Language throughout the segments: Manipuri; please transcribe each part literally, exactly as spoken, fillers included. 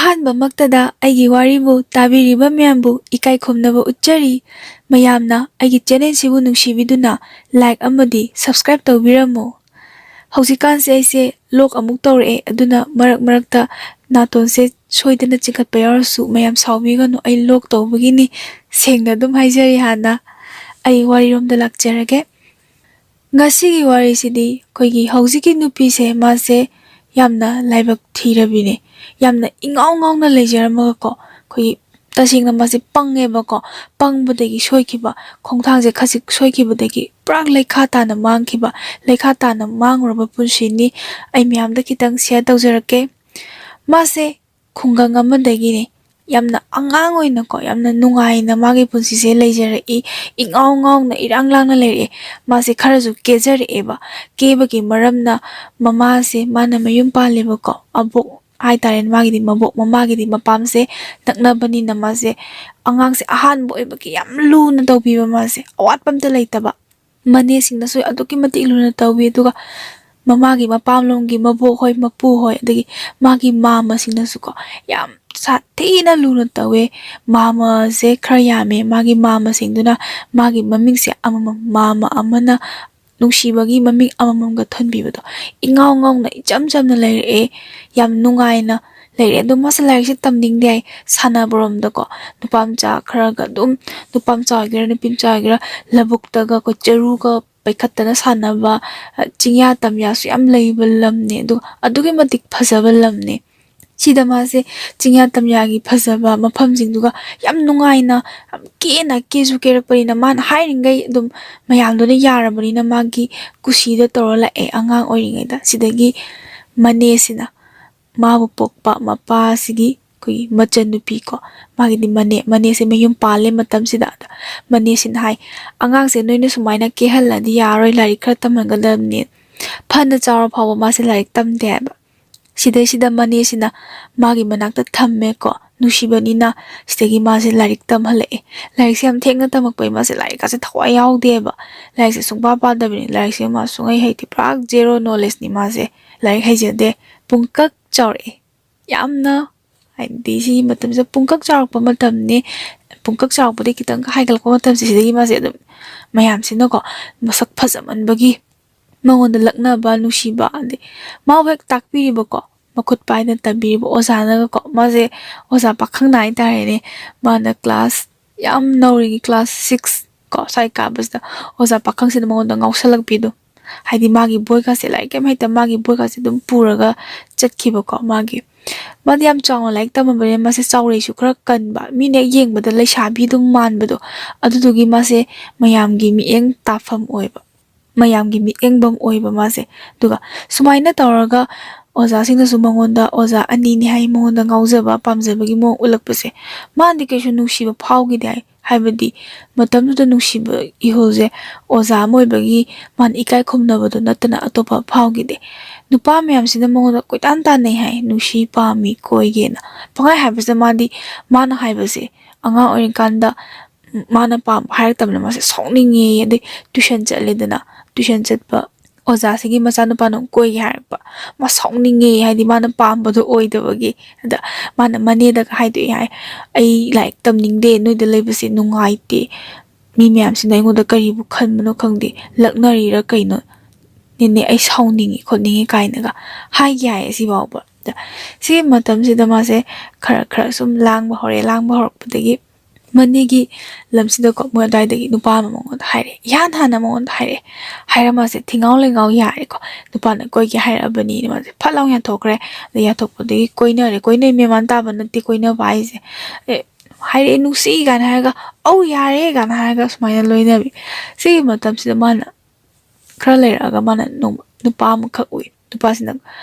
ꯑꯍꯥꯟꯕꯃꯛꯇꯗ ꯑꯩꯒꯤ ꯋꯥꯔꯤꯕꯨ ꯇꯥꯕꯤꯔꯤꯕ ꯃꯌꯥꯝꯕꯨ ꯏꯀꯥꯏ ꯈꯨꯝꯅꯕ ꯎꯠꯆꯔꯤ꯫ ꯃꯌꯥꯝꯅ ꯑꯩꯒꯤ ꯆꯦꯅꯦꯜꯁꯤꯕꯨ ꯅꯨꯡꯁꯤꯕꯤꯗꯨꯅ ꯂꯥꯏꯛ ꯑꯃꯗꯤ ꯁꯕꯁꯀ꯭ꯔꯥꯏꯕ ꯇꯧꯕꯤꯔꯝꯃꯨ꯫ ꯍꯧꯖꯤꯛꯀꯥꯟꯁꯦ ꯑꯩꯁꯦ ꯂꯣꯛ ꯑꯃꯨꯛ ꯇꯧꯔꯛꯑꯦ, ꯑꯗꯨꯅ ꯃꯔꯛ ꯃꯔꯛꯇ ꯅꯥꯇꯣꯟꯁꯦ ꯁꯣꯏꯗꯅ ꯆꯤꯡꯈꯠꯄ ꯌꯥꯎꯔꯁꯨ ꯃꯌꯥꯝ ꯁꯥꯎꯕꯤꯒꯅꯨ, ꯑꯩ ꯂꯣꯛ ꯇꯧꯕꯒꯤꯅꯤ꯫ ꯁꯦꯡꯅ ꯑꯗꯨꯝ ꯍꯥꯏꯖꯔꯤ꯫ ꯍꯥꯟꯅ ꯑꯩ ꯋꯥꯔꯤꯔꯣꯝꯗ ꯂꯥꯛꯆꯔꯒꯦ꯫ ꯉꯁꯤꯒꯤ ꯋꯥꯔꯤꯁꯤꯗꯤ ꯑꯩꯈꯣꯏꯒꯤ ꯍꯧꯖꯤꯛꯀꯤ ꯅꯨꯄꯤꯁꯦ, ꯃꯥꯁꯦ ꯌꯥꯝꯅ ꯂꯥꯏꯕꯛ ꯊꯤꯔꯕꯤꯅꯦ꯫ ꯌꯥꯝꯅ ꯏꯉꯥꯎ ꯉꯥꯎꯅ ꯂꯩꯖꯔꯝꯃꯒꯀꯣ, ꯑꯩꯈꯣꯏꯒꯤ ꯇꯁꯦꯡꯅ ꯃꯥꯁꯦ ꯄꯪꯉꯦꯕꯀꯣ꯫ ꯄꯪꯕꯗꯒꯤ ꯁꯣꯏꯈꯤꯕ, ꯈꯣꯡꯊꯥꯡꯁꯦ ꯈꯖꯤꯛ ꯁꯣꯏꯈꯤꯕꯗꯒꯤ ꯄꯨꯔꯥ ꯂꯩꯈꯥ ꯇꯥꯅ ꯃꯥꯡꯈꯤꯕ, ꯂꯩꯈꯥ ꯇꯥꯅ ꯃꯥꯡꯉꯨꯔꯕ ꯄꯨꯟꯁꯤꯅꯤ꯫ ꯑꯩ ꯃꯌꯥꯝꯗ ꯈꯤꯇꯪ ꯁꯤꯌꯔ ꯇꯧꯖꯔꯛꯀꯦ꯫ ꯃꯥꯁꯦ ꯈꯨꯡꯒꯪ ꯑꯃꯗꯒꯤꯅꯦ, ꯌꯥꯝꯅ ꯑꯉꯥꯡ ꯑꯣꯏꯅꯀꯣ, ꯌꯥꯝꯅ ꯅꯨꯡꯉꯥꯏꯅ ꯃꯥꯒꯤ ꯄꯨꯟꯁꯤꯁꯦ ꯂꯩꯖꯔꯛꯏ꯫ ꯏꯉꯥꯎ ꯉꯥꯎꯅ, ꯏꯔꯥꯡ ꯂꯥꯡꯅ ꯂꯩꯔꯛꯑꯦ꯫ ꯃꯥꯁꯦ ꯈꯔꯁꯨ ꯀꯦꯖꯔꯛꯑꯦꯕ꯫ ꯀꯦꯕꯒꯤ ꯃꯔꯝꯅ ꯃꯃꯥꯁꯦ, ꯃꯥꯅ ꯃꯌꯨꯝ ꯄꯥꯜꯂꯦꯕꯀꯣ, ꯑꯕꯣꯛ ꯍꯥꯏꯇꯥꯔꯦꯅꯦ, ꯃꯥꯒꯤꯗꯤ ꯃꯕꯣꯛ, ꯃꯃꯥꯒꯤꯗꯤ ꯃꯄꯥꯝꯁꯦ ꯅꯛꯅꯕꯅꯤꯅ ꯃꯥꯁꯦ ꯑꯉꯥꯡꯁꯦ ꯑꯍꯥꯟꯕ ꯑꯣꯏꯕꯒꯤ ꯌꯥꯝ ꯂꯨꯅ ꯇꯧꯕꯤꯕ, ꯃꯥꯁꯦ ꯑꯋꯥꯠꯄ ꯑꯝꯇ ꯂꯩꯇꯕ꯫ ꯃꯅꯦꯁꯤꯡꯅꯁꯨ ꯑꯗꯨꯛꯀꯤ ꯃꯇꯤꯛ ꯂꯨꯅ ꯇꯧꯕꯤ, ꯑꯗꯨꯒ ꯃꯃꯥꯒꯤ ꯃꯄꯥꯝꯂꯣꯝꯒꯤ ꯃꯕꯣꯛ ꯍꯣꯏ, ꯃꯄꯨ ꯍꯣꯏ, ꯑꯗꯒꯤ ꯃꯥꯒꯤ ꯃꯥꯝꯃꯁꯤꯡꯅꯁꯨꯀꯣ ꯌꯥꯝ ꯁꯥꯊꯤꯅ ꯂꯨꯅ ꯇꯧꯋꯦ꯫ ꯃꯥꯝꯃꯁꯦ ꯈꯔ ꯌꯥꯝꯃꯦ꯫ ꯃꯥꯒꯤ ꯃꯥꯝꯃꯁꯤꯡꯗꯨꯅ ꯃꯥꯒꯤ ꯃꯃꯤꯡꯁꯦ ꯑꯃꯃꯝ, ꯃꯥꯝꯃ ꯑꯃꯅ ꯅꯨꯡꯁꯤꯕꯒꯤ ꯃꯃꯤꯡ ꯑꯃꯃꯝꯒ ꯊꯣꯟꯕꯤꯕꯗꯣ, ꯏꯉꯥꯎ ꯉꯥꯎꯅ ꯏꯆꯝ ꯆꯝꯅ ꯂꯩꯔꯛꯑꯦ꯫ ꯌꯥꯝ ꯅꯨꯡꯉꯥꯏꯅ ꯂꯩꯔꯛꯑꯦ꯫ ꯑꯗꯣ ꯃꯥꯁꯦ ꯂꯥꯏꯔꯤꯛꯁꯦ ꯇꯝꯅꯤꯡꯗꯦ ꯍꯥꯏ, ꯁꯥꯟꯅꯕꯔꯣꯝꯗꯀꯣ, ꯅꯨꯄꯥ ꯃꯆꯥ ꯈꯔꯒ ꯑꯗꯨꯝ, ꯅꯨꯄꯥ ꯃꯆꯥ ꯑꯣꯏꯒꯦꯔꯥ ꯅꯨꯄꯤ ꯃꯆꯥ ꯑꯣꯏꯒꯦꯔꯥ, ꯂꯧꯕꯨꯛꯇꯒ ꯑꯩꯈꯣꯏ ꯆꯔꯨꯒ ꯄꯩꯈꯠꯇꯅ ꯁꯥꯟꯅꯕ, ꯆꯤꯡꯌꯥ ꯇꯝꯌꯥꯁꯨ ꯌꯥꯝ ꯂꯩꯕ ꯂꯝꯅꯦ꯫ ꯑꯗꯨꯒ ꯑꯗꯨꯛꯀꯤ ꯃꯇꯤꯛ ꯐꯖꯕ ꯂꯝꯅꯦ꯫ ꯁꯤꯗ ꯃꯥꯁꯦ ꯆꯤꯡꯌꯥ ꯇꯝꯌꯥꯒꯤ ꯐꯖꯕ ꯃꯐꯝꯁꯤꯡꯗꯨꯒ ꯌꯥꯝ ꯅꯨꯡꯉꯥꯏꯅ, ꯌꯥꯝ ꯀꯦꯅ, ꯀꯦꯁꯨ ꯀꯦꯔꯛꯄꯅꯤꯅ ꯃꯥꯅ ꯍꯥꯏꯔꯤꯉꯩ ꯑꯗꯨꯝ ꯃꯌꯥꯝꯗꯨꯅ ꯌꯥꯔꯕꯅꯤꯅ ꯃꯥꯒꯤ ꯀꯨꯁꯤꯗ ꯇꯧꯔ ꯂꯥꯛꯑꯦ ꯑꯉꯥꯡ ꯑꯣꯏꯔꯤꯉꯩꯗ꯫ ꯁꯤꯗꯒꯤ ꯃꯅꯦꯁꯤꯅ, ꯃꯥꯕꯨ ꯄꯣꯛꯄ ꯃꯄꯥꯁꯤꯒꯤ ꯑꯩꯈꯣꯏꯒꯤ ꯃꯆꯟꯅꯨꯄꯤ ꯀꯣ, ꯃꯥꯒꯤꯗꯤ ꯃꯅꯦ, ꯃꯅꯦꯁꯦ ꯃꯌꯨꯝ ꯄꯥꯜꯂꯦ ꯃꯇꯝꯁꯤꯗ꯫ ꯑꯗ ꯃꯅꯦꯁꯤꯅ ꯍꯥꯏ, "ꯑꯉꯥꯡꯁꯦ ꯅꯣꯏꯅ ꯁꯨꯃꯥꯏꯅ ꯀꯦꯍꯜꯂꯗꯤ ꯌꯥꯔꯣꯏ, ꯂꯥꯏꯔꯤꯛ ꯈꯔ ꯇꯝꯍꯟꯒꯗꯕꯅꯦ꯫ ꯐꯅ ꯆꯥꯎꯔ ꯐꯥꯎꯕ ꯃꯥꯁꯦ ꯂꯥꯏꯔꯤꯛ ꯇꯝꯗꯦ" ꯍꯥꯏꯕ꯫ ꯁꯤꯗꯩꯁꯤꯗ ꯃꯅꯦꯁꯤꯅ ꯃꯥꯒꯤ ꯃꯅꯥꯛꯇ ꯊꯝꯃꯦꯀꯣ, ꯅꯨꯡꯁꯤꯕꯅꯤꯅ꯫ ꯁꯤꯗꯒꯤ ꯃꯥꯁꯦ ꯂꯥꯏꯔꯤꯛ ꯇꯝꯍꯜꯂꯛꯑꯦ꯫ ꯂꯥꯏꯔꯤꯛꯁꯦ ꯌꯥꯝ ꯊꯦꯡꯅ ꯇꯝꯃꯛꯄꯩ ꯃꯥꯁꯦ ꯂꯥꯏꯔꯤꯛꯀꯁꯦ ꯊꯋꯥꯏ ꯌꯥꯎꯗꯦꯕ꯫ ꯂꯥꯏꯔꯤꯛꯁꯦ ꯁꯨꯡꯄꯥ ꯄꯥꯗꯕꯅꯤ꯫ ꯂꯥꯏꯔꯤꯛꯁꯦ ꯃꯥ ꯁꯨꯡꯍꯩ ꯍꯩꯇꯦ꯫ ꯄꯨꯔꯥ ꯖꯦꯔꯣ ꯅꯣꯂꯦꯖꯅꯤ ꯃꯥꯁꯦ꯫ ꯂꯥꯏꯔꯤꯛ ꯍꯩꯖꯗꯦ꯫ ꯄꯨꯡꯀꯛ ꯆꯥꯎꯔꯛꯑꯦ꯫ ꯌꯥꯝꯅ ꯍꯥꯏꯗꯤ ꯁꯤꯒꯤ ꯃꯇꯝꯁꯤꯗ ꯄꯨꯡꯀꯛ ꯆꯥꯎꯔꯛꯄ ꯃꯇꯝꯅꯤ꯫ ꯄꯨꯡꯀꯛ ꯆꯥꯎꯔꯛꯄꯗꯒꯤ ꯈꯤꯇꯪ ꯍꯥꯏꯒꯠꯂꯛꯄ ꯃꯇꯝꯁꯦ, ꯁꯤꯗꯒꯤ ꯃꯥꯁꯦ ꯑꯗꯨꯝ ꯃꯌꯥꯝꯁꯤꯅꯀꯣ ꯃꯁꯛ ꯐꯖꯃꯟꯕꯒꯤ ꯃꯉꯣꯟꯗ ꯂꯛꯅꯕ, ꯅꯨꯡꯁꯤꯕ, ꯑꯗꯩ ꯃꯥꯕꯨ ꯍꯦꯛ ꯇꯥꯛꯄꯤꯔꯤꯕꯀꯣ, ꯃꯈꯨꯠ ꯄꯥꯏꯗꯅ ꯇꯝꯕꯤꯔꯤꯕ ꯑꯣꯖꯥꯅꯒꯀꯣ, ꯃꯥꯁꯦ ꯑꯣꯖꯥ ꯄꯥꯈꯪꯅ ꯍꯥꯏꯇꯥꯔꯦꯅꯦ, ꯃꯥꯅ ꯀ꯭ꯂꯥꯁ ꯌꯥꯝ ꯅꯧꯔꯤꯉꯩ, ꯀ꯭ꯂꯥꯁ ꯁꯤꯛꯁ ꯀꯣ ꯁ꯭ꯋꯥꯏ ꯀꯥꯕꯁꯤꯗ ꯑꯣꯖꯥ ꯄꯥꯈꯪꯁꯤꯅ ꯃꯉꯣꯟꯗ ꯉꯥꯎꯁꯜꯂꯛꯄꯤꯗꯣ꯫ ꯍꯥꯏꯗꯤ ꯃꯥꯒꯤ ꯕꯣꯏꯒꯁꯦ, ꯂꯥꯏꯔꯤꯛ ꯀꯩꯝ ꯍꯩꯇ ꯃꯥꯒꯤ ꯕꯣꯏꯒꯁꯦ ꯑꯗꯨꯝ ꯄꯨꯔꯒ ꯆꯠꯈꯤꯕꯀꯣ꯫ ꯃꯥꯒꯤ, ꯃꯥꯗꯤ ꯌꯥꯝ ꯆꯥꯎꯅ ꯂꯥꯏꯔꯤꯛ ꯇꯝꯃꯕꯅꯤꯅ ꯃꯥꯁꯦ ꯆꯥꯎꯔꯩꯁꯨ ꯈꯔ ꯀꯟꯕ, ꯃꯤꯅ ꯍꯦꯛ ꯌꯦꯡꯕꯗ ꯂꯩꯁꯥꯕꯤ ꯑꯗꯨꯝ ꯃꯥꯟꯕꯗꯣ, ꯑꯗꯨꯗꯨꯒꯤ ꯃꯥꯁꯦ ꯃꯌꯥꯝꯒꯤ ꯃꯤꯠꯌꯦꯡ ꯇꯥꯐꯝ ꯑꯣꯏꯕ, ꯃꯌꯥꯝꯒꯤ ꯃꯤꯠꯌꯦꯡꯐꯝ ꯑꯣꯏꯕ ꯃꯥꯁꯦ꯫ ꯑꯗꯨꯒ ꯁꯨꯃꯥꯏꯅ ꯇꯧꯔꯒ ꯑꯣꯖꯥꯁꯤꯡꯅꯁꯨ ꯃꯉꯣꯟꯗ, ꯑꯣꯖꯥ ꯑꯅꯤꯅꯤ ꯍꯥꯏ, ꯃꯉꯣꯟꯗ ꯉꯥꯎꯖꯕ, ꯄꯥꯝꯖꯕꯒꯤ ꯃꯑꯣꯡ ꯎꯠꯂꯛꯄꯁꯦ, ꯃꯥꯅꯗꯤ ꯀꯩꯁꯨ ꯅꯨꯡꯁꯤꯕ ꯐꯥꯎꯈꯤꯗꯦ ꯍꯥꯏ꯫ ꯍꯥꯏꯕꯗꯤ ꯃꯇꯝꯗꯨꯗ ꯅꯨꯡꯁꯤꯕ ꯏꯍꯨꯜꯁꯦ ꯑꯣꯖꯥ ꯑꯃ ꯑꯣꯏꯕꯒꯤ ꯃꯥꯅ ꯏꯀꯥꯏ ꯈꯨꯝꯅꯕꯗꯣ ꯅꯠꯇꯅ ꯑꯇꯣꯞꯄ ꯐꯥꯎꯈꯤꯗꯦ꯫ ꯅꯨꯄꯥ ꯃꯌꯥꯝꯁꯤꯅ ꯃꯉꯣꯟꯗ ꯀꯣꯏꯇꯥꯟ ꯇꯥꯟꯅꯩ ꯍꯥꯏ, ꯅꯨꯡꯁꯤ, ꯄꯥꯝꯃꯤ, ꯀꯣꯏꯒꯦꯅ ꯄꯪꯍꯥꯏ ꯍꯥꯏꯕꯁꯤꯗ ꯃꯥꯗꯤ, ꯃꯥꯅ ꯍꯥꯏꯕꯁꯦ ꯑꯉꯥꯡ ꯑꯣꯏꯔꯤꯀꯥꯟꯗ ꯃꯥꯅ ꯄꯥꯝꯕ ꯍꯥꯏꯔꯛꯇꯕꯅ ꯃꯥꯁꯦ ꯁꯥꯎꯅꯤꯡꯉꯦ꯫ ꯑꯗꯩ ꯇ꯭ꯌꯨꯁꯟ ꯆꯠꯂꯦꯗꯅ, ꯇ꯭ꯌꯨꯁꯟ ꯆꯠꯄ ꯑꯣꯖꯥꯁꯤꯒꯤ ꯃꯆꯥꯅꯨꯄꯥꯅ ꯑꯃꯨꯛ ꯀꯣꯏꯒꯦ ꯍꯥꯏꯔꯛꯄ, ꯃꯥ ꯁꯥꯎꯅꯤꯡꯉꯦ, ꯍꯥꯏꯗꯤ ꯃꯥꯅ ꯄꯥꯝꯕꯗꯣ ꯑꯣꯏꯗꯕꯒꯤ꯫ ꯑꯗ ꯃꯥꯅ ꯃꯅꯦꯗꯒ ꯍꯥꯏꯗꯣꯛꯑꯦ ꯍꯥꯏ, "ꯑꯩ ꯂꯥꯏꯔꯤꯛ ꯇꯝꯅꯤꯡꯗꯦ, ꯅꯣꯏꯗ ꯂꯩꯕꯁꯦ ꯅꯨꯡꯉꯥꯏꯇꯦ, ꯃꯤ ꯃꯌꯥꯝꯁꯤꯅ ꯑꯩꯉꯣꯟꯗ ꯀꯔꯤꯕꯨ ꯈꯟꯕꯅꯣ ꯈꯪꯗꯦ, ꯂꯛꯅꯔꯤꯔ ꯀꯩꯅꯣ, ꯅꯦꯅꯦ ꯑꯩ ꯁꯥꯎꯅꯤꯡꯉꯤ ꯈꯣꯠꯅꯤꯡꯉꯤ" ꯀꯥꯏꯅꯒ ꯍꯥꯏꯒꯦ ꯍꯥꯏꯌꯦ ꯁꯤꯐꯥꯎꯕ꯫ ꯑꯗ ꯁꯤꯒꯤ ꯃꯇꯝꯁꯤꯗ ꯃꯥꯁꯦ ꯈꯔ ꯈꯔ ꯁꯨꯝ ꯂꯥꯡꯕ ꯍꯧꯔꯛꯑꯦ꯫ ꯂꯥꯡꯕ ꯍꯧꯔꯛꯄꯗꯒꯤ ꯃꯅꯦꯒꯤ ꯂꯝꯁꯤꯗꯀꯣ ꯃꯣꯏ ꯑꯗꯨꯋꯥꯏꯗꯒꯤ ꯅꯨꯄꯥ ꯑꯃ ꯃꯉꯣꯟꯗ ꯍꯥꯏꯔꯛꯑꯦ, ꯏꯍꯥꯟ ꯍꯥꯟꯅ ꯃꯉꯣꯟꯗ ꯍꯥꯏꯔꯛꯑꯦ꯫ ꯍꯥꯏꯔ ꯃꯥꯁꯦ ꯊꯤꯉꯥꯎ ꯂꯩꯉꯥꯎ ꯌꯥꯔꯦꯀꯣ, ꯅꯨꯄꯥꯅ ꯀꯣꯏꯒꯦ ꯍꯥꯏꯔꯛꯑꯕꯅꯤꯅ ꯃꯥꯁꯦ ꯐꯠ ꯂꯥꯎ ꯌꯥꯟꯊꯣꯛꯈ꯭ꯔꯦ꯫ ꯑꯗ ꯌꯥꯟꯊꯣꯛꯄꯗꯒꯤ ꯀꯣꯏꯅꯔꯦ꯫ ꯀꯣꯏꯅꯩ ꯃꯦꯟ ꯃꯥꯟ ꯇꯥꯕ ꯅꯠꯇꯦ ꯀꯣꯏꯅꯕ ꯍꯥꯏꯁꯦ꯫ ꯑꯦ, ꯍꯥꯏꯔꯛꯑꯦ ꯅꯨꯡꯁꯤ ꯀꯥꯏꯅ ꯍꯥꯏꯔꯒ, "ꯑꯧ ꯌꯥꯔꯦ" ꯀꯥꯏꯅ ꯍꯥꯏꯔꯒ ꯁꯨꯃꯥꯏꯅ ꯂꯣꯏꯅꯕꯤ꯫ ꯁꯤꯒꯤ ꯃꯇꯝꯁꯤꯗ ꯃꯥꯅ ꯈꯔ ꯂꯩꯔꯛꯑꯒ ꯃꯥꯅ ꯅꯣꯡꯃ ꯅꯨꯄꯥ ꯑꯃꯈꯛ ꯎꯏ꯫ ꯅꯨꯄꯥꯁꯤꯅ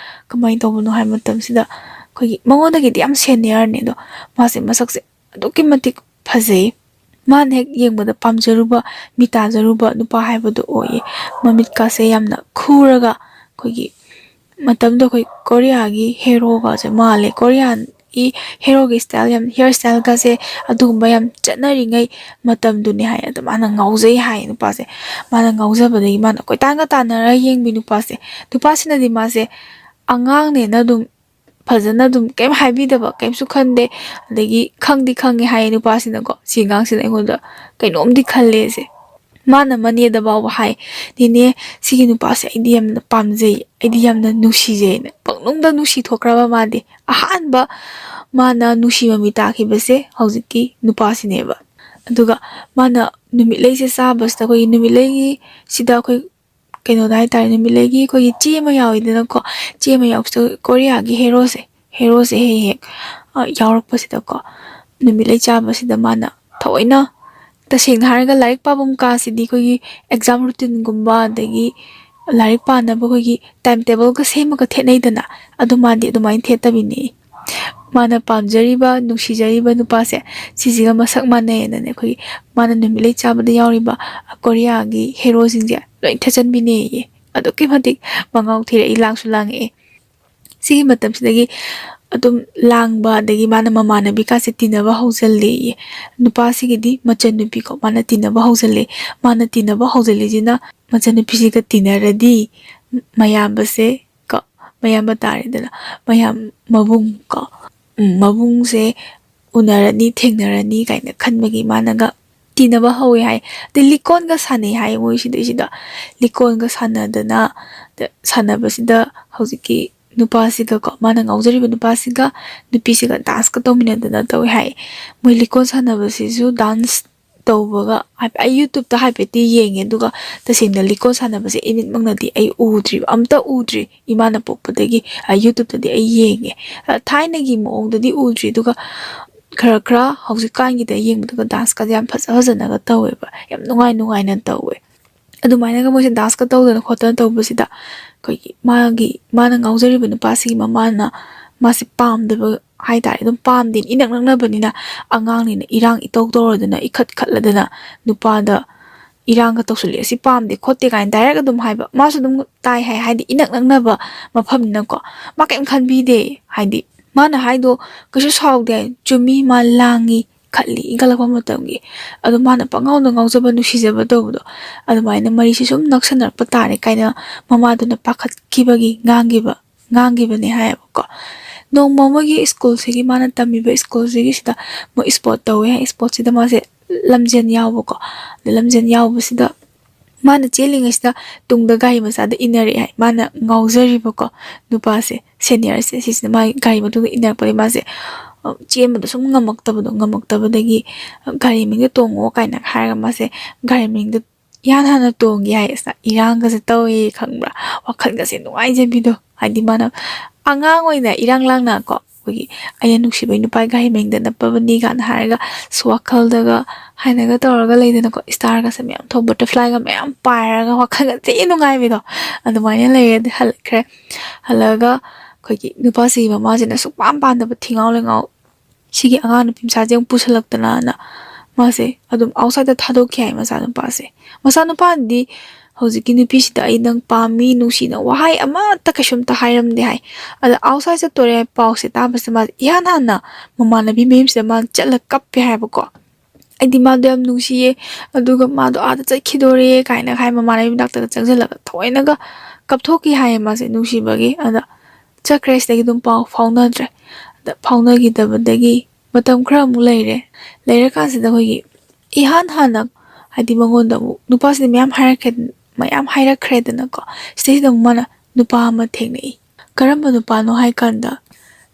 ꯀꯃꯥꯏꯅ ꯇꯧꯕꯅꯣ ꯍꯥꯏꯕ ꯃꯇꯝꯁꯤꯗ ꯑꯩꯈꯣꯏꯒꯤ ꯃꯉꯣꯟꯗꯒꯤꯗꯤ ꯌꯥꯝ ꯁꯦꯅꯤꯌꯔꯅꯦ, ꯑꯗꯣ ꯃꯥꯁꯦ ꯃꯁꯛꯁꯦ ꯑꯗꯨꯛꯀꯤ ꯃꯇꯤꯛ ꯐꯖꯩ꯫ ꯃꯥꯅ ꯍꯦꯛ ꯌꯦꯡꯕꯗ ꯄꯥꯝꯖꯔꯨꯕ, ꯃꯤ ꯇꯥꯖꯔꯨꯕ ꯅꯨꯄꯥ ꯍꯥꯏꯕꯗꯣ ꯑꯣꯏꯌꯦ꯫ ꯃꯃꯤꯠꯀꯥꯁꯦ ꯌꯥꯝꯅ ꯈꯨꯔꯒ ꯑꯩꯈꯣꯏꯒꯤ ꯃꯇꯝꯗꯣ ꯑꯩꯈꯣꯏ ꯀꯣꯔꯤꯌꯥꯒꯤ ꯍꯦꯔꯣꯒꯁꯦ ꯃꯥꯜꯂꯦ꯫ ꯀꯣꯔꯤꯌꯥꯒꯤ ꯍꯦꯔꯣꯒꯤ ꯏꯁꯇꯥꯏꯜ ꯌꯥꯝ, ꯍꯤꯌꯔ ꯏꯁꯇꯥꯏꯜꯒꯁꯦ ꯑꯗꯨꯒꯨꯝꯕ ꯌꯥꯝ ꯆꯠꯅꯔꯤꯉꯩ ꯃꯇꯝꯗꯨꯅꯦ ꯍꯥꯏ꯫ ꯑꯗꯣ ꯃꯥꯅ ꯉꯥꯎꯖꯩ ꯍꯥꯏ ꯅꯨꯄꯥꯁꯦ꯫ ꯃꯥꯅ ꯉꯥꯎꯖꯕꯗꯒꯤ ꯃꯥꯅ ꯀꯣꯏꯇꯥꯟꯒ ꯇꯥꯟꯅꯔ ꯌꯦꯡꯕꯤ ꯅꯨꯄꯥꯁꯦ꯫ ꯅꯨꯄꯥꯁꯤꯅꯗꯤ ꯃꯥꯁꯦ ꯑꯉꯥꯡꯅꯦꯅ ꯑꯗꯨꯝ ꯐꯖꯅ ꯑꯗꯨꯝ ꯀꯩꯝ ꯍꯥꯏꯕꯤꯗꯕ, ꯀꯩꯝꯁꯨ ꯈꯟꯗꯦ꯫ ꯑꯗꯒꯤ ꯈꯪꯗꯤ ꯈꯪꯉꯦ ꯍꯥꯏꯌꯦ ꯅꯨꯄꯥꯁꯤꯅꯀꯣ, ꯁꯤ ꯑꯉꯥꯡꯁꯤꯅ ꯑꯩꯉꯣꯟꯗ ꯀꯩꯅꯣꯝꯗꯤ ꯈꯜꯂꯦꯁꯦ꯫ ꯃꯥꯅ ꯃꯅꯦꯗ ꯐꯥꯎꯕ ꯍꯥꯏ, "ꯅꯦꯅꯦ, ꯁꯤꯒꯤ ꯅꯨꯄꯥꯁꯦ ꯑꯩꯗꯤ ꯌꯥꯝꯅ ꯄꯥꯝꯖꯩ, ꯑꯩꯗꯤ ꯌꯥꯝꯅ ꯅꯨꯡꯁꯤꯖꯩꯅ", ꯄꯪꯅꯨꯡꯗ ꯅꯨꯡꯁꯤ ꯊꯣꯛꯈ꯭ꯔꯕ ꯃꯥꯗꯤ꯫ ꯑꯍꯥꯟꯕ ꯃꯥꯅ ꯅꯨꯡꯁꯤ ꯃꯃꯤ ꯇꯥꯈꯤꯕꯁꯦ ꯍꯧꯖꯤꯛꯀꯤ ꯅꯨꯄꯥꯁꯤꯅꯦꯕ꯫ ꯑꯗꯨꯒ ꯃꯥꯅ ꯅꯨꯃꯤꯠꯂꯩꯁꯦ ꯆꯥꯕꯁꯤꯗ, ꯑꯩꯈꯣꯏꯒꯤ ꯅꯨꯃꯤꯠꯂꯩꯒꯤ ꯁꯤꯗ ꯑꯩꯈꯣꯏ ꯀꯩꯅꯣꯗ ꯍꯥꯏꯇꯥꯔꯦ, ꯅꯨꯃꯤꯠꯂꯩꯒꯤ ꯑꯩꯈꯣꯏꯒꯤ ꯆꯦ ꯑꯃ ꯌꯥꯎꯋꯤꯗꯅꯀꯣ, ꯆꯦ ꯑꯃ ꯌꯥꯎꯕꯁꯤꯗ ꯀꯣꯔꯤꯌꯥꯒꯤ ꯍꯦꯔꯣꯁꯦ, ꯍꯦꯔꯣꯁꯦ ꯍꯦꯛ ꯍꯦꯛ, ꯑ, ꯌꯥꯎꯔꯛꯄꯁꯤꯗꯀꯣ, ꯅꯨꯃꯤꯠꯂꯩ ꯆꯥꯕꯁꯤꯗ ꯃꯥꯅ ꯊꯑꯣꯏꯅ, ꯇꯁꯦꯡꯅ ꯍꯥꯏꯔꯒ ꯂꯥꯏꯔꯤꯛ ꯄꯥꯐꯝ ꯀꯥꯁꯤꯗꯤ ꯑꯩꯈꯣꯏꯒꯤ ꯑꯦꯛꯖꯥꯝ ꯔꯨꯇꯤꯟꯒꯨꯝꯕ ꯑꯗꯒꯤ ꯂꯥꯏꯔꯤꯛ ꯄꯥꯅꯕ ꯑꯩꯈꯣꯏꯒꯤ ꯇꯥꯏꯝ ꯇꯦꯕꯜꯒ ꯁꯦꯝꯃꯒ ꯊꯦꯠꯅꯩꯗꯅ, ꯑꯗꯨ ꯃꯥꯗꯤ ꯑꯗꯨꯃꯥꯏꯅ ꯊꯦꯠꯇꯕꯤꯅꯤ꯫ ꯃꯥꯅ ꯄꯥꯝꯖꯔꯤꯕ, ꯅꯨꯡꯁꯤꯖꯔꯤꯕ ꯅꯨꯄꯥꯁꯦ ꯁꯤꯁꯤꯒ ꯃꯁꯛ ꯃꯥꯟꯅꯩꯌꯦꯅꯅꯦ, ꯑꯩꯈꯣꯏꯒꯤ ꯃꯥꯅ ꯅꯨꯃꯤꯠꯂꯩ ꯆꯥꯕꯗ ꯌꯥꯎꯔꯤꯕ ꯀꯣꯔꯤꯌꯥꯒꯤ ꯍꯦꯔꯣꯁꯤꯡꯁꯦ ꯂꯣꯏ ꯊꯦꯠꯆꯟꯕꯤꯅꯦꯌꯦ꯫ ꯑꯗꯨꯛꯀꯤ ꯃꯇꯤꯛ ꯃꯉꯥꯎ ꯊꯤꯔꯛꯏ, ꯂꯥꯡꯁꯨ ꯂꯥꯡꯉꯛꯑꯦ꯫ ꯁꯤꯒꯤ ꯃꯇꯝꯁꯤꯗꯒꯤ ꯑꯗꯨꯝ ꯂꯥꯡꯕ, ꯑꯗꯒꯤ ꯃꯥꯅ ꯃꯃꯥꯟꯅꯕꯤꯀꯥꯁꯦ ꯇꯤꯟꯅꯕ ꯍꯧꯖꯜꯂꯦꯌꯦ꯫ ꯅꯨꯄꯥꯁꯤꯒꯤꯗꯤ ꯃꯆꯟꯅꯨꯄꯤꯀꯣ, ꯃꯥꯅ ꯇꯤꯟꯅꯕ ꯍꯧꯖꯜꯂꯦ꯫ ꯃꯥꯅ ꯇꯤꯟꯅꯕ ꯍꯧꯖꯜꯂꯤꯁꯤꯅ ꯃꯆꯟꯅꯨꯄꯤꯁꯤꯒ ꯇꯤꯟꯅꯔꯗꯤ ꯃꯌꯥꯝꯕꯁꯦ ꯀꯣ, ꯃꯌꯥꯝꯕ ꯇꯥꯔꯦꯗꯅ, ꯃꯌꯥꯝ ꯃꯕꯨꯡ ꯀꯣ, ꯎꯝ, ꯃꯕꯨꯡꯁꯦ ꯎꯅꯔꯅꯤ, ꯊꯦꯡꯅꯔꯅꯤ ꯀꯥꯏꯅ ꯈꯟꯕꯒꯤ ꯃꯥꯅꯒ ꯇꯤꯟꯅꯕ ꯍꯧꯋꯦ ꯍꯥꯏ꯫ ꯑꯗꯩ ꯂꯤꯀꯣꯟꯒ ꯁꯥꯟꯅꯩ ꯍꯥꯏ ꯃꯣꯏ ꯁꯤꯗꯩꯁꯤꯗ꯫ ꯂꯤꯀꯣꯟꯒ ꯁꯥꯟꯅꯗꯅ, ꯗ-, ꯁꯥꯟꯅꯕꯁꯤꯗ ꯍꯧꯖꯤꯛꯀꯤ ꯅꯨꯄꯥꯁꯤꯒꯀꯣ, ꯃꯥꯅ ꯉꯥꯎꯖꯔꯤꯕ ꯅꯨꯄꯥꯁꯤꯒ, ꯅꯨꯄꯤꯁꯤꯒ ꯗꯥꯟꯁꯀ ꯇꯧꯃꯤꯟꯅꯗꯅ ꯇꯧꯋꯦ ꯍꯥꯏ꯫ ꯃꯣꯏ ꯂꯤꯀꯣꯟ ꯁꯥꯟꯅꯕꯁꯤꯁꯨ ꯗꯥꯟꯁ ꯇꯧꯕꯒ ꯍꯥꯏꯐꯦꯠ, ꯑꯩ YouTubeꯇ ꯍꯥꯏꯐꯦꯠꯇꯤ ꯌꯦꯡꯉꯦ, ꯑꯗꯨꯒ ꯇꯁꯦꯡꯅ ꯂꯤꯀꯣꯟ ꯁꯥꯟꯅꯕꯁꯦ ꯏꯃꯤꯠꯃꯛꯅꯗꯤ ꯑꯩ ꯎꯗ꯭ꯔꯤꯕ, ꯑꯝꯇ ꯎꯗ꯭ꯔꯤ ꯏꯃꯥꯅ ꯄꯣꯛꯄꯗꯒꯤ꯫ ꯑ, YouTubeꯇꯗꯤ ꯑꯩ ꯌꯦꯡꯉꯦ꯫ ꯑ, ꯊꯥꯏꯅꯒꯤ ꯃꯑꯣꯡꯗꯗꯤ ꯎꯗ꯭ꯔꯤ, ꯑꯗꯨꯒ ꯈꯔ ꯈꯔ ꯍꯧꯖꯤꯛꯀꯥꯟꯒꯤꯗ ꯌꯦꯡꯕꯗꯨꯒ ꯗꯥꯟꯁꯀꯗꯤ ꯌꯥꯝ ꯐꯖ ꯐꯖꯅꯒ ꯇꯧꯋꯦꯕ, ꯌꯥꯝ ꯅꯨꯡꯉꯥꯏ ꯅꯨꯡꯉꯥꯏꯅ ꯇꯧꯋꯦ꯫ ꯑꯗꯨꯃꯥꯏꯅꯒ ꯃꯣꯏꯁꯦ ꯗꯥꯟꯁꯀ ꯇꯧꯗꯅ ꯈꯣꯠꯇꯅ ꯇꯧꯕꯁꯤꯗ, ꯑꯩꯈꯣꯏꯒꯤ ꯃꯥꯒꯤ, ꯃꯥꯅ ꯉꯥꯎꯖꯔꯤꯕ ꯅꯨꯄꯥꯁꯤꯒꯤ ꯃꯃꯥꯅ ꯃꯥꯁꯦ ꯄꯥꯝꯗꯕ ꯍꯥꯏꯇꯥꯔꯦ, ꯑꯗꯨꯝ ꯄꯥꯝꯗꯦ, ꯏꯅꯛ ꯅꯛꯅꯕꯅꯤꯅ, ꯑꯉꯥꯡꯅꯤꯅ ꯏꯔꯥꯡ ꯏꯇꯧ ꯇꯧꯔꯗꯅ, ꯏꯈꯠ ꯈꯠꯂꯗꯅ, ꯅꯨꯄꯥꯗ ꯏꯔꯥꯡꯒ ꯇꯧꯁꯜꯂꯛꯑꯦ, "ꯁꯤ ꯄꯥꯝꯗꯦ ꯈꯣꯠꯇꯦ" ꯀꯥꯏꯅ ꯗꯥꯏꯔꯦꯛ ꯑꯗꯨꯝ ꯍꯥꯏꯕ꯫ ꯃꯥꯁꯨ ꯑꯗꯨꯝ ꯇꯥꯏ ꯍꯥꯏ, ꯍꯥꯏꯗꯤ ꯏꯅꯛ ꯅꯛꯅꯕ ꯃꯐꯝꯅꯤꯅꯀꯣ꯫ ꯃꯥ ꯀꯩꯝ ꯈꯟꯕꯤꯗꯦ, ꯍꯥꯏꯗꯤ ꯃꯥꯅ ꯍꯥꯏꯗꯣ ꯀꯩꯁꯨ ꯁꯥꯎꯗꯦ꯫ ꯆꯨꯝꯃꯤ, ꯃꯥ ꯂꯥꯡꯉꯤ, ꯈꯠꯂꯤ, ꯏꯟꯈꯠꯂꯛꯄ ꯃꯇꯝꯒꯤ꯫ ꯑꯗꯣ ꯃꯥꯅ ꯄꯪꯉꯥꯎꯗ ꯉꯥꯎꯖꯕ, ꯅꯨꯡꯁꯤꯖꯕ ꯇꯧꯕꯗꯣ, ꯑꯗꯨꯃꯥꯏꯅ ꯃꯔꯤꯁꯦ ꯁꯨꯝ ꯅꯛꯁꯟꯅꯔꯛꯄ ꯇꯥꯔꯦ ꯀꯥꯏꯅ ꯃꯃꯥꯗꯨꯅ ꯄꯥꯈꯠꯈꯤꯕꯒꯤ ꯉꯥꯡꯈꯤꯕ, ꯉꯥꯡꯈꯤꯕꯅꯦ ꯍꯥꯏꯌꯦꯕꯀꯣ꯫ ꯅꯣꯡꯃ ꯃꯣꯏꯒꯤ ꯁ꯭ꯀꯨꯜꯁꯤꯒꯤ, ꯃꯥꯅ ꯇꯝꯃꯤꯕ ꯁ꯭ꯀꯨꯜꯁꯤꯒꯤꯁꯤꯗ ꯃꯣꯏ ꯁ꯭ꯄꯣꯔꯠ ꯇꯧꯋꯦ ꯍꯥꯏ꯫ ꯁ꯭ꯄꯣꯔꯠꯁꯤꯗ ꯃꯥꯁꯦ ꯂꯝꯖꯦꯟ ꯌꯥꯎꯕꯀꯣ꯫ ꯑꯗ ꯂꯝꯖꯦꯟ ꯌꯥꯎꯕꯁꯤꯗ ꯃꯥꯅ ꯆꯦꯜꯂꯤꯉꯩꯁꯤꯗ ꯇꯨꯡꯗ ꯒꯥꯔꯤ ꯃꯆꯥꯗ ꯏꯟꯅꯔꯛꯑꯦ ꯍꯥꯏ꯫ ꯃꯥꯅ ꯉꯥꯎꯖꯔꯤꯕꯀꯣ ꯅꯨꯄꯥꯁꯦ, ꯁꯦꯅꯤꯌꯔꯁꯦ, ꯁꯤꯁꯤꯅ ꯃꯥꯒꯤ ꯒꯥꯔꯤ ꯃꯇꯨꯡꯗ ꯏꯟꯅꯔꯛꯄꯗꯒꯤ ꯃꯥꯁꯦ, ꯑ, ꯆꯦꯟꯕꯗꯣ ꯁꯨꯝ ꯉꯝꯃꯛꯇꯕꯗꯣ, ꯉꯝꯃꯛꯇꯕꯗꯒꯤ, ꯑ, "ꯒꯥꯔꯤ ꯃꯅꯤꯡꯗ ꯇꯣꯡꯉꯣ" ꯀꯥꯏꯅ ꯍꯥꯏꯔꯒ ꯃꯥꯁꯦ ꯒꯥꯔꯤ ꯃꯅꯤꯡꯗ ꯏꯍꯥꯟ ꯍꯥꯟꯅ ꯇꯣꯡꯒꯦ ꯍꯥꯏ꯫ ꯑꯁ, ꯏꯔꯥꯡꯒꯁꯦ ꯇꯧꯋꯦ ꯈꯪꯕ꯭ꯔꯥ? ꯋꯥꯈꯜꯒꯁꯦ ꯅꯨꯡꯉꯥꯏꯖꯕꯤꯗꯣ꯫ ꯍꯥꯏꯗꯤ ꯃꯥꯅ ꯑꯉꯥꯡ ꯑꯣꯏꯅ ꯏꯔꯥꯡ ꯂꯥꯡꯅ ꯀꯣ, ꯑꯩꯈꯣꯏꯒꯤ "ꯑꯩꯅ ꯅꯨꯡꯁꯤꯕꯩ ꯅꯨꯄꯥꯒꯤ ꯒꯥꯔꯤ ꯃꯅꯤꯡꯗ ꯅꯞꯄꯕꯅꯤ" ꯀꯥꯏꯅ ꯍꯥꯏꯔꯒ, ꯑꯁ, ꯋꯥꯈꯜꯗꯒ ꯍꯥꯏꯅꯒ ꯇꯧꯔꯒ ꯂꯩꯗꯅꯀꯣ, ꯏꯁꯇꯥꯔꯒꯁꯦ ꯃꯌꯥꯝ ꯊꯣꯛ, ꯕꯇꯔꯐ꯭ꯂꯥꯏꯒ ꯃꯌꯥꯝ ꯄꯥꯏꯔꯒ ꯋꯥꯈꯜꯒ ꯊꯤ ꯅꯨꯡꯉꯥꯏꯕꯤꯗꯣ ꯑꯗꯨꯃꯥꯏꯅ ꯂꯩꯔꯦ꯫ ꯑꯗꯩ ꯍꯜꯂꯛꯈ꯭ꯔꯦ꯫ ꯍꯜꯂꯛꯑꯒ ꯑꯩꯈꯣꯏꯒꯤ ꯅꯨꯄꯥꯁꯤꯒꯤ ꯃꯃꯥꯁꯤꯅ ꯁꯨꯛꯄꯥꯝ ꯄꯥꯝꯗꯕ ꯊꯤꯉꯥꯎ ꯂꯩꯉꯥꯎ, "ꯁꯤꯒꯤ ꯑꯉꯥꯡ ꯅꯨꯄꯤ ꯃꯆꯥꯁꯦ ꯑꯃꯨꯛ ꯄꯨꯁꯜꯂꯛꯇꯅꯅ" ꯃꯥꯁꯦ ꯑꯗꯨꯝ ꯑꯥꯎꯠꯁꯥꯏꯗꯠꯇ ꯊꯥꯗꯣꯛꯈꯤ ꯍꯥꯏ ꯃꯆꯥꯅꯨꯄꯥꯁꯦ꯫ ꯃꯆꯥꯅꯨꯄꯥꯗꯤ ꯍꯧꯖꯤꯛꯀꯤ ꯅꯨꯄꯤꯁꯤꯗ "ꯑꯩ ꯅꯪ ꯄꯥꯝꯃꯤ, ꯅꯨꯡꯁꯤꯅ" ꯋꯥꯍꯩ ꯑꯃꯠꯇ ꯀꯩꯁꯨꯝꯇ ꯍꯥꯏꯔꯝꯗꯦ ꯍꯥꯏ꯫ ꯑꯗ ꯑꯥꯎꯠꯁꯥꯏꯗ ꯆꯠꯇꯣꯔꯦ ꯍꯥꯏ ꯄꯥꯎꯁꯦ ꯇꯥꯕꯁꯦ ꯃꯥꯁꯦ ꯏꯍꯥꯟ ꯍꯥꯟꯅ ꯃꯃꯥꯟꯅꯕꯤ ꯃꯌꯨꯝꯁꯤꯗ ꯃꯥ ꯆꯠꯂ ꯀꯞꯄꯦ ꯍꯥꯏꯕꯀꯣ꯫ ꯑꯩꯗꯤ ꯃꯥꯗꯣ ꯌꯥꯝ ꯅꯨꯡꯁꯤꯌꯦ, ꯑꯗꯨꯒ ꯃꯥꯗꯣ ꯑꯥꯗ ꯆꯠꯈꯤꯗꯣꯔꯦ ꯀꯥꯏꯅ ꯍꯥꯏ, ꯃꯃꯥꯟꯅꯕꯤ ꯃꯅꯥꯛꯇꯒ ꯆꯪꯁꯤꯜꯂꯒ ꯊꯑꯣꯏꯅꯒ ꯀꯞꯊꯣꯛꯈꯤ ꯍꯥꯏꯌꯦ ꯃꯥꯁꯦ ꯅꯨꯡꯁꯤꯕꯒꯤ꯫ ꯑꯗ ꯆꯠꯈ꯭ꯔꯦ, ꯁꯤꯗꯒꯤ ꯑꯗꯨꯝ ꯄꯥꯎ ꯐꯥꯎꯅꯗ꯭ꯔꯦ꯫ ꯑꯗ ꯐꯥꯎꯅꯈꯤꯗꯕꯗꯒꯤ ꯃꯇꯝ ꯈꯔ ꯑꯃꯨꯛ ꯂꯩꯔꯦ꯫ ꯂꯩꯔꯀꯥꯟꯁꯤꯗ ꯑꯩꯈꯣꯏꯒꯤ ꯏꯍꯥꯟ ꯍꯥꯟꯅ, ꯍꯥꯏꯗꯤ ꯃꯉꯣꯟꯗ ꯑꯃꯨꯛ ꯅꯨꯄꯥꯁꯤꯗ ꯃꯌꯥꯝ ꯍꯥꯏꯔꯛꯈ꯭ꯔꯦ, ꯃꯌꯥꯝ ꯍꯥꯏꯔꯛꯈ꯭ꯔꯦꯗꯅꯀꯣ꯫ ꯁꯤꯗꯩꯁꯤꯗ ꯑꯃꯨꯛ ꯃꯥꯅ ꯅꯨꯄꯥ ꯑꯃ ꯊꯦꯡꯅꯩ꯫ ꯀꯔꯝꯕ ꯅꯨꯄꯥꯅꯣ ꯍꯥꯏ ꯀꯥꯟꯗ,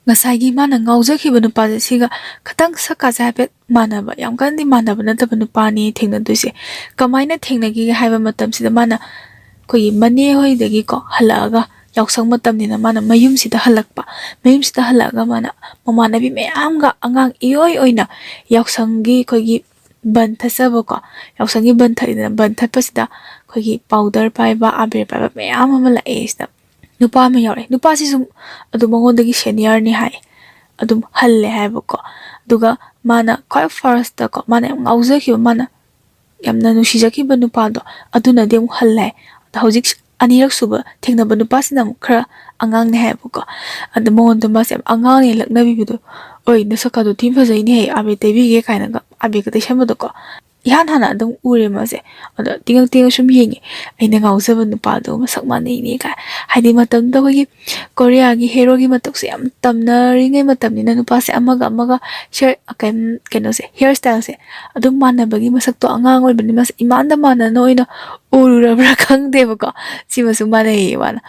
ꯉꯁꯥꯏꯒꯤ ꯃꯥꯅ ꯉꯥꯎꯖꯈꯤꯕ ꯅꯨꯄꯥꯁꯦ ꯁꯤꯒ ꯈꯇꯪ ꯁꯛꯀꯥꯁꯦ ꯍꯥꯏꯐꯦꯠ ꯃꯥꯟꯅꯕ, ꯌꯥꯝ ꯀꯟꯅꯗꯤ ꯃꯥꯟꯅꯕ ꯅꯠꯇꯕ ꯅꯨꯄꯥꯅꯤ ꯊꯦꯡꯅꯗꯣꯏꯁꯦ꯫ ꯀꯃꯥꯏꯅ ꯊꯦꯡꯅꯈꯤꯒꯦ ꯍꯥꯏꯕ ꯃꯇꯝꯁꯤꯗ ꯃꯥꯅ ꯑꯩꯈꯣꯏꯒꯤ ꯃꯅꯦ ꯍꯣꯏꯗꯒꯤꯀꯣ ꯍꯜꯂꯛꯑꯒ, ꯌꯥꯎꯁꯪ ꯃꯇꯝꯅꯤꯅ ꯃꯥꯅ ꯃꯌꯨꯝꯁꯤꯗ ꯍꯜꯂꯛꯄ꯫ ꯃꯌꯨꯝꯁꯤꯗ ꯍꯜꯂꯛꯑꯒ ꯃꯥꯅ ꯃꯃꯥꯟꯅꯕꯤ ꯃꯌꯥꯝꯒ ꯑꯉꯥꯡ ꯏꯑꯣꯏ ꯑꯣꯏꯅ ꯌꯥꯎꯁꯪꯒꯤ ꯑꯩꯈꯣꯏꯒꯤ ꯕꯟ ꯊꯠꯆꯕꯀꯣ, ꯌꯥꯎꯁꯪꯒꯤ ꯕꯟ ꯊꯠꯂꯤꯗꯅ, ꯕꯟ ꯊꯠꯄꯁꯤꯗ ꯑꯩꯈꯣꯏꯒꯤ ꯄꯥꯎꯗꯔ ꯄꯥꯏꯕ, ꯑꯕꯦꯔ ꯄꯥꯏꯕ ꯃꯌꯥꯝ ꯑꯃ ꯂꯥꯛꯑꯦ꯫ ꯁꯤꯗ ꯅꯨꯄꯥ ꯑꯃ ꯌꯥꯎꯔꯛꯑꯦ꯫ ꯅꯨꯄꯥꯁꯤꯁꯨ ꯑꯗꯨꯝ ꯃꯉꯣꯟꯗꯒꯤ ꯁꯦꯅꯤꯌꯔꯅꯤ ꯍꯥꯏ, ꯑꯗꯨꯝ ꯍꯜꯂꯦ ꯍꯥꯏꯕꯀꯣ꯫ ꯑꯗꯨꯒ ꯃꯥꯅ ꯈ꯭ꯋꯥꯏ ꯐꯥꯔꯁꯇꯀꯣ, ꯃꯥꯅ ꯌꯥꯝ ꯉꯥꯎꯖꯈꯤꯕ, ꯃꯥꯅ ꯌꯥꯝꯅ ꯅꯨꯡꯁꯤꯖꯈꯤꯕ ꯅꯨꯄꯥꯗꯣ, ꯑꯗꯨꯅꯗꯤ ꯑꯃꯨꯛ ꯍꯜꯂꯦ ꯍꯥꯏ꯫ ꯑꯗꯣ ꯍꯧꯖꯤꯛ ꯑꯅꯤꯔꯛ ꯁꯨꯕ ꯊꯦꯡꯅꯕ ꯅꯨꯄꯥꯁꯤꯅ ꯑꯃꯨꯛ ꯈꯔ ꯑꯉꯥꯡꯅꯦ ꯍꯥꯏꯌꯦꯕꯀꯣ꯫ ꯑꯗꯣ ꯃꯉꯣꯟꯗ ꯃꯥꯁꯦ ꯌꯥꯝ ꯑꯉꯥꯡꯅꯦ ꯂꯛꯅꯕꯤꯕꯗꯣ, "ꯑꯣꯏ, ꯅꯁꯛꯀꯥꯗꯣ ꯊꯤ ꯐꯖꯩꯅꯦꯍꯦ, ꯑꯕꯦ ꯇꯩꯕꯤꯒꯦ" ꯀꯥꯏꯅꯒ ꯑꯕꯦꯒ ꯇꯩꯁꯟꯕꯗꯣꯀꯣ꯫ ꯏꯍꯥꯟ ꯍꯥꯟꯅ ꯑꯗꯨꯝ ꯎꯔꯦ ꯃꯥꯁꯦ꯫ ꯑꯗꯣ ꯇꯤꯡꯉꯛ ꯇꯤꯡꯉꯛ ꯁꯨꯝ ꯌꯦꯡꯉꯦ, "ꯑꯩꯅ ꯉꯥꯎꯖꯕ ꯅꯨꯄꯥꯗꯣ ꯃꯁꯛ ꯃꯥꯟꯅꯩꯅꯦ" ꯀꯥꯏ꯫ ꯍꯥꯏꯗꯤ ꯃꯇꯝꯗꯨꯗ ꯑꯩꯈꯣꯏꯒꯤ ꯀꯣꯔꯤꯌꯥꯒꯤ ꯍꯦꯔꯣꯒꯤ ꯃꯇꯧꯁꯦ ꯌꯥꯝ ꯇꯝꯅꯔꯤꯉꯩ ꯃꯇꯝꯅꯤꯅ, ꯅꯨꯄꯥꯁꯦ ꯑꯃꯒ ꯑꯃꯒ ꯁꯤꯌꯔ ꯀꯩꯅꯣꯁꯦ, ꯍꯤꯌꯔ ꯁ꯭ꯇꯥꯏꯜꯁꯦ ꯑꯗꯨꯝ ꯃꯥꯟꯅꯕꯒꯤ, ꯃꯁꯛꯇꯣ ꯑꯉꯥꯡ ꯑꯣꯏꯕꯅꯤ, ꯃꯁꯛ ꯏꯃꯥꯟꯗ ꯃꯥꯟꯅꯅ ꯑꯣꯏꯅ ꯎꯔꯨꯔꯕ꯭ꯔꯥ ꯈꯪꯗꯦꯕꯀꯣ꯫ ꯁꯤꯃꯁꯨ ꯃꯥꯟꯅꯩꯌꯦ ꯃꯥꯅ꯫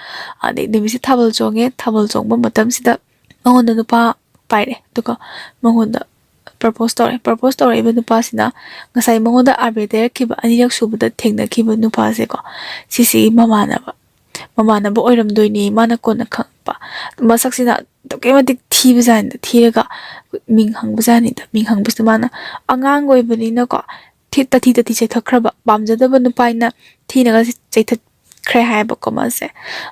ꯑꯗꯩ ꯅꯨꯃꯤꯠꯁꯦ ꯊꯥꯕꯜ ꯆꯣꯡꯉꯦ꯫ ꯊꯥꯕꯜ ꯆꯣꯡꯕ ꯃꯇꯝꯁꯤꯗ ꯃꯉꯣꯟꯗ ꯅꯨꯄꯥ ꯄꯥꯏꯔꯛꯑꯦ꯫ ꯑꯗꯨꯒ ꯃꯉꯣꯟꯗ ꯄ꯭ꯔꯄꯣꯁ ꯇꯧꯔꯦ꯫ ꯄ꯭ꯔꯄꯣꯁ ꯇꯧꯔꯛꯏꯕ ꯅꯨꯄꯥꯁꯤꯅ ꯉꯁꯥꯏ ꯃꯉꯣꯟꯗ ꯑꯥꯕꯦ ꯇꯩꯔꯛꯈꯤꯕ ꯑꯅꯤꯔꯛ ꯁꯨꯕꯗ ꯊꯦꯡꯅꯈꯤꯕ ꯅꯨꯄꯥꯁꯦꯀꯣ, ꯁꯤꯁꯤꯒꯤ ꯃꯃꯥꯟꯅꯕ, ꯃꯃꯥꯟꯅꯕ ꯑꯣꯏꯔꯝꯗꯣꯏꯅꯦ꯫ ꯃꯥꯅ ꯀꯣꯟꯅ ꯈꯪꯉꯛꯄ, ꯃꯁꯛꯁꯤꯅ ꯑꯗꯨꯛꯀꯤ ꯃꯇꯤꯛ ꯊꯤꯕꯖꯥꯠꯅꯤꯗ꯫ ꯊꯤꯔꯒ ꯃꯤꯡ ꯍꯪꯕꯖꯥꯠꯅꯤꯗ꯫ ꯃꯤꯡ ꯍꯪꯕꯁꯤꯗ ꯃꯥꯅ ꯑꯉꯥꯡ ꯑꯣꯏꯕꯅꯤꯅꯀꯣ, ꯊꯤ-, ꯇꯥꯊꯤ ꯇꯥꯊꯤ ꯆꯩꯊꯠꯈ꯭ꯔꯕ, ꯄꯥꯝꯖꯗꯕ ꯅꯨꯄꯥꯅ ꯊꯤꯅꯒ ꯆꯩꯊꯠꯈ꯭ꯔꯦ ꯍꯥꯏꯕꯀꯣ ꯃꯥꯁꯦ꯫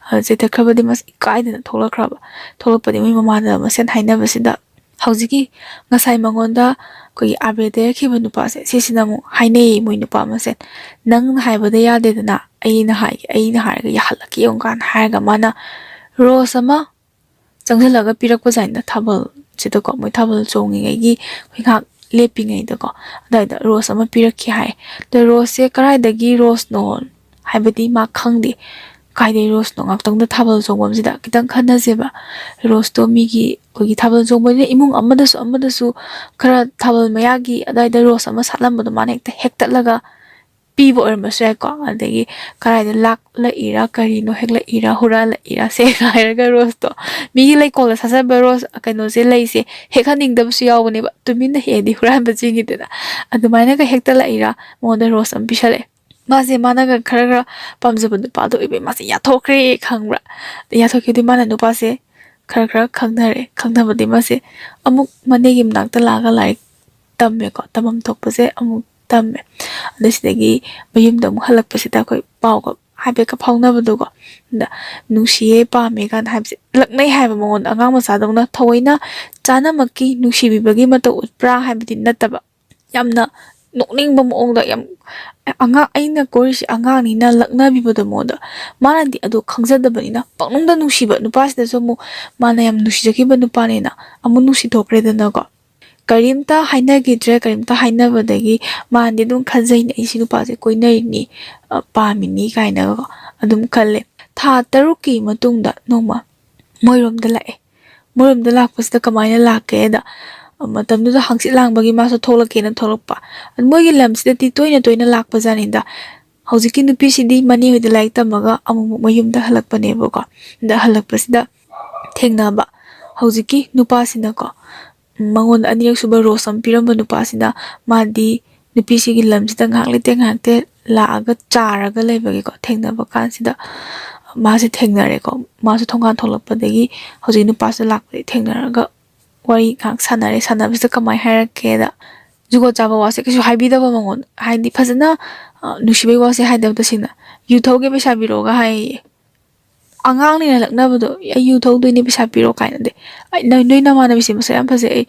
ꯑꯗꯨ ꯆꯩꯊꯠꯈ꯭ꯔꯕꯗꯤ ꯃꯥꯁꯦ ꯏꯀꯥꯏꯗꯅ ꯊꯣꯛꯂꯛꯈ꯭ꯔꯕ꯫ ꯊꯣꯛꯂꯛꯄꯗꯤ ꯃꯣꯏ ꯃꯃꯥꯟꯅꯕ ꯃꯁꯦꯟ ꯍꯥꯏꯅꯕꯁꯤꯗ, ꯍꯧꯖꯤꯛꯀꯤ ꯉꯁꯥꯏ ꯃꯉꯣꯟꯗ ꯑꯩꯈꯣꯏꯒꯤ ꯑꯥꯕꯦ ꯇꯩꯔꯛꯈꯤꯕ ꯅꯨꯄꯥꯁꯦ, ꯁꯤꯁꯤꯅ ꯑꯃꯨꯛ ꯍꯥꯏꯅꯩꯌꯦ ꯃꯣꯏ ꯅꯨꯄꯥ ꯃꯁꯦꯟ, "ꯅꯪꯅ ꯍꯥꯏꯕꯗ ꯌꯥꯗꯦꯗꯅ, ꯑꯩꯅ ꯍꯥꯏꯒꯦ, ꯑꯩꯅ ꯍꯥꯏꯔꯒ ꯌꯥꯍꯜꯂꯛꯀꯦ ꯌꯦꯡꯉꯨ" ꯀꯥꯏꯅ ꯍꯥꯏꯔꯒ ꯃꯥꯅ ꯔꯣꯁ ꯑꯃ ꯆꯪꯁꯤꯜꯂꯒ ꯄꯤꯔꯛꯄꯖꯥꯠꯅꯤꯗ ꯊꯥꯕꯜꯁꯤꯗꯀꯣ꯫ ꯃꯣꯏ ꯊꯥꯕꯜ ꯆꯣꯡꯉꯤꯉꯩꯒꯤ ꯑꯩꯈꯣꯏ ꯉꯥꯏꯍꯥꯛ ꯂꯦꯞꯄꯤꯉꯩꯗꯀꯣ, ꯑꯗꯨꯋꯥꯏꯗ ꯔꯣꯁ ꯑꯃ ꯄꯤꯔꯛꯈꯤ ꯍꯥꯏ꯫ ꯑꯗꯣ ꯔꯣꯁꯁꯦ ꯀꯗꯥꯏꯗꯒꯤ ꯔꯣꯁꯅꯣ ꯍꯥꯏꯕꯗꯤ ꯃꯥ ꯈꯪꯗꯦ꯫ ꯀꯥꯏꯗꯩ ꯔꯣꯁꯅꯣ? ꯉꯥꯛꯇꯪꯗ ꯊꯥꯕꯜ ꯆꯣꯡꯐꯝꯁꯤꯗ ꯈꯤꯇꯪ ꯈꯟꯅꯁꯦꯕ꯫ ꯔꯣꯁꯇꯣ ꯃꯤꯒꯤ, ꯑꯩꯈꯣꯏꯒꯤ ꯊꯥꯕꯜ ꯆꯣꯡꯕꯅꯤꯅ ꯏꯃꯨꯡ ꯑꯃꯗꯁꯨ ꯑꯃꯗꯁꯨ ꯈꯔ ꯊꯥꯕꯜ ꯃꯌꯥꯒꯤ ꯑꯗꯨꯋꯥꯏꯗ ꯔꯣꯁ ꯑꯃ ꯁꯥꯠꯂꯝꯕꯗꯣ ꯃꯥꯅ ꯍꯦꯛꯇ ꯍꯦꯛꯇꯠꯂꯒ ꯄꯤꯕ ꯑꯣꯏꯔꯝꯕꯁꯨ ꯌꯥꯏꯀꯣ꯫ ꯑꯗꯒꯤ ꯀꯗꯥꯏꯗ ꯂꯥꯛꯂꯛꯏꯔꯥ, ꯀꯔꯤꯅꯣ ꯍꯦꯛꯂꯛꯏꯔꯥ, ꯍꯨꯔꯥꯜꯂꯛꯏꯔꯥ, ꯁꯦꯡꯅ ꯍꯥꯏꯔꯒ ꯔꯣꯁꯇꯣ, ꯃꯤꯒꯤ ꯂꯩꯀꯣꯜꯗ ꯁꯥꯠꯆꯕ ꯔꯣꯁ ꯀꯩꯅꯣꯁꯦ, ꯂꯩꯁꯦ ꯍꯦꯛꯍꯟꯅꯤꯡꯗꯕꯁꯨ ꯌꯥꯎꯕꯅꯦꯕ, ꯇꯨꯃꯤꯟꯅ ꯍꯦꯛꯑꯗꯤ ꯍꯨꯔꯥꯟꯕ ꯆꯤꯡꯉꯤꯗꯅ꯫ ꯑꯗꯨꯃꯥꯏꯅꯒ ꯍꯦꯛꯇꯠꯂꯛꯏꯔꯥ, ꯃꯉꯣꯟꯗ ꯔꯣꯁ ꯑꯃ ꯄꯤꯁꯜꯂꯛꯑꯦ꯫ ꯃꯥꯁꯦ, ꯃꯥꯅꯒ ꯈꯔ ꯈꯔ ꯄꯥꯝꯖꯕ ꯅꯨꯄꯥꯗꯣ ꯑꯣꯏꯕꯩ ꯃꯥꯁꯦ ꯌꯥꯊꯣꯛꯈ꯭ꯔꯦ, ꯈꯪꯕ꯭ꯔꯥ? ꯑꯗ ꯌꯥꯊꯣꯛꯈꯤꯕꯗꯤ ꯃꯥꯅ ꯅꯨꯄꯥꯁꯦ ꯈꯔ ꯈꯔ ꯈꯪꯅꯔꯦ꯫ ꯈꯪꯅꯕꯗꯤ ꯃꯥꯁꯦ ꯑꯃꯨꯛ ꯃꯅꯦꯒꯤ ꯃꯅꯥꯛꯇ ꯂꯥꯛꯑꯒ ꯂꯥꯏꯔꯤꯛ ꯇꯝꯃꯦꯀꯣ꯫ ꯇꯝꯐꯝ ꯊꯣꯛꯄꯁꯦ ꯑꯃꯨꯛ ꯇꯝꯃꯦ꯫ ꯑꯗ ꯁꯤꯗꯒꯤ ꯃꯌꯨꯝꯗ ꯑꯃꯨꯛ ꯍꯜꯂꯛꯄꯁꯤꯗ ꯑꯩꯈꯣꯏ ꯄꯥꯎꯒ ꯍꯥꯏꯐꯦꯠꯀ ꯐꯥꯎꯅꯕꯗꯨꯀꯣ꯫ ꯑꯗ "ꯅꯨꯡꯁꯤꯌꯦ, ꯄꯥꯝꯃꯦ" ꯀꯥꯏꯅ ꯍꯥꯏꯕꯁꯦ ꯂꯛꯅꯩ ꯍꯥꯏꯕ, ꯃꯉꯣꯟꯗ ꯑꯉꯥꯡ ꯃꯆꯥꯗꯧꯅ ꯊꯑꯣꯏꯅ ꯆꯥꯅꯃꯛꯀꯤ ꯅꯨꯡꯁꯤꯕꯤꯕꯒꯤ ꯃꯇꯧ ꯎꯠꯄ꯭ꯔꯥ ꯍꯥꯏꯕꯗꯤ ꯅꯠꯇꯕ, ꯌꯥꯝꯅ ꯅꯣꯛꯅꯤꯡꯕ ꯃꯑꯣꯡꯗ, ꯌꯥꯝ ꯑꯉꯥꯡ, ꯑꯩꯅ ꯀꯣꯏꯔꯤꯁꯤ ꯑꯉꯥꯡꯅꯤꯅ ꯂꯛꯅꯕꯤꯕꯗꯣ ꯃꯉꯣꯟꯗ꯫ ꯃꯥꯅꯗꯤ ꯑꯗꯨ ꯈꯪꯖꯗꯕꯅꯤꯅ ꯄꯪꯅꯨꯡꯗ ꯅꯨꯡꯁꯤꯕ, ꯅꯨꯄꯥꯁꯤꯗꯁꯨ ꯑꯃꯨꯛ ꯃꯥꯅ ꯌꯥꯝ ꯅꯨꯡꯁꯤꯖꯈꯤꯕ ꯅꯨꯄꯥꯅꯤꯅ ꯑꯃꯨꯛ ꯅꯨꯡꯁꯤꯊꯣꯛꯈ꯭ꯔꯦꯗꯅꯀꯣ꯫ ꯀꯔꯤꯝꯇ ꯍꯥꯏꯅꯈꯤꯗ꯭ꯔꯦ꯫ ꯀꯔꯤꯝꯇ ꯍꯥꯏꯅꯕꯗꯒꯤ ꯃꯥꯅꯗꯤ ꯑꯗꯨꯝ ꯈꯟꯖꯩꯅꯦ, "ꯑꯩ ꯁꯤ ꯅꯨꯄꯥꯁꯦ ꯀꯣꯏꯅꯔꯤꯅꯤ, ꯑ, ꯄꯥꯝꯃꯤꯅꯤ" ꯀꯥꯏꯅꯒꯀꯣ ꯑꯗꯨꯝ ꯈꯜꯂꯦ꯫ ꯊꯥ ꯇꯔꯨꯛꯀꯤ ꯃꯇꯨꯡꯗ ꯅꯣꯡꯃ ꯃꯣꯏꯔꯣꯝꯗ ꯂꯥꯛꯑꯦ꯫ ꯃꯣꯏꯔꯣꯝꯗ ꯂꯥꯛꯄꯁꯤꯗ ꯀꯃꯥꯏꯅ ꯂꯥꯛꯀꯦꯗ, ꯃꯇꯝꯗꯨꯗ ꯍꯪꯆꯤꯠ ꯂꯥꯡꯕꯒꯤ ꯃꯥꯁꯨ ꯊꯣꯛꯂꯛꯀꯦꯅ ꯊꯣꯛꯂꯛꯄ꯫ ꯃꯣꯏꯒꯤ ꯂꯝꯁꯤꯗꯗꯤ ꯇꯣꯏꯅ ꯇꯣꯏꯅ ꯂꯥꯛꯄꯖꯥꯠꯅꯤꯗ꯫ ꯍꯧꯖꯤꯛꯀꯤ ꯅꯨꯄꯤꯁꯤꯗꯤ ꯃꯅꯦ ꯍꯣꯏꯗ ꯂꯥꯏꯔꯤꯛ ꯇꯝꯃꯒ ꯑꯃꯨꯛꯃꯨꯛ ꯃꯌꯨꯝꯗ ꯍꯜꯂꯛꯄꯅꯦꯕꯀꯣ꯫ ꯑꯗ ꯍꯜꯂꯛꯄꯁꯤꯗ ꯊꯦꯡꯅꯕ ꯍꯧꯖꯤꯛꯀꯤ ꯅꯨꯄꯥꯁꯤꯅꯀꯣ, ꯃꯉꯣꯟꯗ ꯑꯅꯤꯔꯛ ꯁꯨꯕ ꯔꯣꯁ ꯑꯃ ꯄꯤꯔꯝꯕ ꯅꯨꯄꯥꯁꯤꯅ, ꯃꯥꯗꯤ ꯅꯨꯄꯤꯁꯤꯒꯤ ꯂꯝꯁꯤꯗ ꯉꯥꯏꯍꯥꯛ ꯂꯩꯇꯦ ꯉꯥꯏꯍꯥꯛꯇꯦ ꯂꯥꯛꯑꯒ ꯆꯥꯔꯒ ꯂꯩꯕꯒꯤꯀꯣ, ꯊꯦꯡꯅꯕ ꯀꯥꯟꯁꯤꯗ ꯃꯥꯁꯦ ꯊꯦꯡꯅꯔꯦꯀꯣ꯫ ꯃꯥꯁꯨ ꯊꯣꯡꯒꯥꯟ ꯊꯣꯛꯂꯛꯄꯗꯒꯤ ꯍꯧꯖꯤꯛ ꯅꯨꯄꯥꯁꯤꯗ ꯂꯥꯛꯄꯗꯒꯤ ꯊꯦꯡꯅꯔꯒ ꯋꯥꯔꯤ ꯉꯥꯏꯍꯥꯛ ꯁꯥꯟꯅꯔꯦ꯫ ꯁꯥꯟꯅꯕꯁꯤꯗ ꯀꯃꯥꯏ ꯍꯥꯏꯔꯛꯀꯦꯗ, ꯖꯨꯒꯣꯠ ꯆꯥꯕ ꯋꯥꯁꯦ ꯀꯩꯁꯨ ꯍꯥꯏꯕꯤꯗꯕ ꯃꯉꯣꯟꯗ, ꯍꯥꯏꯗꯤ ꯐꯖꯅ, ꯑ, ꯅꯨꯡꯁꯤꯕꯩ ꯋꯥꯁꯦ ꯍꯥꯏꯗꯕ, ꯇꯁꯦꯡꯅ "ꯌꯨ ꯊꯧꯒꯦ, ꯄꯩꯁꯥ ꯄꯤꯔꯛꯑꯣꯒ" ꯍꯥꯏꯌꯦ꯫ ꯑꯉꯥꯡꯅꯤꯅ ꯂꯛꯅꯕꯗꯣ, "ꯑꯩ ꯌꯨ ꯊꯧꯗꯣꯏꯅꯦ, ꯄꯩꯁꯥ ꯄꯤꯔꯛꯑꯣ" ꯀꯥꯏꯅꯗꯤ꯫ "ꯑꯩ, ꯅꯣꯏ, ꯅꯣꯏ ꯅꯃꯥꯟꯅꯕꯤꯁꯦ ꯃꯁꯛ ꯌꯥꯝ ꯐꯖꯩ, ꯑꯩ,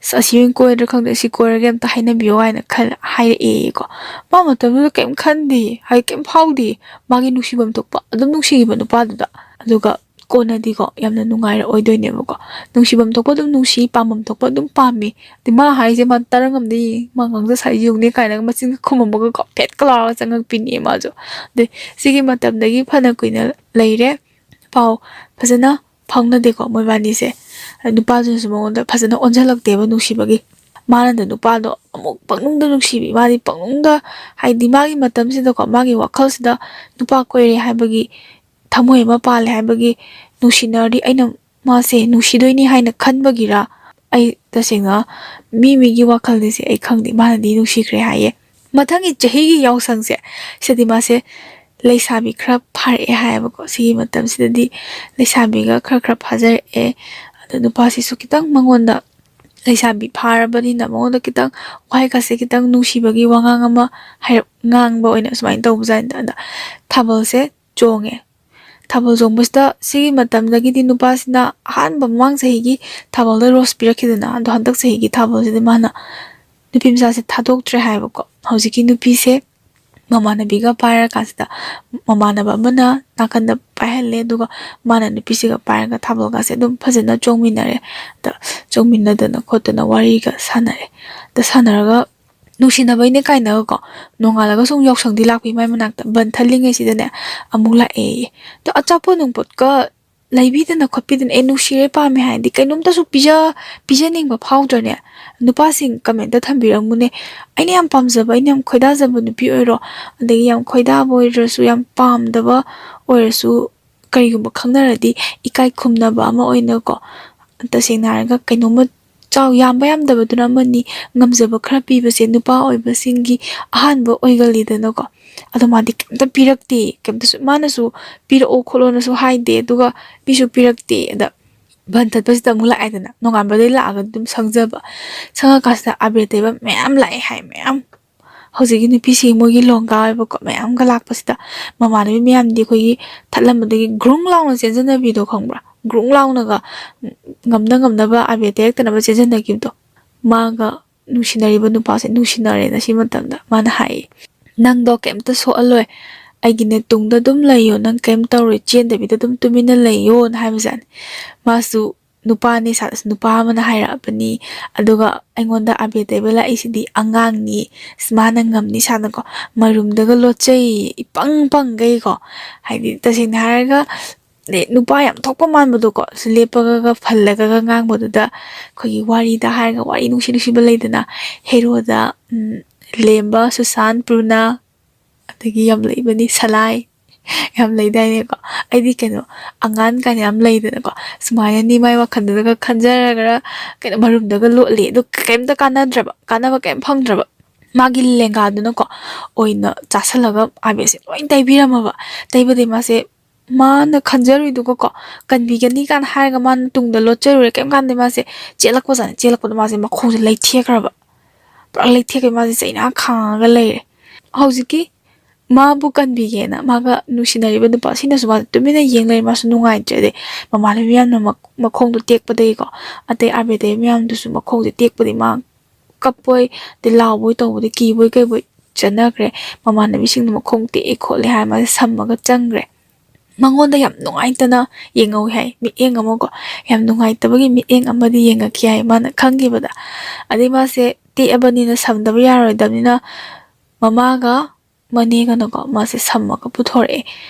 ꯑꯁ, ꯑꯁꯤ ꯑꯣꯏꯅ ꯀꯣꯏꯔꯗ꯭ꯔꯥ ꯈꯪꯗꯦ, ꯑꯁꯤ ꯀꯣꯏꯔꯒꯦ, ꯑꯝꯇ ꯍꯥꯏꯅꯕꯤꯌꯣ" ꯍꯥꯏꯅ ꯈꯜ-, ꯍꯥꯏꯔꯛꯑꯦꯀꯣ꯫ ꯃꯥ ꯃꯇꯝꯗꯨꯗ ꯀꯩꯝ ꯈꯟꯗꯦ, ꯍꯥꯏꯗꯤ ꯀꯩꯝ ꯐꯥꯎꯗꯦ꯫ ꯃꯥꯒꯤ ꯅꯨꯡꯁꯤꯐꯝ ꯊꯣꯛꯄ ꯑꯗꯨꯝ ꯅꯨꯡꯁꯤꯈꯤꯕ ꯅꯨꯄꯥꯗꯨꯗ꯫ ꯑꯗꯨꯒ ꯀꯣꯟꯅꯗꯤꯀꯣ ꯌꯥꯝꯅ ꯅꯨꯡꯉꯥꯏꯔꯛꯑꯣꯏꯗꯣꯏꯅꯦꯕꯀꯣ꯫ ꯅꯨꯡꯁꯤꯐꯝ ꯊꯣꯛꯄ ꯑꯗꯨꯝ ꯅꯨꯡꯁꯤ, ꯄꯥꯝꯐꯝ ꯊꯣꯛꯄ ꯑꯗꯨꯝ ꯄꯥꯝꯃꯤ꯫ ꯑꯗꯩ ꯃꯥ ꯍꯥꯏꯁꯦ ꯃꯥ ꯇꯥꯔꯝꯉꯝꯗꯦ, ꯃꯥ ꯉꯥꯡꯖ ꯁꯥꯏ ꯌꯦꯡꯉꯨꯅꯦ ꯀꯥꯏꯅꯒ ꯃꯆꯤꯟꯒ ꯈꯨꯝꯃꯝꯃꯒꯀꯣ ꯐꯦꯠꯀ ꯂꯥꯎꯔꯒ ꯆꯪꯉꯛꯄꯤꯅꯦ ꯃꯥꯁꯨ꯫ ꯑꯗꯩ ꯁꯤꯒꯤ ꯃꯇꯝꯗꯒꯤ ꯐꯅ ꯀꯨꯏꯅ ꯂꯩꯔꯦ, ꯄꯥꯎ ꯐꯖꯅ ꯐꯥꯎꯅꯗꯦꯀꯣ ꯃꯣꯏꯕꯥꯅꯤꯁꯦ꯫ ꯅꯨꯄꯥꯗꯨꯅꯁꯨ ꯃꯉꯣꯟꯗ ꯐꯖꯅ ꯑꯣꯟꯁꯤꯜꯂꯛꯇꯦꯕ ꯅꯨꯡꯁꯤꯕꯒꯤ꯫ ꯃꯥꯅꯗ ꯅꯨꯄꯥꯗꯣ ꯑꯃꯨꯛ ꯄꯪꯅꯨꯡꯗ ꯅꯨꯡꯁꯤꯕꯤ, ꯃꯥꯗꯤ ꯄꯪꯅꯨꯡꯗ, ꯍꯥꯏꯗꯤ ꯃꯥꯒꯤ ꯃꯇꯝꯁꯤꯗꯀꯣ, ꯃꯥꯒꯤ ꯋꯥꯈꯜꯁꯤꯗ ꯅꯨꯄꯥ ꯀꯣꯏꯔꯦ ꯍꯥꯏꯕꯒꯤ, ꯊꯃꯣꯏ ꯑꯃ ꯄꯥꯜꯂꯦ ꯍꯥꯏꯕꯒꯤ ꯅꯨꯡꯁꯤꯅꯔꯗꯤ ꯑꯩꯅ ꯃꯥꯁꯦ ꯅꯨꯡꯁꯤꯗꯣꯏꯅꯤ ꯍꯥꯏꯅ ꯈꯟꯕꯒꯤꯔ, ꯑꯩ ꯇꯁꯦꯡꯅ ꯃꯤ ꯃꯤꯒꯤ ꯋꯥꯈꯜꯅꯤꯁꯦ ꯑꯩ ꯈꯪꯗꯦ꯫ ꯃꯥꯅꯗꯤ ꯅꯨꯡꯁꯤꯈ꯭ꯔꯦ ꯍꯥꯏꯌꯦ꯫ ꯃꯊꯪꯒꯤ ꯆꯍꯤꯒꯤ ꯌꯥꯎꯁꯪꯁꯦ, ꯁꯤꯗꯗꯤ ꯃꯥꯁꯦ ꯂꯩꯁꯥꯕꯤ ꯈꯔ ꯐꯥꯔꯛꯑꯦ ꯍꯥꯏꯌꯦꯕꯀꯣ꯫ ꯁꯤꯒꯤ ꯃꯇꯝꯁꯤꯗꯗꯤ ꯂꯩꯁꯥꯕꯤꯒ ꯈꯔ ꯈꯔ ꯐꯥꯖꯔꯛꯑꯦ꯫ ꯑꯗꯣ ꯅꯨꯄꯥꯁꯤꯁꯨ ꯈꯤꯇꯪ ꯃꯉꯣꯟꯗ, ꯂꯩꯁꯥꯕꯤ ꯐꯥꯔꯕꯅꯤꯅ ꯃꯉꯣꯟꯗ ꯈꯤꯇꯪ ꯋꯥꯍꯩꯒꯁꯦ ꯈꯤꯇꯪ ꯅꯨꯡꯁꯤꯕꯒꯤ ꯋꯥꯉꯥꯡ ꯑꯃ ꯍꯥꯏꯔꯞ ꯉꯥꯡꯕ ꯑꯣꯏꯅ ꯁꯨꯃꯥꯏꯅ ꯇꯧꯕꯖꯥꯠꯅꯤꯗ꯫ ꯑꯗ ꯊꯥꯕꯜꯁꯦ ꯆꯣꯡꯉꯦ꯫ ꯊꯥꯕꯜ ꯆꯣꯡꯕꯁꯤꯗ ꯁꯤꯒꯤ ꯃꯇꯝꯗꯒꯤꯗꯤ ꯅꯨꯄꯥꯁꯤꯅ ꯑꯍꯥꯟꯕ ꯃꯃꯥꯡ ꯆꯍꯤꯒꯤ ꯊꯥꯕꯜꯗ ꯔꯣꯁ ꯄꯤꯔꯛꯈꯤꯗꯅ, ꯑꯗꯣ ꯍꯟꯗꯛ ꯆꯍꯤꯒꯤ ꯊꯥꯕꯜꯁꯤꯗꯤ ꯃꯥꯅ ꯅꯨꯄꯤ ꯃꯆꯥꯁꯦ ꯊꯥꯗꯣꯛꯇ꯭ꯔꯦ ꯍꯥꯏꯕꯀꯣ꯫ ꯍꯧꯖꯤꯛꯀꯤ ꯅꯨꯄꯤꯁꯦ ꯃꯃꯥꯟꯅꯕꯤꯒ ꯄꯥꯏꯔꯀꯥꯟꯁꯤꯗ, ꯃꯃꯥꯟꯅꯕ ꯑꯃꯅ ꯅꯥꯀꯟꯗ ꯄꯥꯏꯍꯜꯂꯦ꯫ ꯑꯗꯨꯒ ꯃꯥꯅ ꯅꯨꯄꯤꯁꯤꯒ ꯄꯥꯏꯔꯒ ꯊꯥꯕꯜꯒꯁꯦ ꯑꯗꯨꯝ ꯐꯖꯅ ꯆꯣꯡꯃꯤꯟꯅꯔꯦ꯫ ꯑꯗ ꯆꯣꯡꯃꯤꯟꯅꯗꯅ ꯈꯣꯠꯇꯅ ꯋꯥꯔꯤꯒ ꯁꯥꯟꯅꯔꯦ꯫ ꯑꯗ ꯁꯥꯟꯅꯔꯒ ꯅꯨꯡꯁꯤꯅꯕꯩꯅꯦ ꯀꯥꯏꯅꯒꯀꯣ ꯅꯣꯡꯉꯥꯜꯂꯒ ꯁꯨꯝ ꯌꯥꯎꯁꯪꯗꯤ ꯂꯥꯛꯄꯤ ꯃꯥꯏ ꯃꯅꯥꯛꯇ꯫ ꯕꯟ ꯊꯜꯂꯤꯉꯩꯁꯤꯗꯅꯦ ꯑꯃꯨꯛ ꯂꯥꯛꯑꯦꯌꯦ꯫ ꯑꯗꯣ ꯑꯆꯥꯄꯣꯠ ꯅꯨꯡꯄꯣꯠꯀ ꯂꯩꯕꯤꯗꯅ ꯈꯣꯠꯄꯤꯗꯅ, ꯑꯦ, ꯅꯨꯡꯁꯤꯔꯦ ꯄꯥꯝꯃꯦ ꯍꯥꯏꯔꯗꯤ ꯀꯩꯅꯣꯝꯇꯁꯨ ꯄꯤꯖ ꯄꯤꯖꯅꯤꯡꯕ ꯐꯥꯎꯗ꯭ꯔꯅꯦ? ꯅꯨꯄꯥꯁꯤꯡ ꯀꯃꯦꯟꯇ ꯊꯝꯕꯤꯔꯝꯃꯨꯅꯦ꯫ ꯑꯩꯅ ꯌꯥꯝ ꯄꯥꯝꯖꯕ, ꯑꯩꯅ ꯌꯥꯝ ꯈꯣꯏꯗꯥꯖꯕ ꯅꯨꯄꯤ ꯑꯣꯏꯔꯣ, ꯑꯗꯒꯤ ꯌꯥꯝ ꯈꯣꯏꯗꯥꯕ ꯑꯣꯏꯗ꯭ꯔꯁꯨ, ꯌꯥꯝ ꯄꯥꯝꯗꯕ ꯑꯣꯏꯔꯁꯨ, ꯀꯔꯤꯒꯨꯝꯕ ꯈꯪꯅꯔꯗꯤ ꯏꯀꯥꯏ ꯈꯨꯝꯅꯕ ꯑꯃ ꯑꯣꯏꯅꯀꯣ, ꯇꯁꯦꯡꯅ ꯍꯥꯏꯔꯒ ꯀꯩꯅꯣꯝꯃ ꯆꯥꯎ ꯌꯥꯝꯕ ꯌꯥꯝꯗꯕꯗꯨꯅ ꯑꯃꯅꯤ, ꯉꯝꯖꯕ ꯈꯔ ꯄꯤꯕꯁꯦ ꯅꯨꯄꯥ ꯑꯣꯏꯕꯁꯤꯡꯒꯤ ꯑꯍꯥꯟꯕ ꯑꯣꯏꯒꯜꯂꯤꯗꯅꯀꯣ꯫ ꯑꯗꯣ ꯃꯥꯗꯤ ꯀꯩꯝꯇ ꯄꯤꯔꯛꯇꯦ, ꯀꯩꯝꯇꯁꯨ, ꯃꯥꯅꯁꯨ ꯄꯤꯔꯛꯑꯣ ꯈꯣꯠꯂꯣꯅꯁꯨ ꯍꯥꯏꯗꯦ, ꯑꯗꯨꯒ ꯄꯤꯁꯨ ꯄꯤꯔꯛꯇꯦ꯫ ꯑꯗ ꯕꯟ ꯊꯠꯄꯁꯤꯗ ꯑꯃꯨꯛ ꯂꯥꯛꯑꯦꯗꯅ, ꯅꯣꯡꯉꯥꯟꯕꯗꯩ ꯂꯥꯛꯑꯒ ꯑꯗꯨꯝ ꯁꯪꯖꯕ, ꯁꯪꯉꯀꯥꯟꯁꯤꯗ ꯑꯕꯦꯔ ꯇꯩꯕ ꯃꯌꯥꯝ ꯂꯥꯛꯑꯦ ꯍꯥꯏ, ꯃꯌꯥꯝ꯫ ꯍꯧꯖꯤꯛꯀꯤ ꯅꯨꯄꯤꯁꯤ ꯃꯣꯏꯒꯤ ꯂꯣꯡꯒꯥ ꯑꯣꯏꯕꯀꯣ, ꯃꯌꯥꯝꯒ ꯂꯥꯛꯄꯁꯤꯗ ꯃꯃꯥꯟꯅꯕꯤ ꯃꯌꯥꯝꯗꯤ ꯑꯩꯈꯣꯏꯒꯤ ꯊꯠꯂꯝꯕꯗꯒꯤ ꯒ꯭ꯔꯨꯡ ꯂꯥꯎꯅ ꯆꯦꯟꯖꯟꯅꯕꯤꯗꯣ ꯈꯪꯕ꯭ꯔꯥ? ꯒ꯭ꯔꯨꯡ ꯂꯥꯎꯅꯒ ꯉꯝꯅ ꯉꯝꯅꯕ ꯑꯕꯦꯔ ꯇꯩꯔꯛꯇꯅꯕ ꯆꯦꯟꯖꯟꯅꯈꯤꯕꯗꯣ꯫ ꯃꯥꯒ ꯅꯨꯡꯁꯤꯅꯔꯤꯕ ꯅꯨꯄꯥꯁꯦ ꯅꯨꯡꯁꯤꯅꯔꯦꯅ ꯁꯤ ꯃꯇꯝꯗ ꯃꯥꯅ ꯍꯥꯏꯌꯦ, "ꯅꯪꯗꯣ ꯀꯩꯝꯇ ꯁꯣꯛꯍꯜꯂꯣꯏ, ꯑꯩꯒꯤꯅꯦ ꯇꯨꯡꯗ ꯑꯗꯨꯝ ꯂꯩꯌꯣ, ꯅꯪ ꯀꯩꯝ ꯇꯧꯔꯣꯏ, ꯆꯦꯟꯗꯕꯤꯗ ꯑꯗꯨꯝ ꯇꯨꯃꯤꯟꯅ ꯂꯩꯌꯣꯅ" ꯍꯥꯏꯕꯖꯥꯠꯅꯤ꯫ ꯃꯥꯁꯨ ꯅꯨꯄꯥꯅꯦ ꯁꯥ-, ꯅꯨꯄꯥ ꯑꯃꯅ ꯍꯥꯏꯔꯛꯑꯕꯅꯤ, ꯑꯗꯨꯒ ꯑꯩꯉꯣꯟꯗ ꯑꯕꯦꯔ ꯇꯩꯕ ꯂꯥꯛꯏꯁꯤꯗꯤ ꯑꯉꯥꯡꯅꯤ, ꯑꯁ, ꯃꯥꯅ ꯉꯝꯅꯤ ꯁꯥꯅꯀꯣ, ꯃꯔꯨꯝꯗꯒ ꯂꯣꯠꯆꯩ, ꯏꯄꯪ ꯄꯪꯒꯩꯀꯣ꯫ ꯍꯥꯏꯗꯤ, ꯇꯁꯦꯡꯅ ꯍꯥꯏꯔꯒ, ꯑꯗꯩ ꯅꯨꯄꯥ ꯌꯥꯝ ꯊꯣꯛꯄ ꯃꯥꯟꯕꯗꯣꯀꯣ, ꯁꯤ ꯂꯦꯞꯄꯒꯒ ꯐꯜꯂꯒꯒ ꯉꯥꯡꯕꯗꯨꯗ, ꯑꯩꯈꯣꯏꯒꯤ ꯋꯥꯔꯤꯗ ꯍꯥꯏꯔꯒ, ꯋꯥꯔꯤ ꯅꯨꯡꯁꯤ ꯅꯨꯡꯁꯤꯕ ꯂꯩꯗꯅ, ꯍꯦꯔꯣꯗ, ꯎꯝ, ꯂꯦꯝꯕ, ꯁꯨꯁꯥꯟ, ꯄ꯭ꯔꯨꯅꯥ, ꯑꯗꯒꯤ ꯌꯥꯝ ꯂꯩꯕꯅꯤ, ꯁꯂꯥꯏ, ꯌꯥꯝ ꯂꯩꯗꯥꯏꯅꯦꯀꯣ꯫ ꯑꯩꯗꯤ ꯀꯩꯅꯣ, ꯑꯉꯥꯟ ꯀꯥꯏꯅ ꯌꯥꯝ ꯂꯩꯗꯅꯀꯣ, ꯁꯨꯃꯥꯏꯅꯅꯤ ꯃꯥꯏ ꯋꯥꯈꯜꯗꯨꯗꯒ ꯈꯟꯖꯔꯒ, ꯀꯩꯅꯣ, ꯃꯔꯨꯝꯗꯒ ꯂꯣꯠꯂꯦ, ꯑꯗꯨ ꯀꯩꯝꯇ ꯀꯥꯟꯅꯗ꯭ꯔꯕ, ꯀꯥꯟꯅꯕ ꯀꯩꯝ ꯐꯪꯗ꯭ꯔꯕ꯫ ꯃꯥꯒꯤ ꯂꯦꯡꯒꯥꯗꯨꯅꯀꯣ ꯑꯣꯏꯅ ꯆꯥꯁꯜꯂꯒ ꯑꯥꯕꯦꯁꯦ ꯂꯣꯏ ꯇꯩꯕꯤꯔꯝꯃꯕ꯫ ꯇꯩꯕꯗꯩ ꯃꯥꯁꯦ, ꯃꯥꯅ ꯈꯟꯖꯔꯨꯏꯗꯨꯒꯀꯣ, ꯀꯟꯕꯤꯒꯅꯤ ꯀꯥꯏꯅ ꯍꯥꯏꯔꯒ ꯃꯥꯅ ꯇꯨꯡꯗ ꯂꯣꯠꯆꯔꯨꯔꯦ, ꯀꯩꯝ ꯀꯥꯟꯗ ꯃꯥꯁꯦ ꯆꯦꯜꯂꯛꯄꯖꯥꯠꯅꯤ꯫ ꯆꯦꯜꯂꯛꯄꯗ ꯃꯥꯁꯦ ꯃꯈꯣꯡꯁꯦ ꯂꯩꯊꯦꯛꯈ꯭ꯔꯕ, ꯄꯨꯔꯥ ꯂꯩꯊꯦꯛꯈ꯭ꯔꯦ꯫ ꯃꯥꯁꯦ ꯆꯩꯅꯥ ꯈꯥꯡꯉꯒ ꯂꯩꯔꯦ꯫ ꯍꯧꯖꯤꯛꯀꯤ ꯃꯥꯕꯨ ꯀꯟꯕꯤꯒꯦꯅ ꯃꯥꯒ ꯅꯨꯡꯁꯤꯅꯔꯤꯕ ꯅꯨꯄꯥꯁꯤꯅꯁꯨ ꯃꯥꯁꯦ ꯇꯨꯃꯤꯟꯅ ꯌꯦꯡ ꯂꯩꯔꯦ꯫ ꯃꯥꯁꯨ ꯅꯨꯡꯉꯥꯏꯇ꯭ꯔꯦ꯫ ꯑꯗꯩ ꯃꯃꯥꯟꯅꯕꯤ ꯃꯌꯥꯝꯅ ꯃꯈꯣꯡꯗꯣ ꯇꯦꯛꯄꯗꯒꯤꯀꯣ, ꯑꯇꯩ ꯑꯥꯔꯕꯦꯗꯩ ꯃꯌꯥꯝꯗꯨꯁꯨ ꯃꯈꯣꯡꯁꯦ ꯇꯦꯛꯄꯗꯒꯤ ꯃꯥ ꯀꯞꯄꯣꯏ, ꯑꯗꯩ ꯂꯥꯎꯕꯣꯏ ꯇꯧꯕꯗꯤ ꯀꯤꯕꯣꯏ ꯀꯩꯕꯣꯏ ꯆꯠꯅꯈ꯭ꯔꯦ꯫ ꯃꯃꯥꯟꯅꯕꯤꯁꯤꯡꯗꯣ ꯃꯈꯣꯡ ꯇꯦꯛꯑꯦ ꯈꯣꯠꯂꯦ ꯍꯥꯏꯔ ꯃꯥꯁꯦ ꯁꯝꯃꯒ ꯆꯪꯈ꯭ꯔꯦ꯫ ꯃꯉꯣꯟꯗ ꯌꯥꯝ ꯅꯨꯡꯉꯥꯏꯇꯅ ꯌꯦꯡꯍꯧꯋꯤ ꯍꯥꯏ꯫ ꯃꯤꯠꯌꯦꯡ ꯑꯃꯀꯣ, ꯌꯥꯝ ꯅꯨꯡꯉꯥꯏꯇꯕꯒꯤ ꯃꯤꯠꯌꯦꯡ ꯑꯃꯗꯤ ꯌꯦꯡꯉꯛꯈꯤ ꯍꯥꯏ ꯃꯥꯅ ꯈꯪꯈꯤꯕꯗ꯫ ꯑꯗꯩ ꯃꯥꯁꯦ ꯇꯦꯛꯑꯕꯅꯤꯅ ꯁꯝꯗꯕ ꯌꯥꯔꯣꯏꯗꯕꯅꯤꯅ ꯃꯃꯥꯒ ꯃꯅꯦꯒꯅꯀꯣ ꯃꯥꯁꯦ ꯁꯝꯃꯒ ꯄꯨꯊꯣꯔꯛꯑꯦ꯫